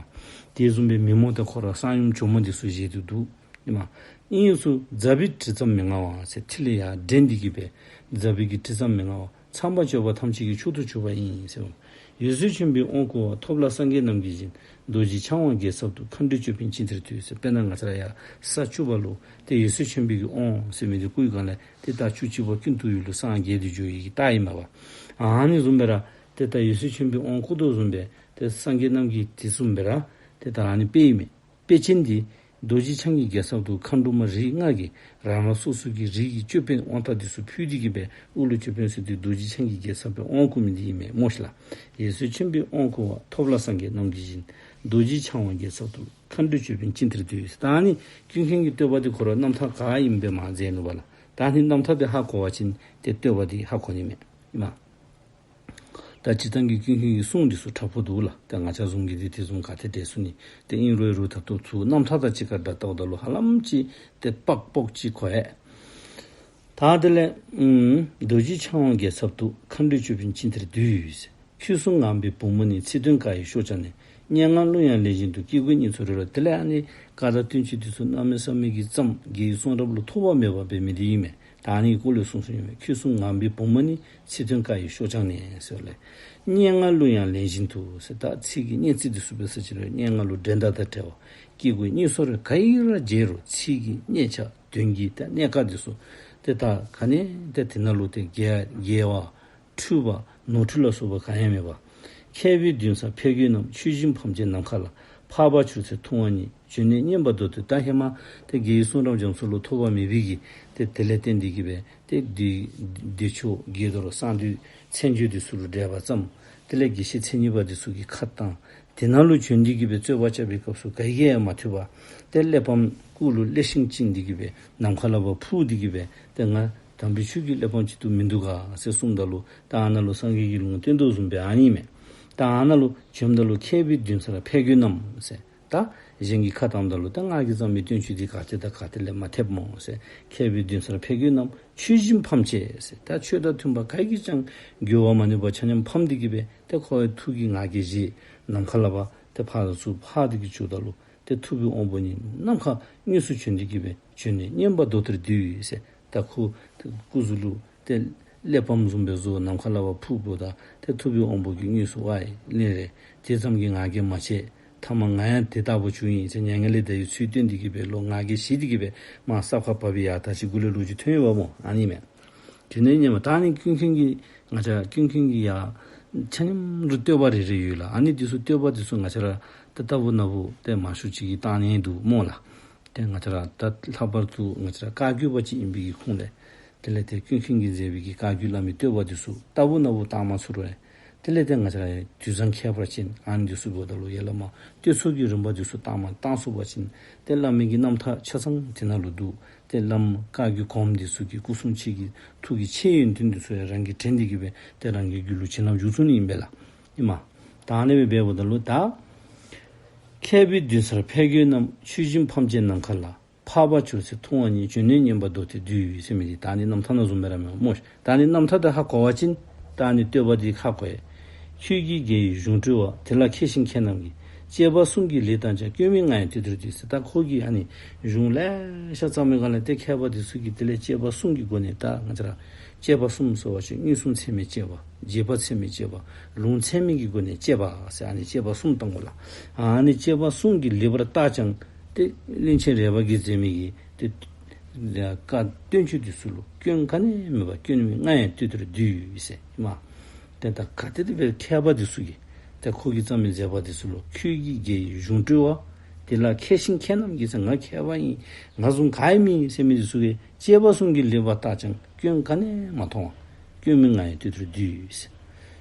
དེ་བཟུམ་སྦེ་མི་མོ་དང་ཁོ་ར་གསང་ཡུམ་ཇོ་མོ་འདི་ཚུ་བཞེས་ཏེ་འདུག་ཨིན་མས། ཨིན་སུ་ཛཔ྄་དྲི་ཙམ་མི་མངའ་བ་ཟེར་ཐིག་ལེ་ཡར་འདྲེན་ཏེ་གི་སྦེ་ཛཔ྄་གི་དྲི་ཙམ་མི་མངའ་བ། ཚངས་པ་སྤྱོད་པ་ཐམས་ཅད་ཀྱི་མཆོག་ཏུ་གྱུར་པ་ཡིན་ཟེར། འོད་ཟེར་ཆེན་པོའི་དབང་བསྐུར་བ། ཐོབ་ལ་སངས་རྒྱས་རྣམས་ཀྱི་བཞིན། རྡོ་རྗེ་འཆང་དབང་རྒྱལ་ཚབ་ཏུ། མཁའ་འགྲོས་ཅོད་པན་བཅིངས་དེར་འདུད་ཟེར། དཔེར་ན་ང་བཅས་ར་ཡར་ས་བཅུ་པ་ལུ་ཏེ་འོད་ཟེར་ཆེན་པོའི་གི་དབང་ཟེར་མི་འདི་བསྐུར་བའི་སྒང་ལས་ཏེ་ད་བཅུ་གཅིག་པ་ཀུན་ཏུ་འོད་ལུ་སངས་རྒྱས་ཏེ་འགྱོ་ཡི་གི་རྟགས་ཨིན་མས་པ། ཨ་ནི་བཟུམ་སྦེ་ར་ཏེ་ད་འོད་ཟེར་ཆེན་པོའི་དབང་བསྐུར་དོ་བཟུམ་སྦེ་ཏེ་སངས་རྒྱས་རྣམས་ཀྱི་དེ་བཟུམ་སྦེ་ར་ཏེ་ད་ཨ་ནི་དཔེ་ཨིན་མས། དཔེ་ཅན་འདི་རྡོ་རྗེ་འཆང་གི་རྒྱལ་ཚབ་ཏུ། མཁའ་འགྲོ་མ་རིགས་ལྔ་གིས་རང་རང་སོ་སོ་གི་རིགས་ཀྱི་ཅོད་པན་དབང་ཐང་འདི་ཚུ་ཕུལ་ཏེ་གི་སྦེ་དབུ་ལུ་ཅོད་པན་གསོལ་ཏེ་རྡོ་རྗེ་འཆང་གི་རྒྱལ་ཚབ་སྦེ་དབང་བསྐུར་མི་འདི་ཨིན་མས་སྨོ་ཤིག་ལགས། འོད་ཟེར་ཆེན་པོའི་དབང་བསྐུར་བ། ཐོབ་ལ་སངས་རྒྱས་རྣམས་ཀྱི་བཞིན། རྡོ་རྗེ་འཆང་དབང་རྒྱལ་ཚབ་ཏུ། མཁའ་འགྲོས་ཅོད་པན་བཅིངས་དེར་འདུད། ད་ཨ་ནི་ཀུན་མཁྱེན་གྱི་བསྟོད་པ་འདི་ཁོ་ར་རྣམ་ཐར་ག་ཨིནམ་སྦེ་མར་མཛད་ནུག་པ་ལགས། ད་ཨ་ནི་རྣམ་ཐར་འདི་ཧ་གོ་བ་ཅིན་ཏེ་བསྟོད་པ་འདི་ཧ་གོ་ནི་མས། ཨིན་མས། ད་སྤྱིར་བཏང་གི་ཀུན་མཁྱེན་གྱི་གསུང་འདི་ཚུ་དྲག་པོ་འདུག་ལགས། ད་ང་བཅས་བཟུམ་གྱིས་འདི་དེ་བཟུམ་ག་ཏེ་འགྲེལ་ཚུགས་ནི། ཏེ་ཨིན་རུང་རུང་ད་ལྟོ་ཚུ་རྣམ་ཐར་དང་གཅིག་ཁར་སྦྲགས་བལྟཝ་ད་ལུ་ཧ་ལམ་ཅིག་ཏེ་པག་པོག་ཅིག་གོ་ཡི། ད་དེ་ལས་ཨམ་རྡོ་རྗེ་འཆང་དབང་རྒྱལ་ཚབ་ཏུ། མཁའ་འགྲོས་ཅོད་པན་བཅིངས་དེར་འདུད་ཟེར། ཁྱོད་གསུང་ངང་པའི་བུ་མོ་ནི། ཚིག་དོན་བཀའ་ཡི་ཤོག་བྱང་ནས། སྙན་ངག་གླུ་དབྱངས་ལེན་བཞིན་དུ། སྐྱེ་དགུའི་སྙིང་ཚོར་རོལ་ལ། དེ་ལས་ཨ་ནི་བཀའ་དང་བསྟན་བཅོས་འདི་ཚུ་གནམ་མེད་ས་མེད་ཀྱི་བརྩམས། རྒྱལ་བའི་གསུང་རབ་ལུ་ཐོགས་པ་མེད་པ་འབད་མི་འདི་ཨིན་མས། ད་ཨ་ནི་སྐོར་ལས་གསུངས་གསུངསམ་ཨིན་མས། ཁྱོད་གསུང་ངང་པའི་བུ་མོ་ནི། ཚིག་དོན་བཀའ་ཡི་ཤོག་བྱང་ནས་ཟེར་ལས། སྙན་ངག་གླུ་དབྱངས་ལེན་བཞིན་དུ་ཟེར། ད་ཚིག་གི་སྙན་ཚིག་འདི་ཚུ་འབད་ས་ཅིག་རུང་སྙན་ངག་ལུ་འགྲན་ཟླ་དང་བྲལ་བ། སྐྱེ་དགུའི་སྙིང་ཚོར་རོལ། ག་ཨིན་ར་མཇལ་རུང་ཚིག་གི་སྙན་ཆ་དོན་གྱི་ད་གནད་ཀ་འདི་ཚུ་ཏེ་ད་ག་ནི་ཏེ་དེ་ནང་ལུ་ཏེ་འགལ་འགལ་བ་འཁྲུལ་པ་ནོར་འཁྲུལ་ལ་སོགས་པ་ག་ཡང་མེད་པ། མཁས་པའི་འདུན་སར་ཕེབས་དགོས་རྣམས། ཆོས་སྦྱིན་ཕམ་བྱས་ནམ་མཁའ་ལ། འཕགས་པ་མཆོག་སྲེད་ཐུབ་དབང་ཉིད། བྱོན་ནས་བསྙེན་པར་འདོད་དེ། ད་ཧེ་མ་ཏེ་རྒྱལ་བའི་གསུང་རབ་རྒྱ་མཚོ་ལུ་ཐོགས་པ་མེད་པའི་གི་ཏེ་དེ་ལས་བརྟེན་ཏེ་གི་སྦེ་ཏེ་བདེ་བདེ་མཆོག་དགྱེས་རྡོར་གསང་འདུས་མཚན་བརྗོད་འདི་ཚུ་ལུ་འགྲེལ་པ་བརྩམས། དེ་ལས་དགེ་བཤེས་མཚན་ཉིད་པ་འདི་ཚུ་གིས་ཁ་བཏང་། དེ་ནང་ལུ་བྱོན་ཏེ་གི་སྦེ་རྩོད་པ་རྐྱབ་པའི་སྐབས་སུ་ག་གིས་ཡང་མ་ཐུབ་པར་ཏེ་གླེགས་བམ་སྐུ་ལུ་གླེགས་ཤིང་བཅིངས་ཏེ་གི་སྦེ་ནམ་མཁའ་ལས་ཕར་འཕུར་ཏེ་གི་སྦེ་ཏེ་ང་དམ་པའི་ཆོས་ཀྱི་གླེགས་བམ་ཅིག་ཏུ་མིན་འདུག་ག་ཟེར་གསུངམ་ད་ལུ་ད་ཨ་ནཱ་ལུ་སངས་རྒྱས་ཀྱི་ལུང་བསྟན་དོ་བཟུམ་སྦེ་ཨ་ནི་མས། ད་ཨ་ནཱ་ལུ་བྱོནམ་ད་ལུ་མཁས་པའི་འདུན་སར་ཕེབས་དགོས་རྣམས་ཟེར། ད་གཞན་གྱིས་ཁ་བཏངམ་ད་ལུ་ད་ང་གིས་བརྩམས་མི་བསྟན་བཅོས་འདི་ག་ཏེ་དང་ག་ཏེ་ལས་མ་ཐེབས་སྨོ་ཟེར། མཁས་པའི་འདུན་སར་ཕེབས་དགོས་རྣམས། ཆོས་སྦྱིན་ཕམ་བྱས་ཟེར། ད་ཆོས་དང་མཐུན་པ་ག་གིས་ཀྱང་འགྱུར་བར་མ་ནུས་པར་ཆ་མཉམ་ཕམ་སྟེ་གི་སྦེ་ཏེ་ཁོ་ཐུགས་ཀྱི་ང་རྒྱལ་བཞེས་ནམ་མཁའ་ལས་ཕར་ཏེ་ཕར་ཚུར་འཕུར་ཏེ་གི་བྱོནམ་ད་ལུ་ཏེ་ཐུབ་པའི་དབང་པོ་ཉིད་ནམ་མཁའ་དངོས་སུ་བྱོན་ཏེ་གི་སྦེ་བྱོན་ནས་བསྙེན་པར་འདོད་དེར་འདུད་ཟེར། ད་ཁོ་སྐུ་གཟུགས་ལུ་ཏེ་གླེགས་བམ་བཟུམ་སྦེ་བཟོ་ནམ་མཁའ་ལས་ཕར་འཕུརཝ་ད་ཏེ་ཐུབ་པའི་དབང་པོ་གིས་དངོས་སུ་ཨའི་ལན་རེ། དེ་ཙམ་གྱིས་ང་རྒྱལ་མ་བྱེད། ཐ་མ་ང་ཡང་དེ་ལྟ་བུ་བྱུང་ཡི་ཟེར་མྱ་ངན་ལས་འདའ་བའི་ཚུལ་སྟོན་ཏེ་གི་སྦེ་ལོག་ང་རྒྱལ་ཞི་སྟེ་གི་སྦེ་མར་ས་ཁར་བབས་པའི་ཡར་ད་ཅི་གུ་ལས་ལོ་རྒྱུས་ཐོན་ཡོདཔ་སྨོ། ཨ་ནི་མས། དེ་ནས་ཉེ་མ་ད་ནི་ཀུན་མཁྱེན་གྱིས་ང་བཅས་ཀུན་མཁྱེན་གྱིས་ཡང་ཆ་མཉམ་རུ་བསྟོད་པ་རེ་རེ་ཡོད་ལགས། ཨ་ནི་འདི་ཚུ་བསྟོད་པ་འདི་ཚུ་ང་བཅས་ར་ད་ལྟ་བུ་ན་བུ་ཏེ་མང་ཤོས་ཅིག་གིས་བཏང་ནི་འདུག་སྨོ་ལགས། ཏེ་ང་བཅས་ར་ད་ལྷག་པར་དུ་ང་བཅས་ར་བཀའ་བརྒྱུད་པ་ཅིག་ཨིན་པའི་གི་ཁུངས་ལས་དེ་ལས་ཏེ་ཀུན་མཁྱེན་གྱིས་མཛད་པའི་གི་བཀའ་བརྒྱུད་བླ་མའི་བསྟོད་པ་འདི་ཚུ་ལྟ་བུ་ན་བུ་བཏང་མ་ཚུགས་རུང་དེ་ལས་ཏེ་ང་བཅས་ར་དུས་བཟང་ཁྱད་པར་ཅན་ཨ་ནི་འདི་ཚུ་འབདཝ་ད་ལུ་ཡར་ལས་མར་བསྟོད་ཚོགས་ཀྱི་རིམ་པ་འདི་ཚུ་བཏང་མ་བཏང་ཚུགས་པ་ཅིན་ཏེ་བླ་མའི་གི་རྣམ་ཐར་ཆ་ཚང་དེ་ནང་ལུ་འདུག། ཏེ་བླམ་བཀའ་བརྒྱུད་གོངམ་འདི་ཚུ་གི་སྐུ་གསུང་ཆོས་ཀྱི་ཐུགས་ཀྱི་ཆེ་ཡོན་ཏན་འདི་ཚུ་ཡང་རང་གིས་དྲན་ཏེ་གི་སྦེ་ཏེ་རང་གི་རྒྱུད་ལུ་བྱིན་རླབས་འཇུག་ཚུགས་ནི་ཨིན་པས་ལགས། ཨིན་མས། ད་ཨ་ནི་སྦེ་འབདཝ་ད་ལུ་ད་མཁས་པའི་འདུན་སར་ཕེབས་དགོས་རྣམས། ཆོས་སྦྱིན་ཕམ་བྱས་ནམ་མཁའ་ལ། འཕགས་པ་མཆོག་སྲེད་མཐོང་བ་ཉིད། བྱོན་ནས་མཉན་པ་མདོ་སྡེ་བསྡུས། ཟེར་མི་འདི་ད་ཨ་ནི་རྣམ་ཐར་ནང་བཟུམ་སྦེ་ར་མས་སྨོ་ཤིག། ད་ཨ་ནི་རྣམ་ཐར་འདི་ཧ་གོ་བ་ཅིན་ད་ཨ་ནི་བསྟོད་པ་འདི་ཧ་གོ་ཡི། ཁྱོད་ཀྱིས་དགེ་བའི་གཞུང་བཀྲོལ་བ། དེ་ལ་མཁས་ཤིང་མཁས་རྣམས་ཀྱིས། བཅས་པ་གསུམ་གྱིས་ལེགས་བརྟགས་ཀྱང་། སྐྱོན་མེད་ང་ཡིས་དེ་ལྟར་བསྡུས། ཟེར། ད་ཁོ་གིས་ཨ་ནི་གཞུང་ལེ་ཤ་བརྩམས་པའི་སྒང་ལས་ཏེ་མཁས་པ་འདི་ཚུ་གིས་དེ་ལས་བཅས་པ་གསུམ་གྱི་སྒོ་ནས་ད་ང་བཅས་ར་བཅས་པ་གསུམ་ཟེར་བ་ཅིན་མངོན་སུམ་ཚད་མའི་དཔྱད་པ། རྗེས་དཔག་ཚད་མའི་དཔྱད་པ། ལུང་ཚད་མའི་གི་སྒོ་ནས་དཔྱད་པ་ཟེར། ཨ་ནི་བཅས་པ་གསུམ་བཏང་དགོ་ལགས། ཨ་ནི་བཅས་པ་གསུམ་གྱིས་ལེགས་པར་བརྟགས་ཀྱང་ཏེ་གླིང་ཆེན་རས་པ་གིས་མཛད་མི་གི་ཏེ་བཀའ་བསྟན་བཅོས་འདི་ཚུ་ལུ་སྐྱོན་ག་ནི་མེད་པར་སྐྱོན་མེད་ང་ཡིས་བསྡུས་ཏེ་བསྡུས་ཡོད་ཟེར་མས། ཏེ་ད་ག་དེ་དེ་སྦེ་མཁས་པ་འདི་ཚུ་གིས་ཏེ་ཁོ་གིས་བརྩམས་མི་མཛད་པ་འདི་ཚུ་ལུ། ཁྱོད་ཀྱིས་དགེ་བའི་གཞུང་བཀྲོལ་བ། དེ་ལ་མཁས་ཤིང་མཁས་རྣམས་ཀྱིས། ཟེར། ང་མཁས་པ་ཨིན། ང་བཟུམ་ག་ཡང་མེད་ཟེར་མི་འདི་ཚུ་གིས་བཅས་པ་གསུམ་གྱིས་ལེགས་པར་བརྟགས་ཀྱང་སྐྱོན་ག་ནི་མ་མཐོང་བ། སྐྱོན་མེད་ང་ཡིས་བསྡུས་ཏེ་བསྡུས་ཡོད་ཟེར།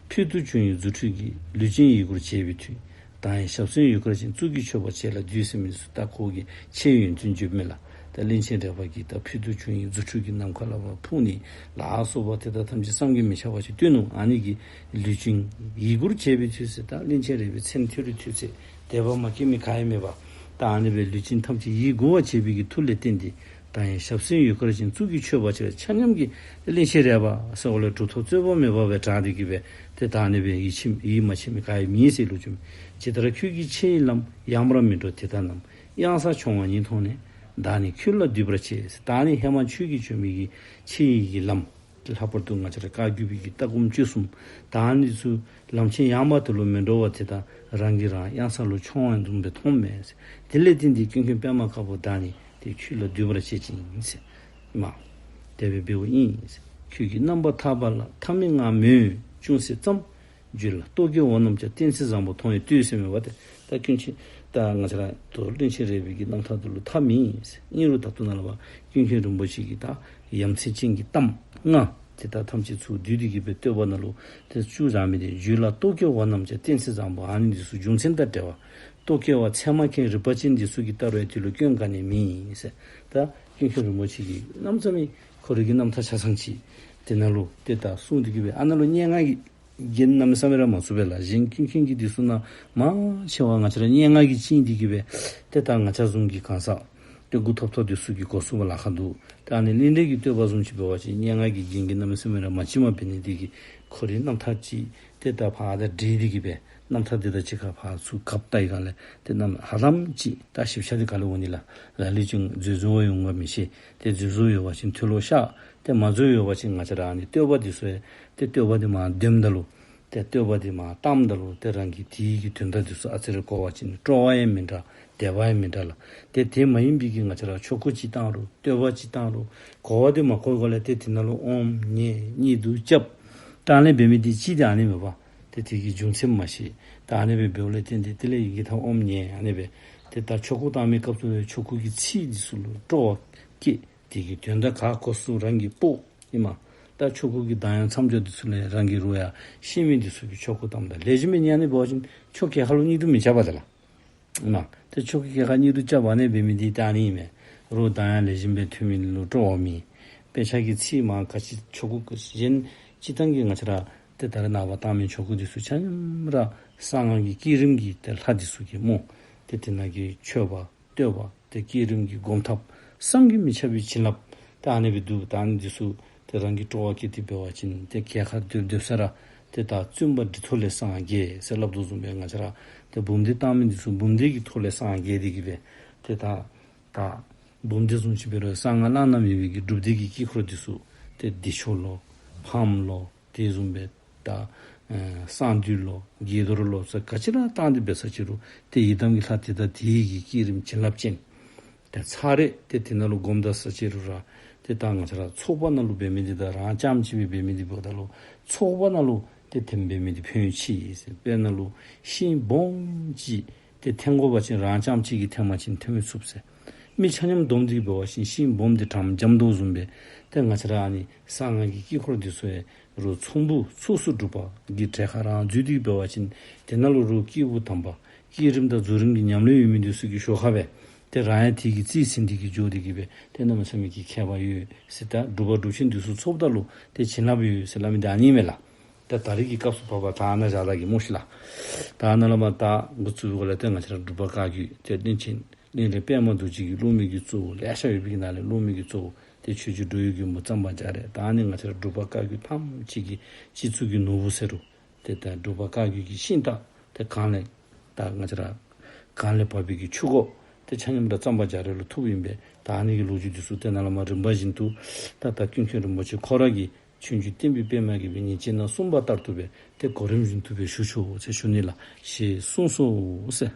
ཕུལ་དུ་བྱུང་བའི་རྫུ་འཕྲུལ་གྱིས། ལུས་ཅན་ཡིད་མགུར་བྱས་པའི་མཐུས། གདངས་ཡི་ཞབས་སེན་ཡུ་གར་ཅན། གཙུག་གི་མཆོད་པ་བྱས་ལ་འདུད། ཟེར་མི་འདི་ཚུ་ད་ཁོ་གི་ཆེ་ཡོན་ཏན་བརྗོད་མི་ལགས། ད་གླིང་ཆེན་རས་པ་གིས་ད་ཕུལ་དུ་བྱུང་བའི་རྫུ་འཕྲུལ་གྱིས་ནམ་མཁའ་ལ་ཕར་འཕུར་ནི་ལ་སོགས་པ་དེ་དག་ཐམས་ཅད་བསམ་གྱིས་མི་ཁྱབ་པ་ཅིག་སྟོན་ནུག། ཨ་ནི་གི་ལུས་ཅན་ཡིད་མགུར་བྱས་པའི་མཐུས་ཟེར། ད་གླིང་ཆེན་རས་པའི་མཚན་ཐོས་རུང་ཐོས་ཚད་དད་པ་མ་སྐྱེ་མི་ག་ཡང་མེད་པ། ད་ཨ་ནི་སྦེ་ལུས་ཅན་ཐམས་ཅད་ཡིད་མགུ་བར་བྱས་པའི་གི་མཐུ་ལས་བརྟེན་ཏེ། གདངས་ཡི་ཞབས་སེན་ཡུ་གར་ཅན། གཙུག་གི་མཆོད་པ་བྱས། ཆ་མཉམ་གྱིས་གླིང་ཆེན་རས་པ་ཟེར་བ་ལས་གྲུབ་ཐོབ་རྩོད་པ་མེད་པ་སྦེ་གྲགས་ཏེ་གི་སྦེ་ཏེ་ད་ཨ་ནི་སྦེ་ཡིད་ཆེས་ཡིད་མ་ཆེས་མི་ག་ཡང་མེད་ཟེར་ལོ་རྒྱུས། ཇི་ལྟར་ཁྱོད་ཀྱི་ཆེ་ཡི་ལམ། ཡངས་པར་མི་འགྲོ་དེ་དག་རྣམས། གཡང་སར་མཆོང་བ་ཉིད་མཐོང་ནས། བདག་ནི་ཁྱོད་ལ་འདུད་པར་བྱེད། ད་ཨ་ནི་ཧེ་མ་ཁྱོད་ཀྱིས་བྱོན་མི་གི་ཆེ་ཡི་གི་ལམ། ལྷག་པར་དུ་ང་བཅས་ར་བཀའ་བརྒྱུད་པའི་གི་ལྟ་སྒོམ་སྤྱོད་གསུམ་ད་ཨ་ནི་ཚུ་ལམ་ཆེན་ཡངས་པ་དེ་ལུ་མི་འགྲོ་བར་ཏེ་ད་རང་གིས་རང་གཡང་ས་ལུ་མཆོང་བ་བཟུམ་སྦེ་མཐོངམ་མས་ཟེར། དེ་ལས་བརྟེན་ཏེ་ཀུན་མཁྱེན་པདྨ་དཀར་པོ་བདག་ནི་ཏེ་ཁྱོད་ལ་འདུད་པར་བྱེད་ཅིང་ཟེར་མས། དེ་སྦེ་འབདཝ་ཨིན་ཟེར། ཁྱོད་ཀྱི་རྣམ་པར་ཐར་པ་ལ། མཐའ་མེད་ང་མོས་ཅུང་ཟད་ཙམ། རྒྱུད་ལ་རྟོག་གེ་བ་རྣམས་ཀྱང་བསྟན་སྲིད་བཟང་པོ་མཐོང་བས་བཏུད། ཟེར་མི་འདི་ད་ཀུན་མཁྱེན་ད་ང་བཅས་ར་ད་གླིང་ཆེན་རས་པའི་གི་རྣམ་ཐར་འདི་ལུ་མཐའ་མེད་ཟེར། ཨིན་རུང་ད་ལྟོ་ནཱ་ལས་ཕར་ཀུན་མཁྱེན་རིན་པོ་ཆེ་གིས་ད་ཡ་མཚན་ཅན་གྱི་གཏམ་ལྔ་དེ་དག་ཐམས་ཅད་ཚུར་བསྡུས་ཏེ་གི་སྦེ་བསྟོད་པ་ནང་ལུ་ཏེ་བཅུག་བཞག་མི་འདི་རྒྱུད་ལ་རྟོག་གེ་བ་རྣམས་ཀྱང་བསྟན་སྲིད་བཟང་པོ། ཨ་ནི་འདི་ཚུ་རྒྱུ་མཚན་དང་འབྲེལ་བ། རྟོག་གེ་བ་ཚད་མ་མཁན་རིག་པ་ཅན་འདི་ཚུ་གིས་བལྟ་རུང་དེ་ལུ་སྐྱོན་ག་ནི་མེད་ཟེར། ད་ཀུན་མཁྱེན་རིན་པོ་ཆེ་གིས་གནམ་མེད་ས་མེད་ཁོ་རའི་གི་རྣམ་ཐར་ཆ་ཚང་ཅིག་དེ་ནང་ལུ་ཏེ་ད་གསུངས་ཏེ་གི་སྦེ། ཨ་ནཱ་ལུ་སྙན་ངག་གི་རྒྱན་གནམ་མེད་ས་མེད་ར་མང་སུ་སྦེ་ལགས། གཞན་ཀུན་མཁྱེན་གྱི་འདི་ཚུ་ནང་མང་ཆེ་བ་ང་བཅས་ར་སྙན་ངག་གིས་བཅིངས་ཏེ་གི་སྦེ་ཏེ་ད་ང་བཅས་བཟུམ་གྱི་གང་ཟག་ཏེ་མགུ་ཐོམ་ཐོམ་འདི་ཚུ་གིས་གོ་ཚུགས་པར་ལཱ་ཁག་འདུག། ཏེ་ཨ་ནི་གླིང་རས་ཀྱི་བསྟོད་པ་བཟུམ་ཅིག་འབད་བ་ཅིན་སྙན་ངག་གི་རྒྱན་གྱིས་གནམ་མེད་ས་མེད་ར་མ་བཅིངས་པར་འབད་ནི་དེ་གིས་ཁོ་རའི་རྣམ་ཐར་ཅིག་ཏེ་ད་ཕར་དང་འབྲེལ་ཏེ་གི་སྦེ་རྣམ་ཐར་འདི་དང་གཅིག་ཁར་ཕར་ཚུར་ཁ་བཏགས་ཡི་ག་ལས་ཏེ་རྣམ་ཧ་ལམ་ཅིག་ད་ཞིབ་ཆ་འདི་ག་ལས་འོང་ནི་ལགས། ལ་ལུ་ཅིག་མཛོད་བཟོ་བ་ཡོང་ག་མི་ཤེས། ཏེ་མཛོད་བཟོ་ཡོད་པ་ཅིན་མཐོལ་ལོ་བཤགས། ཏེ་མ་མཛོད་ཡོད་པ་ཅིན་ང་བཅས་ར་ཨ་ནི་བསྟོད་པ་འདི་ཚུ་ཡང་ཏེ་བསྟོད་པ་འདི་མར་འདོནམ་ད་ལུ་ཏེ་བསྟོད་པ་འདི་མར་བཏངམ་ད་ལུ་ཏེ་རང་གིས་དེ་གི་དོན་དག་འདི་ཚུ་ཨ་ཙི་རེ་གོ་བ་ཅིན་སྤྲོ་བ་ཡང་མི་འདྲ། དད་པ་ཡང་མི་འདྲ་ལགས། ཏེ་དེ་མ་ཡིན་པའི་གི་ང་བཅས་ར་ཆོ་ག་ཅིག་བཏང་རུང་བསྟོད་པ་ཅིག་བཏང་རུང་གོ་བ་འདི་མ་གོ་ག་ལས་ཏེ་དེ་ནང་ལུ་ཨོམ་ཉལ་གཉིད་དུ་རྐྱབ། ད་ཨ་ནི་འབད་མི་འདི་ཅིག་ཏེ་ཨ་ནི་མས་པ། ཏེ་དེ་གི་རྒྱུ་མཚན་མ་ཤེས། ད་ཨ་ནི་སྦེ་འབདཝ་ལས་བརྟེན་ཏེ་དེ་ལས་ཡི་གེ་ཐམ་ཨོམ་ཉལ་ཨ་ནི་སྦེ་ཏེ་ད་ཆོ་ག་བཏང་མི་སྐབས་སུ་ཆོ་ག་གི་ཚིག་འདི་ཚུ་ལུ་སྤྲོ་བ་སྐྱེ། དེ་གི་དོན་དག་ག་གོ་ཚུལ་རང་གིས་སྤོ་ཨིན་མས། ད་ཆོ་ག་གི་གདངས་དབྱངས་མཚམས་སྦྱོར་འདི་ཚུ་ལས་རང་གིས་རོགས་ཡང་ཤེས་མི་འདི་ཚུ་གིས་ཆོ་ག་བཏངམ་ད་ལེགས་ཤོམ་སྦེ་ཉན་ནི་འབད་བ་ཅིན་ཆོ་ག་ཁ་ལུ་གཉིད་དུ་མི་རྐྱབ་པས་ཏེ་ལགས། ཨིན་མས། ཏེ་ཆོ་ག་ཁ་གཉིད་དུ་རྐྱབ་ཨ་ནི་འབད་མི་འདི་ད་ཨ་ནི་ཨིན་མས། རོགས་གདངས་དབྱངས་ལེགས་ཤོམ་སྦེ་ཐོན་མི་ལུ་སྤྲོ་བ་མེད། དཔེ་ཆ་གི་ཚིག་མར་ག་ཅི་ཆོ་ག་གཞན་སྤྱིར་བཏང་གི་ང་བཅས་ར་ཏེ་ད་རེས་ནངས་པ་བཏང་མི་ཆོ་ག་འདི་ཚུ་ཆ་མཉམ་ར་གསང་སྔགས་ཀྱི་བསྐྱེད་རིམ་གྱི་ཏེ་ལྷ་འདི་ཚུ་གི་སྨོ། ཏེ་དེ་ནང་གི་མཆོད་པ་བསྟོད་པ་ཏེ་བསྐྱེད་རིམ་གྱི་སྒོམ་ཐབས་བསམ་གྱིས་མི་ཁྱབ་པའི་བྱིན་རླབས་ཏེ་ཨ་ནི་སྦེ་འདུག། ད་ཨ་ནི་འདི་ཚུ་ཏེ་རང་གིས་སྤྲོ་བ་བསྐྱེད་དེ་འབད་བ་ཅིན་ཏེ་གྱལ་ཁར་སྡོད་སྡོད་ས་ར་ཏེ་ད་བཙུན་པ་འདི་ཐོག་ལས་སངས་རྒྱས་ཟེར་སླབ་དོ་བཟུམ་སྦེ་ང་བཅས་ར་ཏེ་འབུམ་སྡེ་བཏང་མི་འདི་ཚུ་འབུམ་སྡེ་གི་ཐོག་ལས་སངས་རྒྱས་ཏེ་གི་སྦེ་ཏེ་ད་ད་འབུམ་སྡེ་བཟུམ་ཅིག་འབད་རུང་གསང་སྔགས་བླ་ན་མེད་པའི་གི་སྒྲུབ་སྡེ་གི་དཀྱིལ་འཁོར་འདི་ཚུ་ཏེ་བདེ་མཆོག་ལོ་ཕག་མོ་ལོ་དེ་བཟུམ་སྦེ་ད་ཨེ་གསང་འདུས་ལོ་དགྱེས་རྡོར་ལོ་ཟེར་ག་ཅི་ར་བཏང་སྟེ་འབད་ས་ཅིག་རུང་ཏེ་ཡི་དམ་གྱི་ལྷ་དེ་དང་དེ་གི་བསྐྱེད་རིམ་བྱིན་རླབས་ཅན། ཏེ་ཚར་རེ་ཏེ་དེ་ནང་ལུ་སྒོམ་ད་ས་ཅིག་རུང་ར་ཏེ་ད་ང་བཅས་ར་ཚོགས་པ་ནང་ལུ་འབད་མི་འདི་དང་རང་རྐྱངམ་གཅིག་སྦེ་འབད་མི་འདི་འབདཝ་ད་ལུ་ཚོགས་པ་ནང་ལུ་ཏེ་དེམ་འབད་མི་འདི་ཕན་ཡོན་ཆེ་ཟེར། དཔེར་ན་ལུ་ཤིང་སྦོམ་ཅིག་ཏེ་འཐེན་དགོ་པ་ཅིན་རང་རྐྱངམ་གཅིག་གིས་འཐེན་པ་ཅིན་འཐེན་མི་ཚུགས་ཟེར། མི་ཆ་མཉམ་བསྡོམས་ཏེ་འབད་བ་ཅིན་ཤིང་སྦོམ་འདི་དྲངམ་འཇམ་དོ་བཟུམ་སྦེ་ཏེ་ང་བཅས་ར་ཨ་ནི་གསང་སྔགས་ཀྱི་དཀྱིལ་འཁོར་འདི་ཚུ་ཡང་རོགས་ཚོགས་ཕུད་ཚོགས་སུ་སྒྲུབ་པ་གི་གྲལ་ཁར་རང་འཛུལ་ཏེ་འབད་བ་ཅིན་དེ་ནང་ལུ་རོགས་སྐྱེས་བུ་དམ་པ་བསྐྱེད་རིམ་དང་རྫོགས་རིམ་གྱི་ཉམས་ལེན་ཡོད་མི་འདི་ཚུ་གི་ཞོར་ཁར་སྦེ་ཏེ་རང་ཡང་དེ་གི་རྩིས་ཟིན་ཏེ་གི་འགྱོ་སྟེ་གི་སྦེ་ཏེ་གནམ་མེད་ས་མེད་ཀྱི་ཁྱད་པར་ཡོད་ཟེར། ད་སྒྲུབ་པ་སྒྲུབ་ཆེན་འདི་ཚུ་ཚོགསཔ་ད་ལུ་ཏེ་བྱིན་རླབས་ཡོད་ཟེར་སླབ་མི་འདི་ཨ་ནི་མས་ལགས། ད་ད་རེས་ཀྱི་སྐབས་སུ་བབ་པ་ད་ཨ་ནཱ་བཞག་ད་གེ་སྨོ་ཤིག་ལགས། ད་ཨ་ནཱ་ལས་མར་ད་འགོ་བཙུགས་པའི་སྒང་ལས་ཏེ་ང་བཅས་ར་འབྲུག་པ་བཀའ་བརྒྱུད་ཏེ་གླིང་ཆེན་ གླིང་རས་པདྨ་རྡོ་རྗེ་གིས་སློབ་མའི་གི་གཙོ་བོ་ལེ་ཤ་ཡོད་པའི་གི་ནང་ལས་སློབ་མའི་གི་གཙོ་བོ་ཏེ་ཆོས་རྗེ་འགྲོ་བའི་མགོན་པོ་གཙང་པ་རྒྱ་རས། ད་ཨ་ནི་ང་བཅས་ར་འབྲུག་པ་བཀའ་བརྒྱུད་ཐམས་ཅད་ཀྱི་སྤྱི་གཙུག་གི་ནོར་བུ་ཟེར་རུང་ཏེ་ད་འབྲུག་པ་བཀའ་བརྒྱུད་ཀྱི་ཤིང་རྟ་ཏེ་གངས་ལས་ད་ང་བཅས་ར་གངས་ལས་བབས་པའི་གི་ཆུ་འགོ་ཏེ་ཆ་མཉམ་ར་གཙང་པ་རྒྱ་རས་ལུ་ཐུགཔ་ཨིན་པས། ད་ཨ་ནི་གི་ལོ་རྒྱུས་འདི་ཚུ་ཏེ་ནཱ་ལས་མར་རིམ་པ་བཞིན་དུ་ད་ད་ཀུན་མཁྱེན་རིན་པོ་ཆེ་ཁོ་ར་གིས་ཆོས་འབྱུང་བསྟན་པའི་པདྨ་རྒྱས་པའི་ཉིན་བྱེད་ནང་གསུངས་པ་ལྟར་དུ་སྦེ་ཏེ་གོ་རིམ་བཞིན་དུ་སྦེ་ཞུ་ཆོག་ཟེར་ཞུ་ནི་ལགས། ཞེས་གསུངས་སོ་ཟེར།